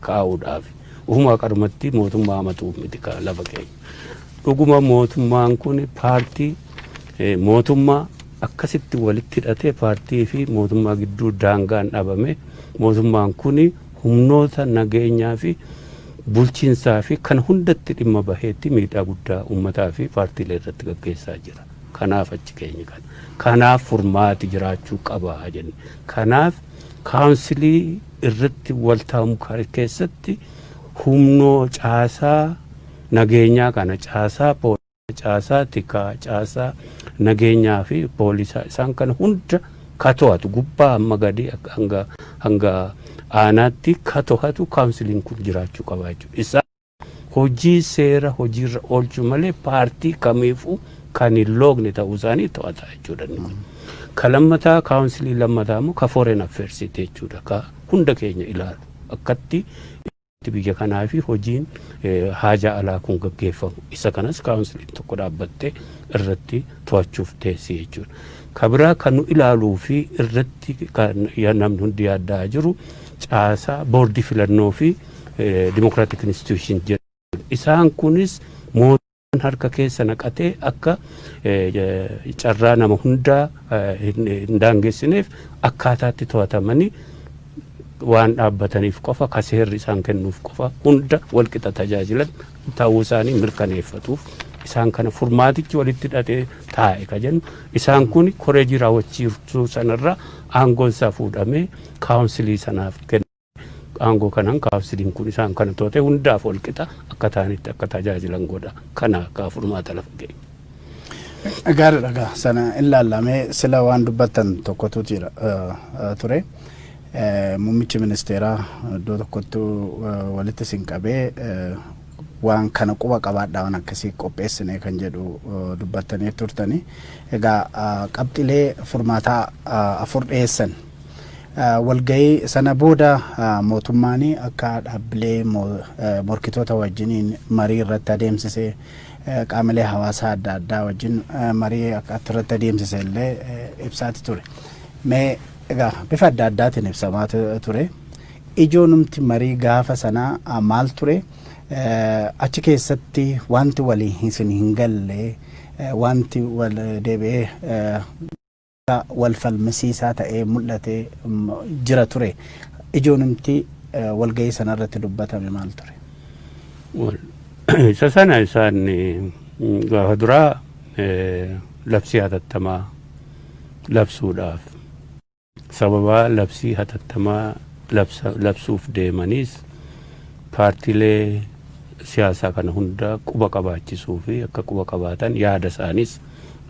kaa'uudhaaf ufumaa qarmatti mootummaa hamatuuf miti ka lafa keenya. Dhuguma mootummaan kun paartii mootummaa akkasitti walitti hidhatee, paartii fi mootummaa gidduu daangaan dhabame, mootummaan kun humnoota nageenyaa fi bulchiinsaa fi kan hundatti dhimma baheetti miidhaa guddaa uummataa fi paartiilee irratti gaggeessaa jira. Kanaaf achi keenya kana. Kanaaf furmaati jiraachuu qaba jenne. Kanaaf councilii irratti waltaamu keessatti humnoo caasaa nageenyaa kana, caasaa caasaa tikaa, caasaa nageenyaa fi poolisaa, isaan kana hunda ka to'atu, gubbaa hamma gadi hanga aanaatti ka to'atu counciliin kun jiraachuu qaba jechuudha. Isaan hojii seera hojiirra oolchuu malee paartii kamiifuu kan hin loogne ta'uu isaanii to'ata jechuudha inni kun. Ka lammataa, councilii lammataa immoo ka foreign affairs jechuudha, ka hunda keenya ilaalu, akkatti biyya kanaa fi hojiin haja alaa kun gaggeeffamu. Isa kanas counciliin tokko dhaabbattee irratti to'achuuf teessi jechuudha. Ka biraa kan nu ilaaluu fi irratti kan namni hundi yaaddaa jiru caasaa boordii filannoo fi democratic institution jedhu. Isaan kunis mootummaan harka keessa naqatee akka carraa nama hundaa hin daangessineef akkaataatti to'atamanii waan dhaabbataniif qofa, ka seerri isaan kennuuf qofa hunda walqixa tajaajilan ta'uu isaanii mirkaneeffatuuf isaan kana furmaatichi walitti hidhatee taa'e ka jennu. Isaan kun koreejii raawwachiistuu sanarra aangoon isaa fuudhamee councilii sanaaf kenna. Aangoo kanaan counciliin kun isaan kana to'atee hundaaf walqixa akka ta'anitti akka tajaajilan godha. Kana akka furmaata lafa keenya. Gaariidha gaa, sana ilaallamee sila waan dubbattan tokkotu jira ture. Muummichi ministeeraa iddoo tokkotti walitti isin qabee Waan kana quba qabaadhaa, waan akkasii qopheessine kan jedhu dubbattanii turtanii. Egaa qabxilee furmaataa afur dhiyeessan. Walgahii sana booda mootummaan akka dhaabbilee morkitoota wajjiniin marii irratti adeemsise, qaamolee hawaasaa adda addaa wajjin marii akka irratti adeemsise illee ibsaati ture. Mee egaa bifa adda addaatiin ibsamaa ture. Ijoonumti marii gaafa sanaa maal ture? Achi keessatti wanti walii isin hin galle, wanti wal deebi'ee wal falmisiisaa ta'ee mul'atee jira ture. Ijoonumti walgahii sanarratti dubbatame maal ture? Isa sana isaan gaafa duraa labsii hatattamaa labsuudhaaf, sababa labsii hatattamaa labsuuf deemaniis paartiilee siyaasaa kana hunda quba qabaachisuu fi akka quba qabaatan yaada isaanis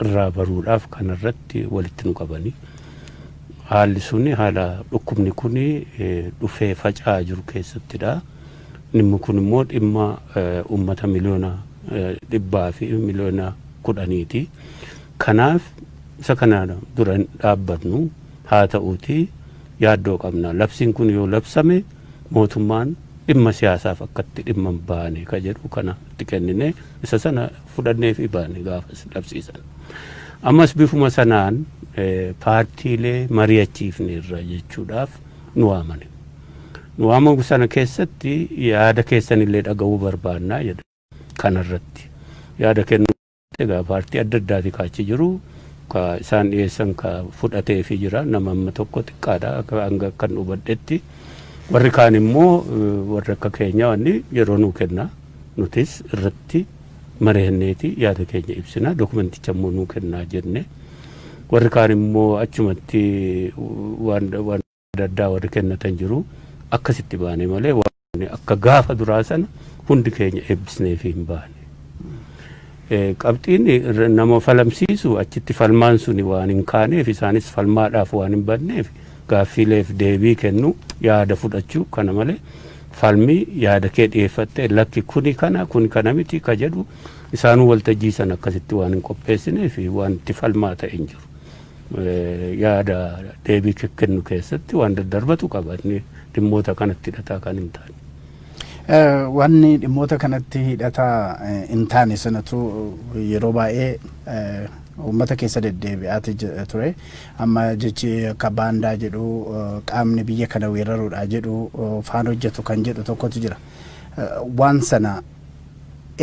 irraa baruudhaaf kanarratti walitti nu qabanii. Haalli suni haala dhukkubni kun dhufee faca'aa jiru keessattidha. Dhimmi kun immoo dhimma uummata 110 fi 10,000,000ti. Kanaaf isa kana dura hin dhaabbannu, haa ta'uuti yaaddoo qabna. Labsiin kun yoo labsame mootummaan dhimma siyaasaaf akkatti dhimma hin baane ka jedhu kana itti kennine, isa sana fudhannee fi baane gaafas labsiisan. Ammas bifuma sanaan paartiilee mari'achiifneerra jechuudhaaf nu waamani. Nu waamamu sana keessatti yaada keessanillee dhaga'uu barbaannaa jedha kanarratti. Yaada kennu egaa paartii adda addaati kaachi jiru, ka isaan dhiyeessan ka fudhateefi jira, nama amma tokko xiqqaadha akka hanga kan hubadhetti. Warri kaan immoo warri akka keenya wanni yeroo nuu kenna, nutis irratti mari'anneeti yaada keenya ibsina, dokumenticha immoo nuu kennaa jenne. Warri kaan immoo achumatti waan waan adda addaa warri kennatan jiru. Akkasitti baane malee waan akka gaafa duraa sana hundi keenya eebbisnee fi hin baane. Qabxiin nama falamsiisu achitti falmaan suni waan hin kaaneef, isaanis falmaadhaaf waan hin banneef, gaaffiileef deebii kennu, yaada fudhachuu kana malee falmii yaada kee dhiyeeffattee lakki kuni kana, kuni kana miti ka jedhu isaanuu waltajjii sana akkasitti waan hin qopheessineef waan itti falmaa ta'e hin jiru. Yaada deebii kennu keessatti waan daddarbatu qaba, inni dhimmoota kanatti hidhataa kan hin taane. Wanni dhimmoota kanatti hidhataa hin taane sanatu yeroo baay'ee uummata keessa deddeebi'aati ture. Amma jechi akka baandaa jedhu, qaamni biyya kana weeraruudha jedhu, faan hojjetu kan jedhu tokkotu jira. Waan sana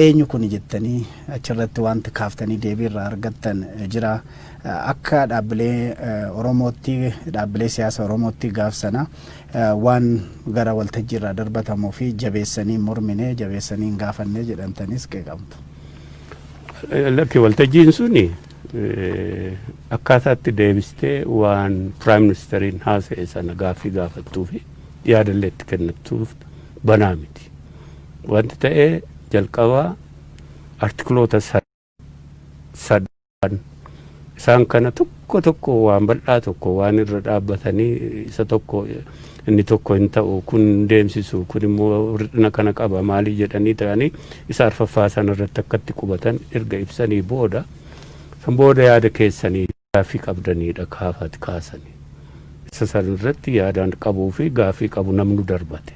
eenyu kuni jettanii achirratti wanti kaaftanii deebii irraa argattan jira. Akka dhaabbilee Oromootti, dhaabbilee siyaasa Oromootti gaaf sana waan gara waltajjii irraa darbatamuu fi jabeessanii mormine, jabeessanii hin gaafanne jedhamtanis qeeqamtu. Lakki, waltajjiin suni akkaataatti deebistee waan prime ministeriin haasa'e sana gaaffii gaafattuu fi yaadallee itti kennattuuf banaa miti. Wanti ta'ee jalqabaa artikloota sadan isaan kana tokko tokko waan bal'aa tokko waan irra dhaabbatanii, isa tokko inni tokko hin ta'u, kun deemsisu, kun immoo hir'ina kana qaba maalii jedhanii ta'anii, isa arfaffaa sana irratti akkatti qubatan erga ibsanii booda, san booda yaada keessanii gaaffii qabdaniidha kaafaati kaasanii. Isa san irratti yaadaan qabuu fi gaaffii qabu namnu darbate.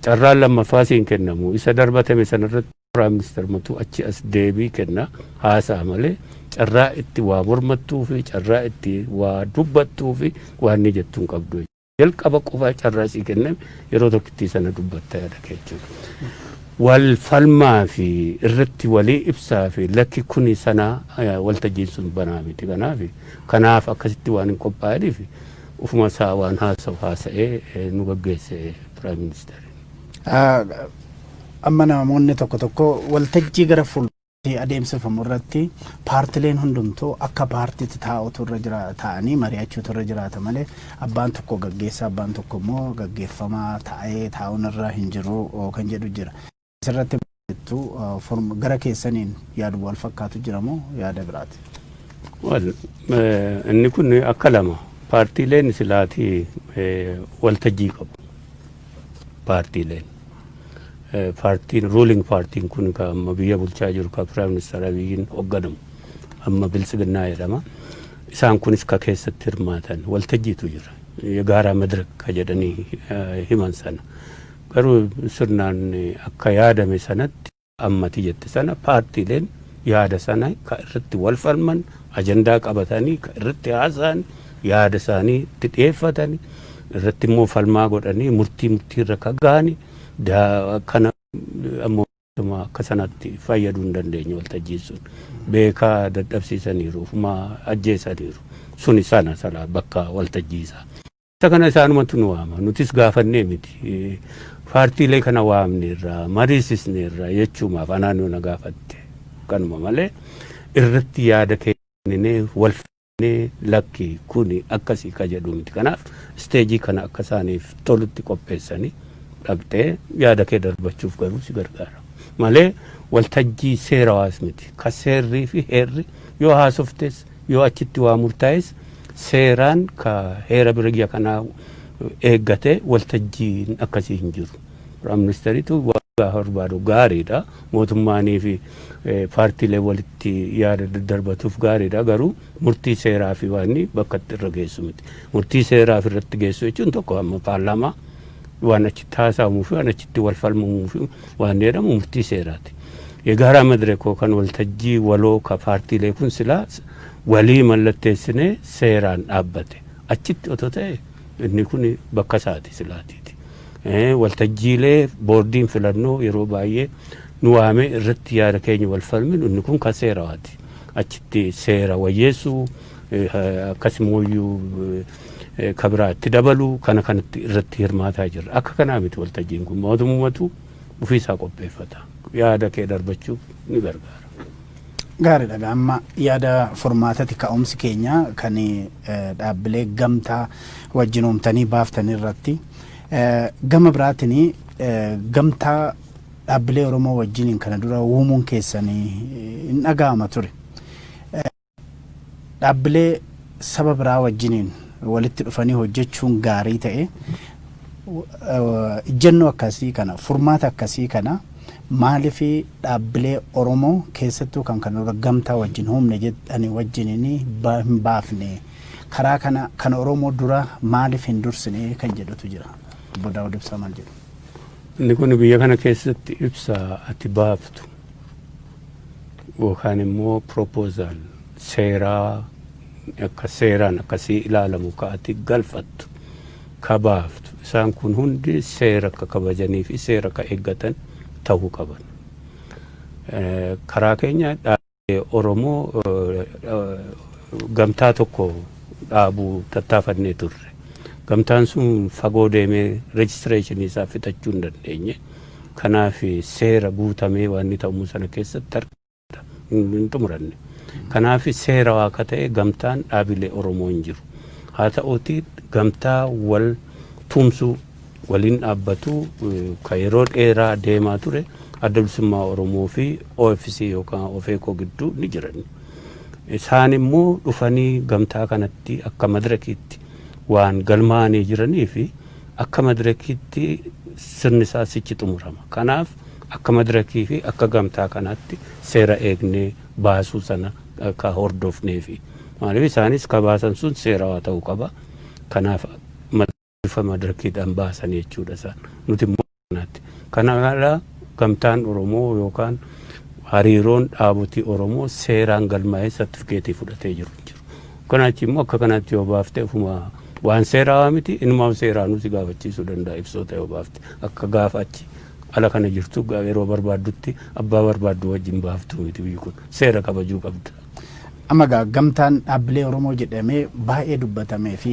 Carraan lammaffaa siin kennamu, isa darbatame sana irratti prime minister matu achi as deebii kenna haasa'a malee carraa itti waa mormattuu fi carraa itti waa dubbattuu fi waan ni jettu hin qabdu. Jalqaba qofaa carraa sii kenname, yeroo tokkittii sana dubbatta yaada kee jechuudha. Wal falmaa fi irratti walii ibsaa fi lakki kuni sana waltajjiin sun banaa miti. Kanaaf akkasitti waan hin qophaa'iniif ufuma isaa waan haasa'u haasa'ee nu gaggeesse prime minister. Amma namoonni tokko tokko waltajjii gara fuulduratti adeemsifamu irratti paartileen hundumtuu akka paartiitti taa'utu irra jira, taa'anii mari'achuutu irra jiraata malee abbaan tokko gaggeessaa, abbaan tokko immoo gaggeeffamaa taa'ee taa'uun irra hin jiru kan jedhu jira. Asirratti jettu gara keessaniin yaadu wal fakkaatu jira moo yaada biraati? Well, inni kun akka lama, paartiileen silaatii waltajjii qabu. Paartiileen. Paartiin ruling paartiin kun ka amma biyya bulchaa jiru, ka Prime Minister Abiyyiin hoogganamu, amma Biltsiginnaa jedhama. Isaan kunis ka keessatti hirmaatan waltajjiitu jira. የጋራ መድረክ ka jedhanii himan sana. Garuu sirnaan akka yaadame sanatti ammati jette sana paartiileen yaada sana ka irratti wal falman, ajandaa qabatanii ka irratti haasa'an, yaada isaanii itti dhiyeeffatanii, irratti immoo falmaa godhanii murtii irra ka gahani kana ammoo akka sanatti fayyaduu hin dandeenye. Waltajjiin sun beekaa dadhabsiisaniiru, ofumaa ajjeesaniiru. Suni sana sana bakka waltajjii isaa. Isa kana isaanumatu nu waama, nutis gaafannee miti. Paartiilee kana waamneerra, mariisisneerra jechuumaaf anaan yoo na gaafatte kanuma malee irratti yaada kenninee wal fannee lakki kuni akkasii ka jedhu miti. Kanaaf stage kana akka isaaniif tolutti qopheessanii dhaqxee yaada kee darbachuuf garuu si gargaara malee waltajjii seerawaas miti. Ka seerrii fi heerri yoo haasoftes, yoo achitti waa murtaa'es, seeraan ka heera biyya kanaa eeggate waltajjiin akkasii hin jiru. Prime Ministeriitu gaafa barbaadu gaariidha. Mootummaanii fi paartiilee walitti yaada daddarbatuuf gaariidha. Garuu murtii seeraa fi waan bakka itti irra geessu miti. Murtii seeraa fi irratti geessu jechuun tokko amma paarlaamaa waan achitti haasa'amuu fi waan achitti wal falmamuu fi waan jedhamu murtii seeraati. የጋራ መድረክ kan waltajjii waloo ka paartiilee kun silaa walii mallatteessinee seeraan dhaabbate achitti otoo ta'e inni kun bakka isaati silaatiiti. Waltajjiilee boordiin filannoo yeroo baay'ee nu waamee irratti yaada keenya wal falminu inni kun kan seerawaati. Achitti seera wayyeessuu, akkasumayyuu kabiraatti dabaluu kana kanatti irratti hirmaataa jirra. Akka kanaa miti waltajjiin kun, mootummatu ofiisaa qopheeffata. Yaada kee darbachuuf ni gargaara. Gaariidha. Amma yaada furmaatati ka'umsi keenya kan dhaabbilee gamtaa wajjin uumtanii baaftan irratti. Gama biraatiin gamtaa dhaabbilee Oromoo wajjiniin kana dura uumuun keessanii hin dhaga'ama ture. Dhaabbilee saba biraa wajjiniin walitti dhufanii hojjechuun gaarii ta'e, ijjennoo akkasii kana, furmaata akkasii kana maaliif dhaabbilee Oromoo keessattuu kan kana dura gamtaa wajjin humne jedhanii wajjiniin hin baafne, karaa kana kan Oromoo dura maaliif hin dursine kan jedhutu jira. Obbo Daawud Ibsaa maal jedhu? Inni kun biyya kana keessatti ibsa ati baaftu yookaan immoo proposal seeraa akka seeraan akkasii ilaalamu ka ati galfattu, ka baaftu, isaan kun hundi seera akka kabajanii fi seera akka eeggatan ta'uu qaban. Karaa keenya dhaabbilee Oromoo gamtaa tokko dhaabuu tattaafannee turre. Gamtaan sun fagoo deemee registration isaa fixachuu hin dandeenye. Kanaaf seera guutamee waan inni ta'uu sana keessatti harka hin xumuranne. Kanaaf seera waa akka ta'e gamtaan dhaabilee Oromoo hin jiru. Haa ta'uuti gamtaa wal tumsuu, waliin dhaabbatu ka yeroo dheeraa deemaa ture Adda Bilisummaa Oromoo fi OFC yookaan OFECO gidduu ni jiran. Isaan immoo dhufanii gamtaa kanatti akka madirakiitti waan galmaa'anii jiranii fi akka madirakiitti sirni isaa sichi xumurama. Kanaaf akka madirakii fi akka gamtaa kanaatti seera eegnee baasuu sana akka hordofnee fi maaliif isaanis ka baasan sun seerawaa ta'uu qaba. Kanaaf bifa madirakiidhaan baasan jechuudha isaan. Nuti immoo kanaatti. Kana gamtaan Oromoo yookaan hariiroon dhaabotii Oromoo seeraan galmaa'ee sartifikeetii fudhatee jiru jiru. Kanaachi immoo akka kanaatti yoo baafte ofuma waan seerawaa miti, inumaa seeraanuu si gaafachiisuu danda'a ibsoota yoo baafte. Akka gaafa achi ala kana jirtu yeroo barbaaddutti abbaa barbaaddu wajjin baaftu miti, biyyi kun seera kabajuu qabda. Amma gaa gamtaan dhaabbilee Oromoo jedhamee baay'ee dubbatamee fi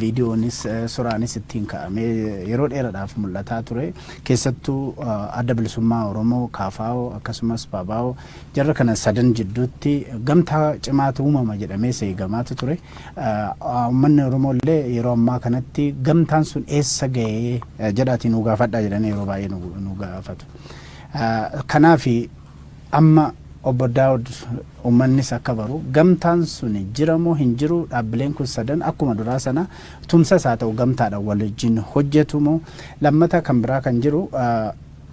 viidiyoonis suuraanis ittiin ka'amee yeroo dheeraadhaaf mul'ataa ture. Keessattuu Adda Bilisummaa Oromoo, KFO akkasumas PABO jarra kana sadan jidduutti gamtaa cimaatu uumama jedhamee eegamaatu ture. Uummanni Oromoo illee yeroo ammaa kanatti gamtaan sun eessa ga'ee jedhaatii nu gaafadhaa jedhanii yeroo baay'ee nu gaafatu. Kanaaf amma obbo Daawud, uummannis akka baru, gamtaan sun jira moo hin jiru? Dhaabbileen kun sadan akkuma duraa sana tumsas haa ta'u gamtaadhaan wajjin hojjetu moo? Lammata kan biraa kan jiru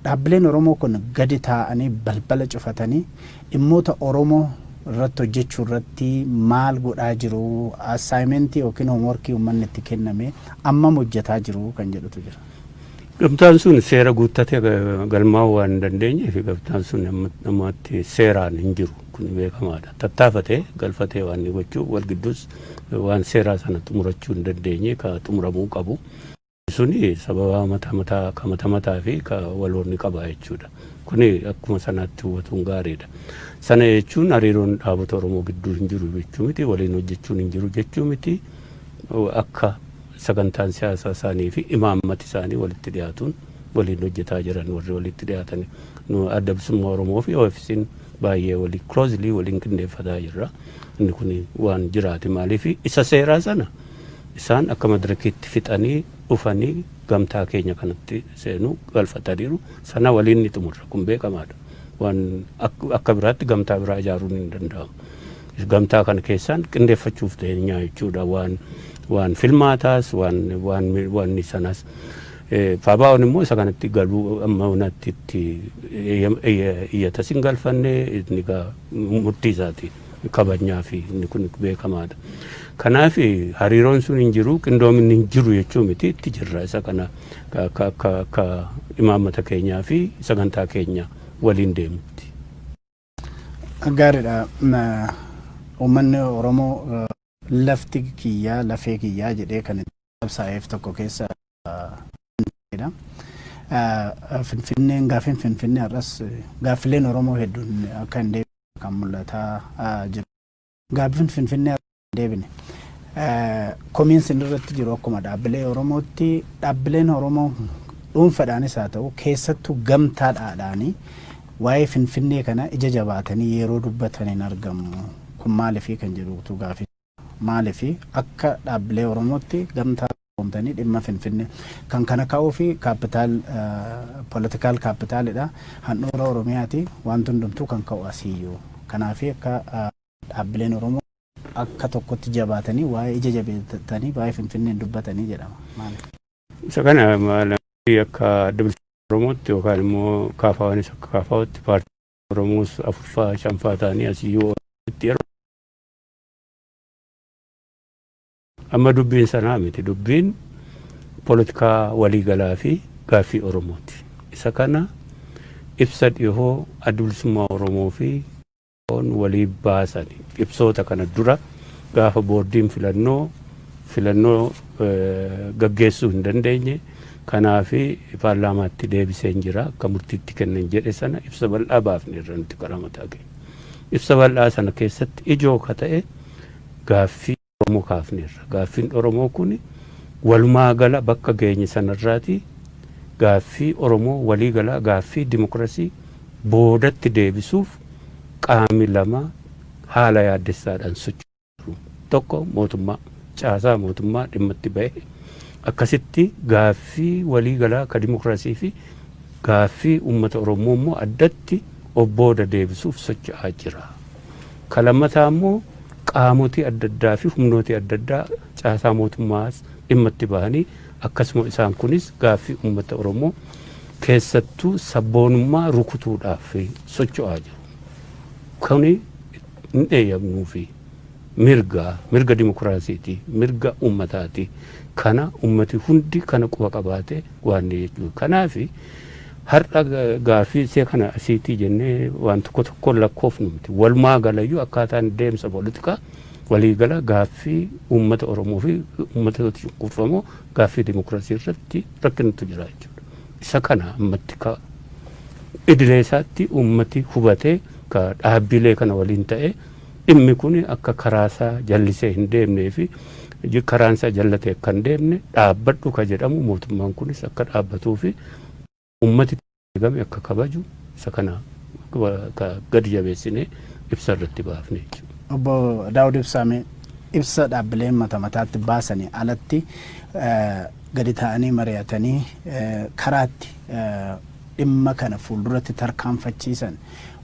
Dhaabbileen Oromoo kun gadi taa'anii balbala cufatanii dhimmoota Oromoo irratti hojjechuu irratti maal godhaa jiru? Assignmentii yookiin homeworkii uummanni itti kenname ammam hojjetaa jiru kan jedhutu jira. Gamtaan sun seera guuttatee galmaa'uu waan hin dandeenyeef, gamtaan sun ammatti seeraan hin jiru, kun beekamaadha. Tattaafatee galfatee waan inni gochuu wal gidduus waan seeraa sana xumurachuu hin dandeenye, ka xumuramuu qabu. Suni sababa mataa mataa ka mata mataa fi ka waloonni qaba jechuudha. Kuni akkuma sanaatti hubatuun gaariidha. Sana jechuun hariiroon dhaabota Oromoo gidduu hin jiru jechuu miti, waliin hojjechuun hin jiru jechuu miti. Akka sagantaan siyaasaa isaanii fi imaammati isaanii walitti dhiyaatuun waliin hojjetaa jiran warri walitti dhiyaatan. Nu Adda Bilisummaa Oromoo fi OFC'n baay'ee walii closely waliin qindeeffataa jirra. Inni kun waan jiraate, maaliif isa seeraa sana isaan akka madirakiitti fixanii dhufanii gamtaa keenya kanatti seenuu galfataniiru. Sana waliin ni xumurra, kun beekamaadha. Waan akka biraatti gamtaa biraa ijaaruun hin danda'amu. Gamtaa kana keessaan qindeeffachuuf ta'e jechuudha, waan filmaataas, waan sanas. ABO'n immoo isa kanatti galuu amma onatti itti iyyatas hin galfanne, inni murtii isaati kabajnaa fi inni kun beekamaadha. Kanaaf hariiroon sun hin jiru, qindoominni hin jiru jechuu miti, itti jirra. Isa kana akka imaammata keenyaa fi sagantaa keenya waliin deemutti. Gaariidha. Uummanni Oromoo lafti kiyyaa lafee kiyyaa jedhee kan qabsaa'eef tokko keessa. Finfinneen, gaaffiin Finfinnee har'as gaaffileen Oromoo hedduun akka hin deebine kan mul'ataa jiru. Gaaffiin Finfinnee hin deebine. Komiin sin irratti jiru akkuma dhaabbilee Oromootti, dhaabbileen Oromoo dhuunfaadhaanis haa ta'u keessattuu gamtaadhaadhaanii waa'ee Finfinnee kana ija jabaatanii yeroo dubbatan hin argamu. Kun maaliifii kan jedhutu gaaffii. Maaliifii akka dhaabbilee Oromootti gamtaa qoomtanii dhimma Finfinnee kan kana ka'uu fi capital, political capitalidha. Handhuura Oromiyaati, wanti hundumtuu kan ka'u asiiyyuu. Kanaaf akka dhaabbileen Oromoo akka tokkotti jabaatanii waa'ee ija jabeessanii waa'ee Finfinnee dubbatanii jedhama. Maali? Isa kana maal akka Adda Bilisummaa Oromootti yookaan immoo KFO'nis akka KFO'tti, paartii Oromoos afurfaa shanfaa ta'anii asiyyuu itti yeroo amma dubbiin sanaa miti, dubbiin poolitikaa waliigalaa fi gaaffii Oromooti. Isa kana ibsa dhihoo Adda Bilisummaa Oromoo fi walii baasan, ibsoota kana dura gaafa boordiin filannoo gaggeessuu hin dandeenye, kanaafi paarlaamaatti deebiseen jira, akka murtiitti kennan jedhe sana ibsa bal'aa baafne irra nuti karaa mataa keenya. Ibsa bal'aa sana keessatti ijoo ka ta'e gaaffii Oromoo kaafneerra. Gaaffiin Oromoo kun walumaa gala bakka geenye sanarraati gaaffii Oromoo walii galaa, gaaffii dimokiraasii boodatti deebisuuf qaami lama haala yaaddessaadhaan socho'u. Tokko mootummaa, caasaa mootummaa dhimma itti ba'e akkasitti gaaffii walii galaa ka dimokiraasii fi gaaffii uummata Oromoo immoo addatti obbooda deebisuuf socho'aa jira. Ka lammataa immoo qaamotii adda addaa fi humnootii adda addaa caasaa mootummaas dhimma itti bahanii akkasuma isaan kunis gaaffii uummata Oromoo, keessattuu sabboonummaa rukutuudhaaf socho'aa jiru. Kuni hin eeyyamnuu fi mirga dimokiraasiiti, mirga uummataati. Kana uummati hundi kana quba qabaate waan jechuudha. Kanaafi har'a gaaffii isee kana asiitii jennee waan tokko tokkoon lakkoofnu miti. Walumaa galayyuu akkaataan deemsa poolitikaa waliigala gaaffii uummata Oromoo fi uummata cunqurfamoo, gaaffii dimokiraasii irratti rakkinatu jira jechuudha. Isa kana ammatti ka idilee isaatti uummati hubatee ka dhaabbilee kana waliin ta'ee dhimmi kun akka karaasaa jallisee hin deemnee fi karaan isaa jallatee akka hin deemne dhaabbadhu ka jedhamu, mootummaan kunis akka dhaabbatuu fi uummati eegame akka kabaju, isa kana gadi jabeessinee ibsa irratti baafne jechuudha. Obbo Daawud Ibsaame, ibsa dhaabbileen mata mataatti baasanii alatti gadi ta'anii mari'atanii karaatti dhimma kana fuulduratti tarkaanfachiisan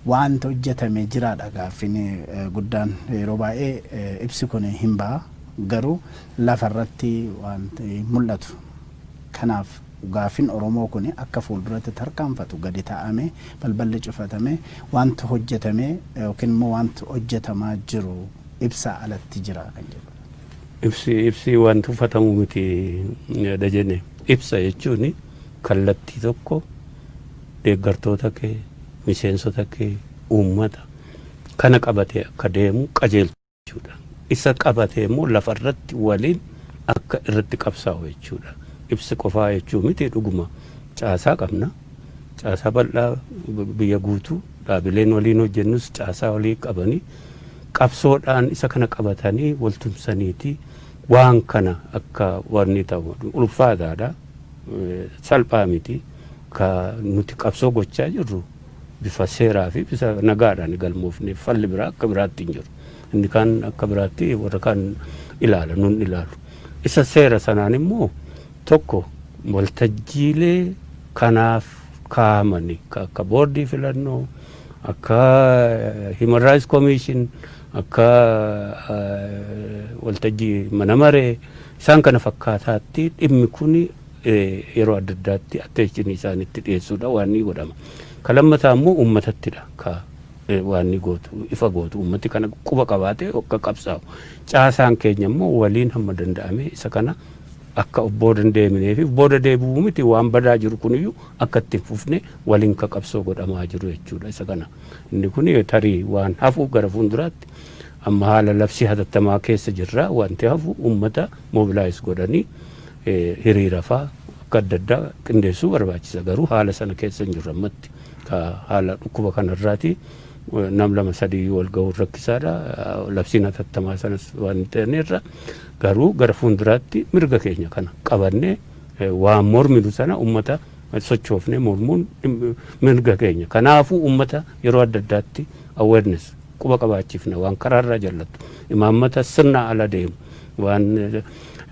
wanta hojjetame jiraadha gaaffiin guddaan. Yeroo baay'ee ibsi kun hin ba'a, garuu lafarratti wanti mul'atu. Kanaaf Gaafin Oromoo kun akka fuulduratti tarkaanfatu gadi taa'ame, balballi cufatame, wanti hojjetame yookiin immoo wanti hojjetamaa jiru ibsaa alatti jira kan jedhu. Ibsi waan tuffatamu miti jenne. Ibsa jechuun kallattii tokko deeggartoota kee, miseensota kee, uummata kana qabatee akka deemu qajeelchu jechuudha. Isa qabatee immoo lafarratti waliin akka irratti qabsaa'u jechuudha. Ibsi qofaa jechuu miti. Dhuguma caasaa qabna. Caasaa bal'aa biyya guutuu, dhaabileen waliin hojjennus caasaa walii qabanii, qabsoodhaan isa kana qabatanii waltumsaniiti waan kana akka wanni ta'u ulfaataadha. Salphaa miti. Ka nuti qabsoo gochaa jirru bifa seeraa fi bifa nagaadhaan galmoofne, falli biraa akka biraatti hin jiru. Inni kaan akka biraatti warra kaan ilaala, nun ilaalu. Isa seera sanaan immoo tokko waltajjiilee kanaaf kaa'amani akka boordii filannoo, akka Human Rights Commission, akka waltajjii mana maree, isaan kana fakkaataatti dhimmi kun yeroo adda addaatti attention isaanitti dhiyeessuudha waan ni godhama. Ka lammataa immoo uummatattidha ka waan ni gootu, ifa gootu, uummati kana quba qabaatee akka qabsaa'u. Caasaan keenya immoo waliin hamma danda'ame isa kana akka booda hin deemnee fi booda deebi'uu miti, waan badaa jiru kuniyyuu akka itti hin fufne waliin ka qabsoo godhamaa jiru jechuudha isa kana. Inni kun tarii waan hafu gara fuulduraatti, amma haala labsii hatattamaa keessa jirra, wanti hafu uummata mobilize godhanii hiriira faa akka adda addaa qindeessuu barbaachisa, garuu haala sana keessa hin jirru ammatti. Ka haala dhukkuba kanarraati nam lama sadii wal ga'uun rakkisaadha. Labsiin hatattamaa sanas waan hin ta'inirra, garuu gara fuulduraatti mirga keenya kana qabannee waan morminu sana uummata sochoofnee mormuun mirga keenya. Kanaafuu uummata yeroo adda addaatti awareness quba qabaachifna, waan karaarraa jallatu, imaammata sirna ala deemu, waan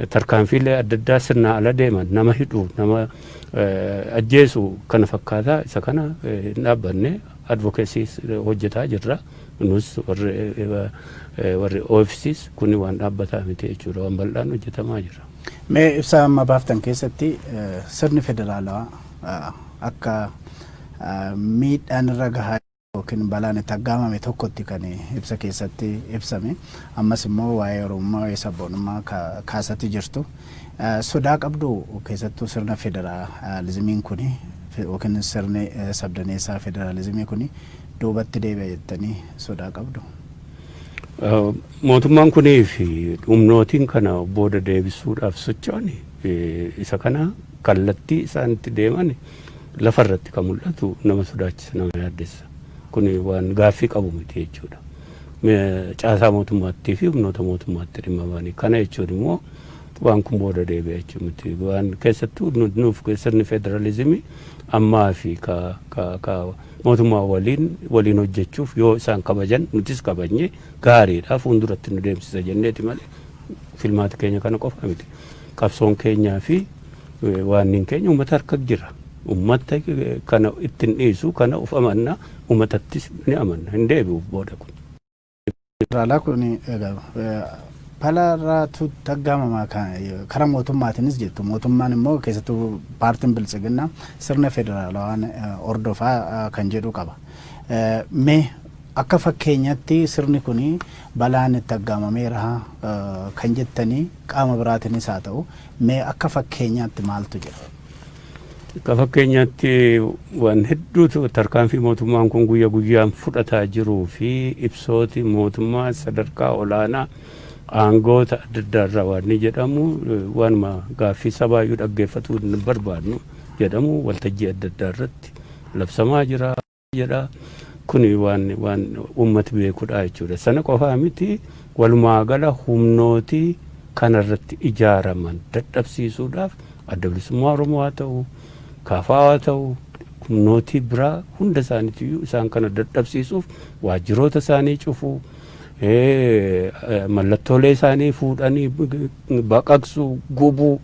tarkaanfiilee adda addaa sirna ala deeman, nama hidhuu, nama ajjeesu kana fakkaataa, isa kana hin dhaabbanne, advocacy hojjetaa jirra. Nus warri OFCs kun waan dhaabbataa miti jechuudha, waan bal'aan hojjetamaa jira. Mee ibsa amma baaftan keessatti sirni federaalawaa akka miidhaan irra gahaa yookiin balaan itti aggaamame tokkotti kan ibsa keessatti ibsame, ammas immoo waa'ee Oromummaa, waa'ee sabboonummaa kaasatti jirtu. Sodaa qabdu keessattuu sirna federaalizimiin kuni yookiin sirni sabdaneessaa federaalizimii kuni duubatti deebi'a jettanii sodaa qabdu? Mootummaan kunii fi humnootiin kana booda deebisuudhaaf socho'an isa kana kallattii isaan itti deeman lafarratti kan mul'atu nama sodaachisa, nama yaaddessa. Kuni waan gaaffii qabu miti jechuudha. Caasaa mootummaattii fi humnoota mootummaatti dhimma ba'anii kana jechuun immoo waan kun booda deebi'a jechuu miti. Waan keessattuu nuuf sirni federaalizimii ammaa fi ka mootummaa waliin hojjechuuf, yoo isaan kabajan nutis kabajne gaariidha, fuulduratti nu deemsisa jenneeti malee filmaati keenya kana qofa miti. Qabsoon keenyaa fi waan keenya uummata harka jira. Uummata kana ittiin dhiisu kana of amanna, uummatattis ni amanna, hin deebi'u booda kun. Federaalaa kun balaarraatu aggaamamaa karaa mootummaatiinis jettu, mootummaan immoo keessattuu paartiin Biltsiginnaa sirna federaalawaan hordofaa kan jedhu qaba. Mee akka fakkeenyatti sirni kun balaan itti aggaamameera kan jettanii qaama biraatiinis haa ta'u, mee akka fakkeenyaatti maaltu jira? Akka fakkeenyaatti waan hedduutu, tarkaanfii mootummaan kun guyya guyyaan fudhataa jiruu fi ibsooti mootummaa sadarkaa olaanaa aangoota adda addaa irraa waan ni jedhamu, waanuma gaaffii sabaayyuu dhaggeeffatuu hin barbaadnu jedhamu waltajjii adda addaa irratti labsamaa jira jedha. Kuni waan uummati beekudha jechuudha. Sana qofaa miti, walumaa gala humnootii kanarratti ijaaraman dadhabsiisuudhaaf Adda Bilisummaa Oromoo haa ta'u, KFO haa ta'u, humnootii biraa hunda isaaniitiyyuu isaan kana dadhabsiisuuf waajjiroota isaanii cufuu, mallattoolee isaanii fuudhanii baqaqsuu, gubuu,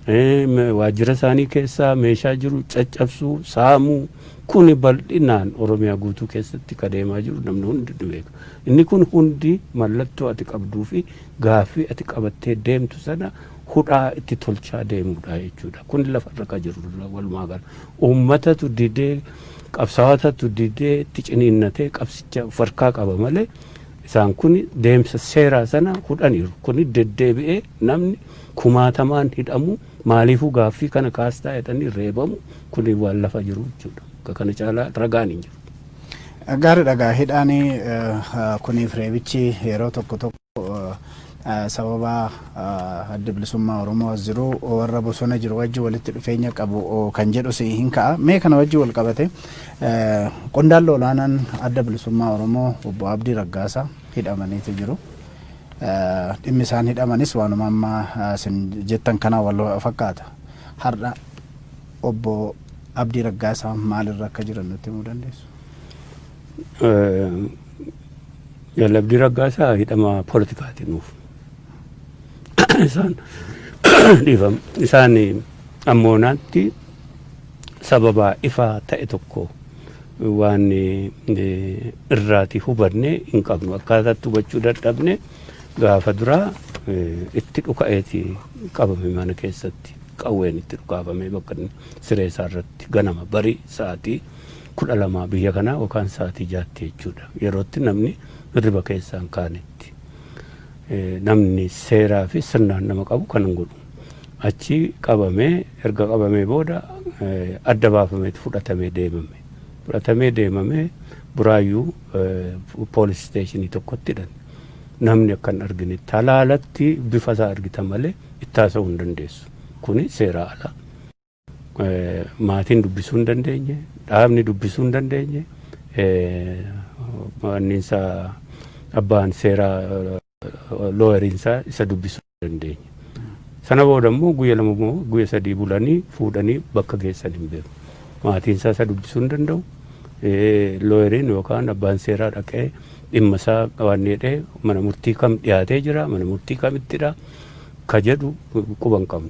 Waajjira isaanii keessaa meeshaa jiru caccabsuu, saamuu, kuni bal'inaan Oromiyaa guutuu keessatti ka deemaa jiru namni hundi ni beeka. Inni kun hundi mallattoo ati qabduu fi gaaffii ati qabattee deemtu sana hudhaa itti tolchaa deemuudha jechuudha. Kun lafarra ka jiru walumaa gala. Uummatatu didee, qabsaa'otatu didee itti ciniinnatee qabsicha of harkaa qaba malee isaan kun deemsa seeraa sana hudhaniiru. Kun deddeebi'ee namni kumaatamaan hidhamu, maaliifuu gaaffii kana kaastaa jedhanii reebamu, kun waan lafa jiru jechuudha. Akka kana caalaa ragaan hin jiru. Gaariidha gaa, hidhaan kuniif reebichi yeroo tokko tokko sababa Adda Bilisummaa Oromoo as jiru warra bosona jiru wajji walitti dhufeenya qabu kan jedhus hin ka'a. Mee kana wajji wal qabate qondaalli olaanaan Adda Bilisummaa Oromoo Obbo Abdii Raggaasaa hidhamaniitu jiru. Dhimmi isaan hidhamanis waanuma amma isin jettan kana wal fakkaata. Har'a Obbo Abdii Raggaasaa maalirra akka jiran nutti himuu dandeessu? Abdii Raggaasaa hidhama poolitikaati nuuf. Isaan, dhiifama, isaan ammoonaatti sababa ifaa ta'e tokko waan irraati hubanne hin qabnu. Akkaataatti hubachuu dadhabne. Gaafa duraa itti dhuka'eeti qabame, mana keessatti qawween itti dhukaafamee bakka inni siree isaa irratti ganama barii sa'aatii 12 biyya kanaa yookaan sa'aatii 6tti jechuudha. Yerootti namni hirriba keessaa hin kaanetti. Namni seeraa fi sirnaan nama qabu kan hin godhu. Achi qabamee, erga qabamee booda adda baafameeti fudhatamee deemame. Fudhatamee deemamee Buraayyuu police stationii tokkotti hidhan. Namni akka hin arginetti halaalatti bifa isaa argita malee itti haasa'uu hin dandeessu. Kuni seeraa ala. Maatiin dubbisuu hin dandeenye, dhaabni dubbisuu hin dandeenye, wanniinsaa abbaan seeraa lawyeriinsaa isa dubbisuu hin dandeenye. Sana booda immoo guyya 2 immoo guyya 3 bulanii fuudhanii bakka geessan hin beeku. Maatiin isaa isa dubbisuu hin danda'u. Lawyeriin yookaan abbaan seeraa dhaqee dhimma isaa waan jedhee mana murtii kam dhiyaatee jira, mana murtii kamittidha ka jedhu quba hin qabnu.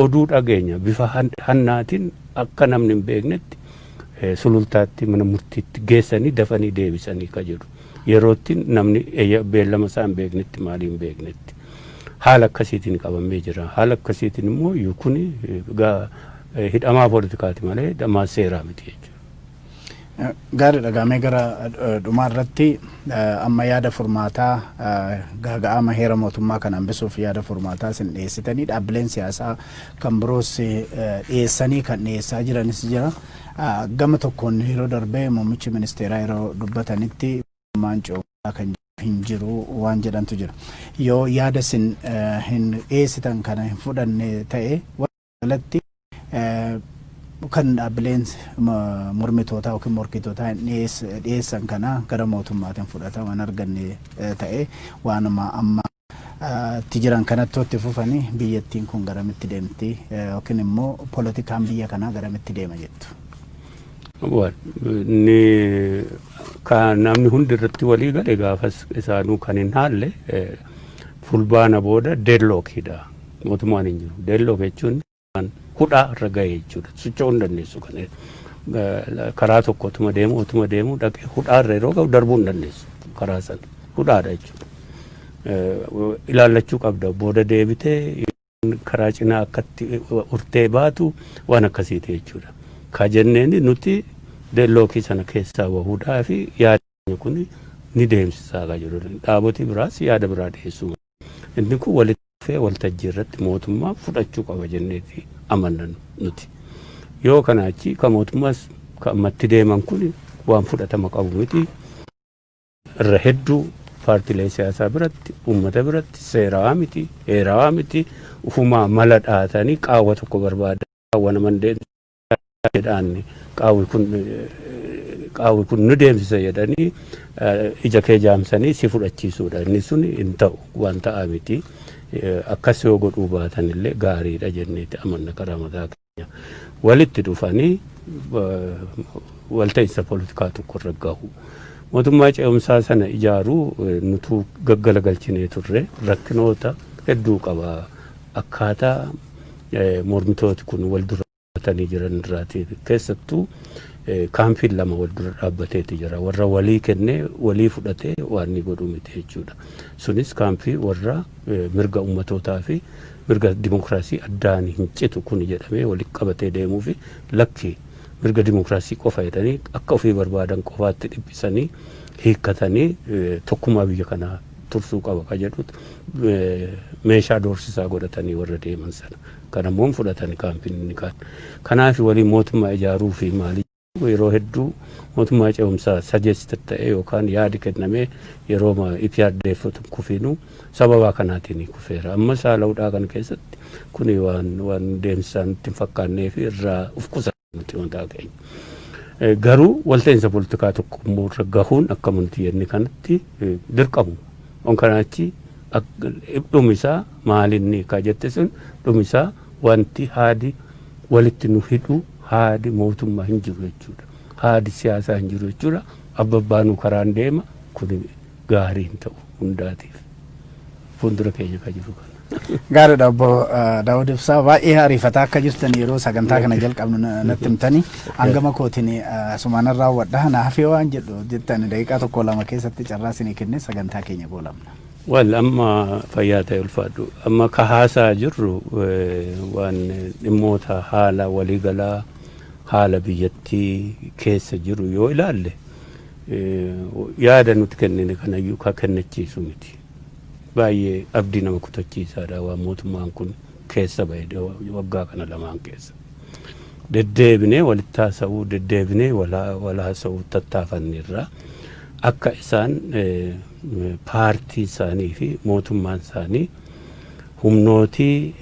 Oduu dhageenya, bifa hannaatiin akka namni hin beeknetti Sulultaatti mana murtiitti geessanii dafanii deebisanii ka jedhu. Yerootti namni beellama isaa hin beeknetti, maalii hin beeknetti. Haala akkasiitiin qabamee jira. Haala akkasiitiin immoo kun hidhamaa poolitikaati malee hidhamaa seeraa miti jechuudha. Gaariidha, gaamee gara dhumaa irratti amma yaada furmaataa gaaga'ama heera mootummaa kana hambisuuf yaada furmaataa isin dhiyeessitanii, dhaabbileen siyaasaa kan biroos dhiyeessanii kan dhiyeessaa jiranis jira. Gama tokkoon yeroo darbee muummichi ministeeraa yeroo dubbatanitti maan ce'umsaa kan hin jiru waan jedhantu jira. Yoo yaada isin hin dhiyeessitan kana hin fudhanne ta'e, walatti kan dhaabbileen mormitootaa yookiin morkitootaa hin dhiyeessan kana gara mootummaatiin fudhatama hin arganne ta'e, waanuma amma itti jiran kanatti itti fufanii biyyattiin kun garamitti deemti yookiin immoo poolitikaan biyya kanaa garamitti deema jettu? Inni kan namni hundi irratti walii gale, gaafas isaanuu kan hin haalle, Fulbaana booda deadlockiidha. Mootummaan hin jiru. Deadlock jechuun hudhaa irra ga'e jechuudha. Socho'uu hin dandeessu. Kan karaa tokko otuma deemu otuma deemu dhaqee hudhaa irra yeroo ga'u darbuu hin dandeessu. Karaa sana hudhaadha jechuudha. Ilaallachuu qabda. Booda deebitee karaa cinaa akkatti urtee baatu waan akkasiiti jechuudha. Ka jenneen nuti deadlockii sana keessaa bahuudhaa fi yaadni kun ni deemsisaa ka jiru. Dhaabotii biraas yaada biraa dhiyeessuu. Inni kun walitti dhufee waltajjii irratti mootummaa fudhachuu qaba jenneeti amanna nuti. Yoo kana achi ka mootummaas ka ammatti deeman kun waan fudhatama qabu miti. Irra hedduu paartiilee siyaasaa biratti, uummata biratti seerawaa miti, heerawaa miti, ufumaa mala dhaatanii qaawwa tokko barbaada. Qaawwa nama jedhaan qaawwi kun nu deemsisa jedhanii ija kee jaamsanii si fudhachiisuudha. Inni sun hin ta'u, waan ta'aa miti. Akkas yoo godhuu baatan illee gaariidha jenneeti amanna karaa mataa keenya. Walitti dhufanii walta'iinsa poolitikaa tokko irra gahu. Mootummaa ce'umsaa sana ijaaruu nutuu gaggalagalchinee turre, rakkinoota hedduu qaba. Akkaataa Mormitooti kun wal dura jiran irraati. Keessattuu kaampiin lama wal dura dhaabbateeti jira. Warra walii kennee walii fudhatee waan ni godhu miti jechuudha. Sunis kaampii warra mirga ummatootaa fi mirga dimokiraasii addaan hin citu kun jedhamee walitti qabatee deemuu fi lakki, mirga dimokiraasii qofa jedhanii akka ofii barbaadan qofaatti dhiphisanii hiikkatanii tokkummaa biyya kanaa tursuu qaba ka jedhutu meeshaa doorsisaa godhatanii warra deeman sana. Kana immoo fudhatan kaampiin inni kaan. Kanaaf waliin mootummaa ijaaruu fi maali yeroo hedduu mootummaa ce'umsaa suggest ta'e yookaan yaadi kennamee yeroo EPRDF kufiinu sababaa kanaatiin kufeera. Amma saala'uudhaa kana keessatti kuni waan deemsisaan itti hin fakkaannee fi irraa uf qusannu nuti mataa keenya. Garuu walta'iinsa poolitikaa tokko immoo irra gahuun akka nuti jenne kanatti dirqamu. On kanaachi dhumisaa maalinni ka jette sun, dhumisaa wanti haadi walitti nu hidhu, haadi mootummaa hin jiru jechuudha. Haadi siyaasaa hin jiru jechuudha. Abbabbaanuu karaan deema, kun gaarii hin ta'u hundaatiif. Fuuldura keenya ka jiru kana. Gaariidha, obbo Daawud Ibsaa, baay'ee ariifataa akka jirtan yeroo sagantaa kana jalqabnu natti himtanii. Hangama kootiin asumaan raawwadha. Na hafee waan jedhu jettan daqiiqaa tokko lama keessatti carraa isinii kenne, sagantaa keenya goolabna. Wal amma fayyaa ta'e, ulfaadhu. Amma ka haasaa jirru waan dhimmoota haala waliigalaa, haala biyyattii keessa jiru yoo ilaalle, yaada nuti kennine kanayyuu ka kennachiisu miti. Baay'ee abdii nama kutachiisaadha waan mootummaan kun keessa bahe waggaa kana lamaan keessa. Deddeebinee walitti haasa'uu, deddeebinee wal haasa'uu tattaafanneerra, akka isaan paartii isaanii fi mootummaan isaanii humnootii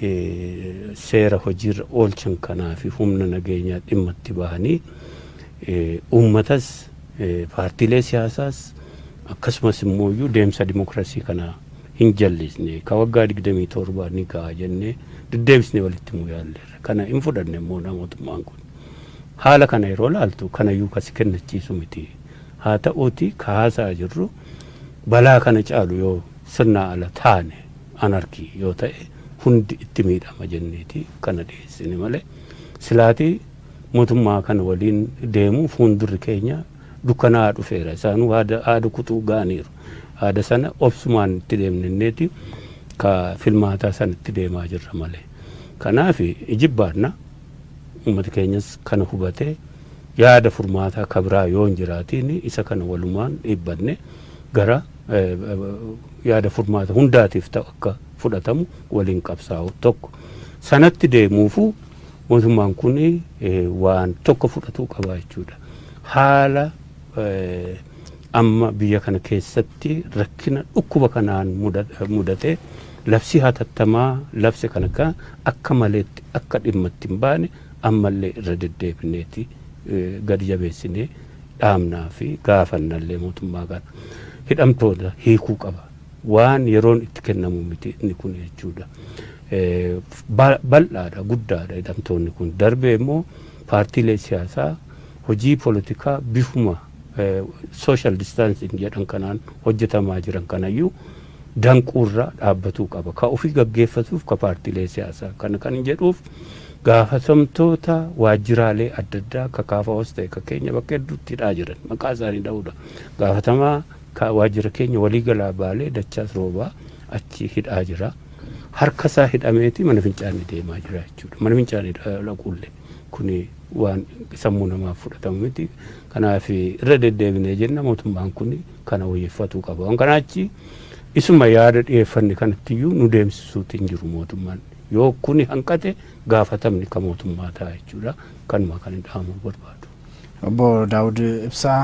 seera hojiirra oolchan kanaa fi humna nageenyaa dhimma itti bahanii uummatas, paartiilee siyaasaas, akkasumas immoo iyyuu deemsa dimokiraasii kana hin jallisne, ka waggaa 27 ni ga'a jennee deddeebisnee walitti himuu yaalleerra. Kana hin fudhanne immoo mootummaan kun. Haala kana yeroo laaltu kanayyuu kasi kennachiisu miti. Haa ta'uuti ka haasaa jirru balaa kana caalu yoo sirnaa ala taane, anarchy yoo ta'e, hundi itti miidhama jenneeti kana dhiyeessine malee, silaatii mootummaa kana waliin deemuu fuuldurri keenya dukkanaa dhufeera. Isaanuu haada kutuu ga'aniiru. Haada sana obsumaan itti deemnenneeti ka filmaataa sana itti deemaa jirra malee. Kanaaf ijibbaanna, uummata keenyas kana hubatee yaada furmaataa kabiraa yoo hin jiraatiin isa kana walumaan dhiibbanne gara yaada furmaata hundaatiif ta'u akka fudhatamu waliin qabsaa'u tokko. Sanatti deemuufu mootummaan kun waan tokko fudhatuu qaba jechuudha. Haala amma biyya kana keessatti rakkina dhukkuba kanaan mudate, labsii hatattamaa labse kana akka maleetti akka dhimma itti hin baane ammallee irra deddeebineeti gadi jabeessinee dhaamnaa fi gaafannallee mootummaa kana. Hidhamtoota hiikuu qaba. Waan yeroon itti kennamu miti inni kun jechuudha. Bal'aadha, guddaadha hidhamtoonni kun. Darbee immoo paartiilee siyaasaa hojii poolitikaa bifuma social distancing jedhan kanaan hojjetamaa jiran kanayyuu danquurra dhaabbatuu qaba. Ka ofii gaggeeffatuuf ka paartiilee siyaasaa kana kan jedhuuf, gaafatamtoota waajjiraalee adda addaa ka KFOs ta'e ka keenya bakka hedduutti hidhaa jiran maqaa isaanii dha'uudha. Gaafatamaa waajjira keenya waliigalaa Baalee Dachaas Roobaa achi hidhaa jira. Harka isaa hidhameeti mana fincaanii deemaa jira jechuudha. Mana fincaanii dhaquullee kuni waan sammuu namaaf fudhatamu miti. Kanaaf irra deddeebinee jenna, mootummaan kun kana wayyeeffatuu qaba. Waan kanaa achi isuma yaada dhiyeeffanne kanattiyyuu nu deemsisuutti hin jiru mootummaan. Yoo kuni hanqate gaafatamni ka mootummaa ta'a jechuudha. Kanuma kan dhaamuu barbaadu. Obbo Daawud Ibsaa,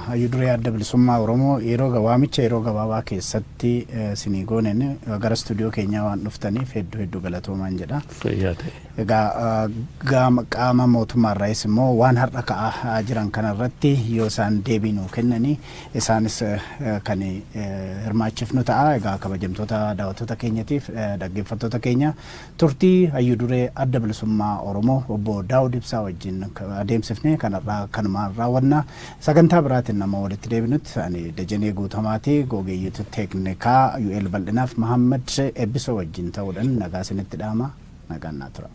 hayyuu duree Adda Bilisummaa Oromoo, yeroo waamicha yeroo gabaabaa keessatti isinii gooneen gara istuudiyoo keenyaa waan dhuftaniif hedduu hedduu galatoomaan jedha. Fayyaa ta'e. Egaa qaama mootummaarraayis immoo waan har'a ka'aa jiran kanarratti yoo isaan deebii nuu kennanii isaanis kan hirmaachifnu ta'a. Egaa kabajamtoota daawwattoota keenyatiif dhaggeeffattoota keenya, turtii hayyuu duree Adda Bilisummaa Oromoo obbo Daawud Ibsaa wajjin adeemsifne kanarraa kanumaan raawwanna. Sagantaa biraatiin nama walitti deebinutti, ani Dajanee Guutamaati, ogeeyyitu teeknikaa UL Bal'inaaf Mahammad Eebbisoo wajjin ta'uudhaan nagaa isinitti dhaama. Nagaan naa tura.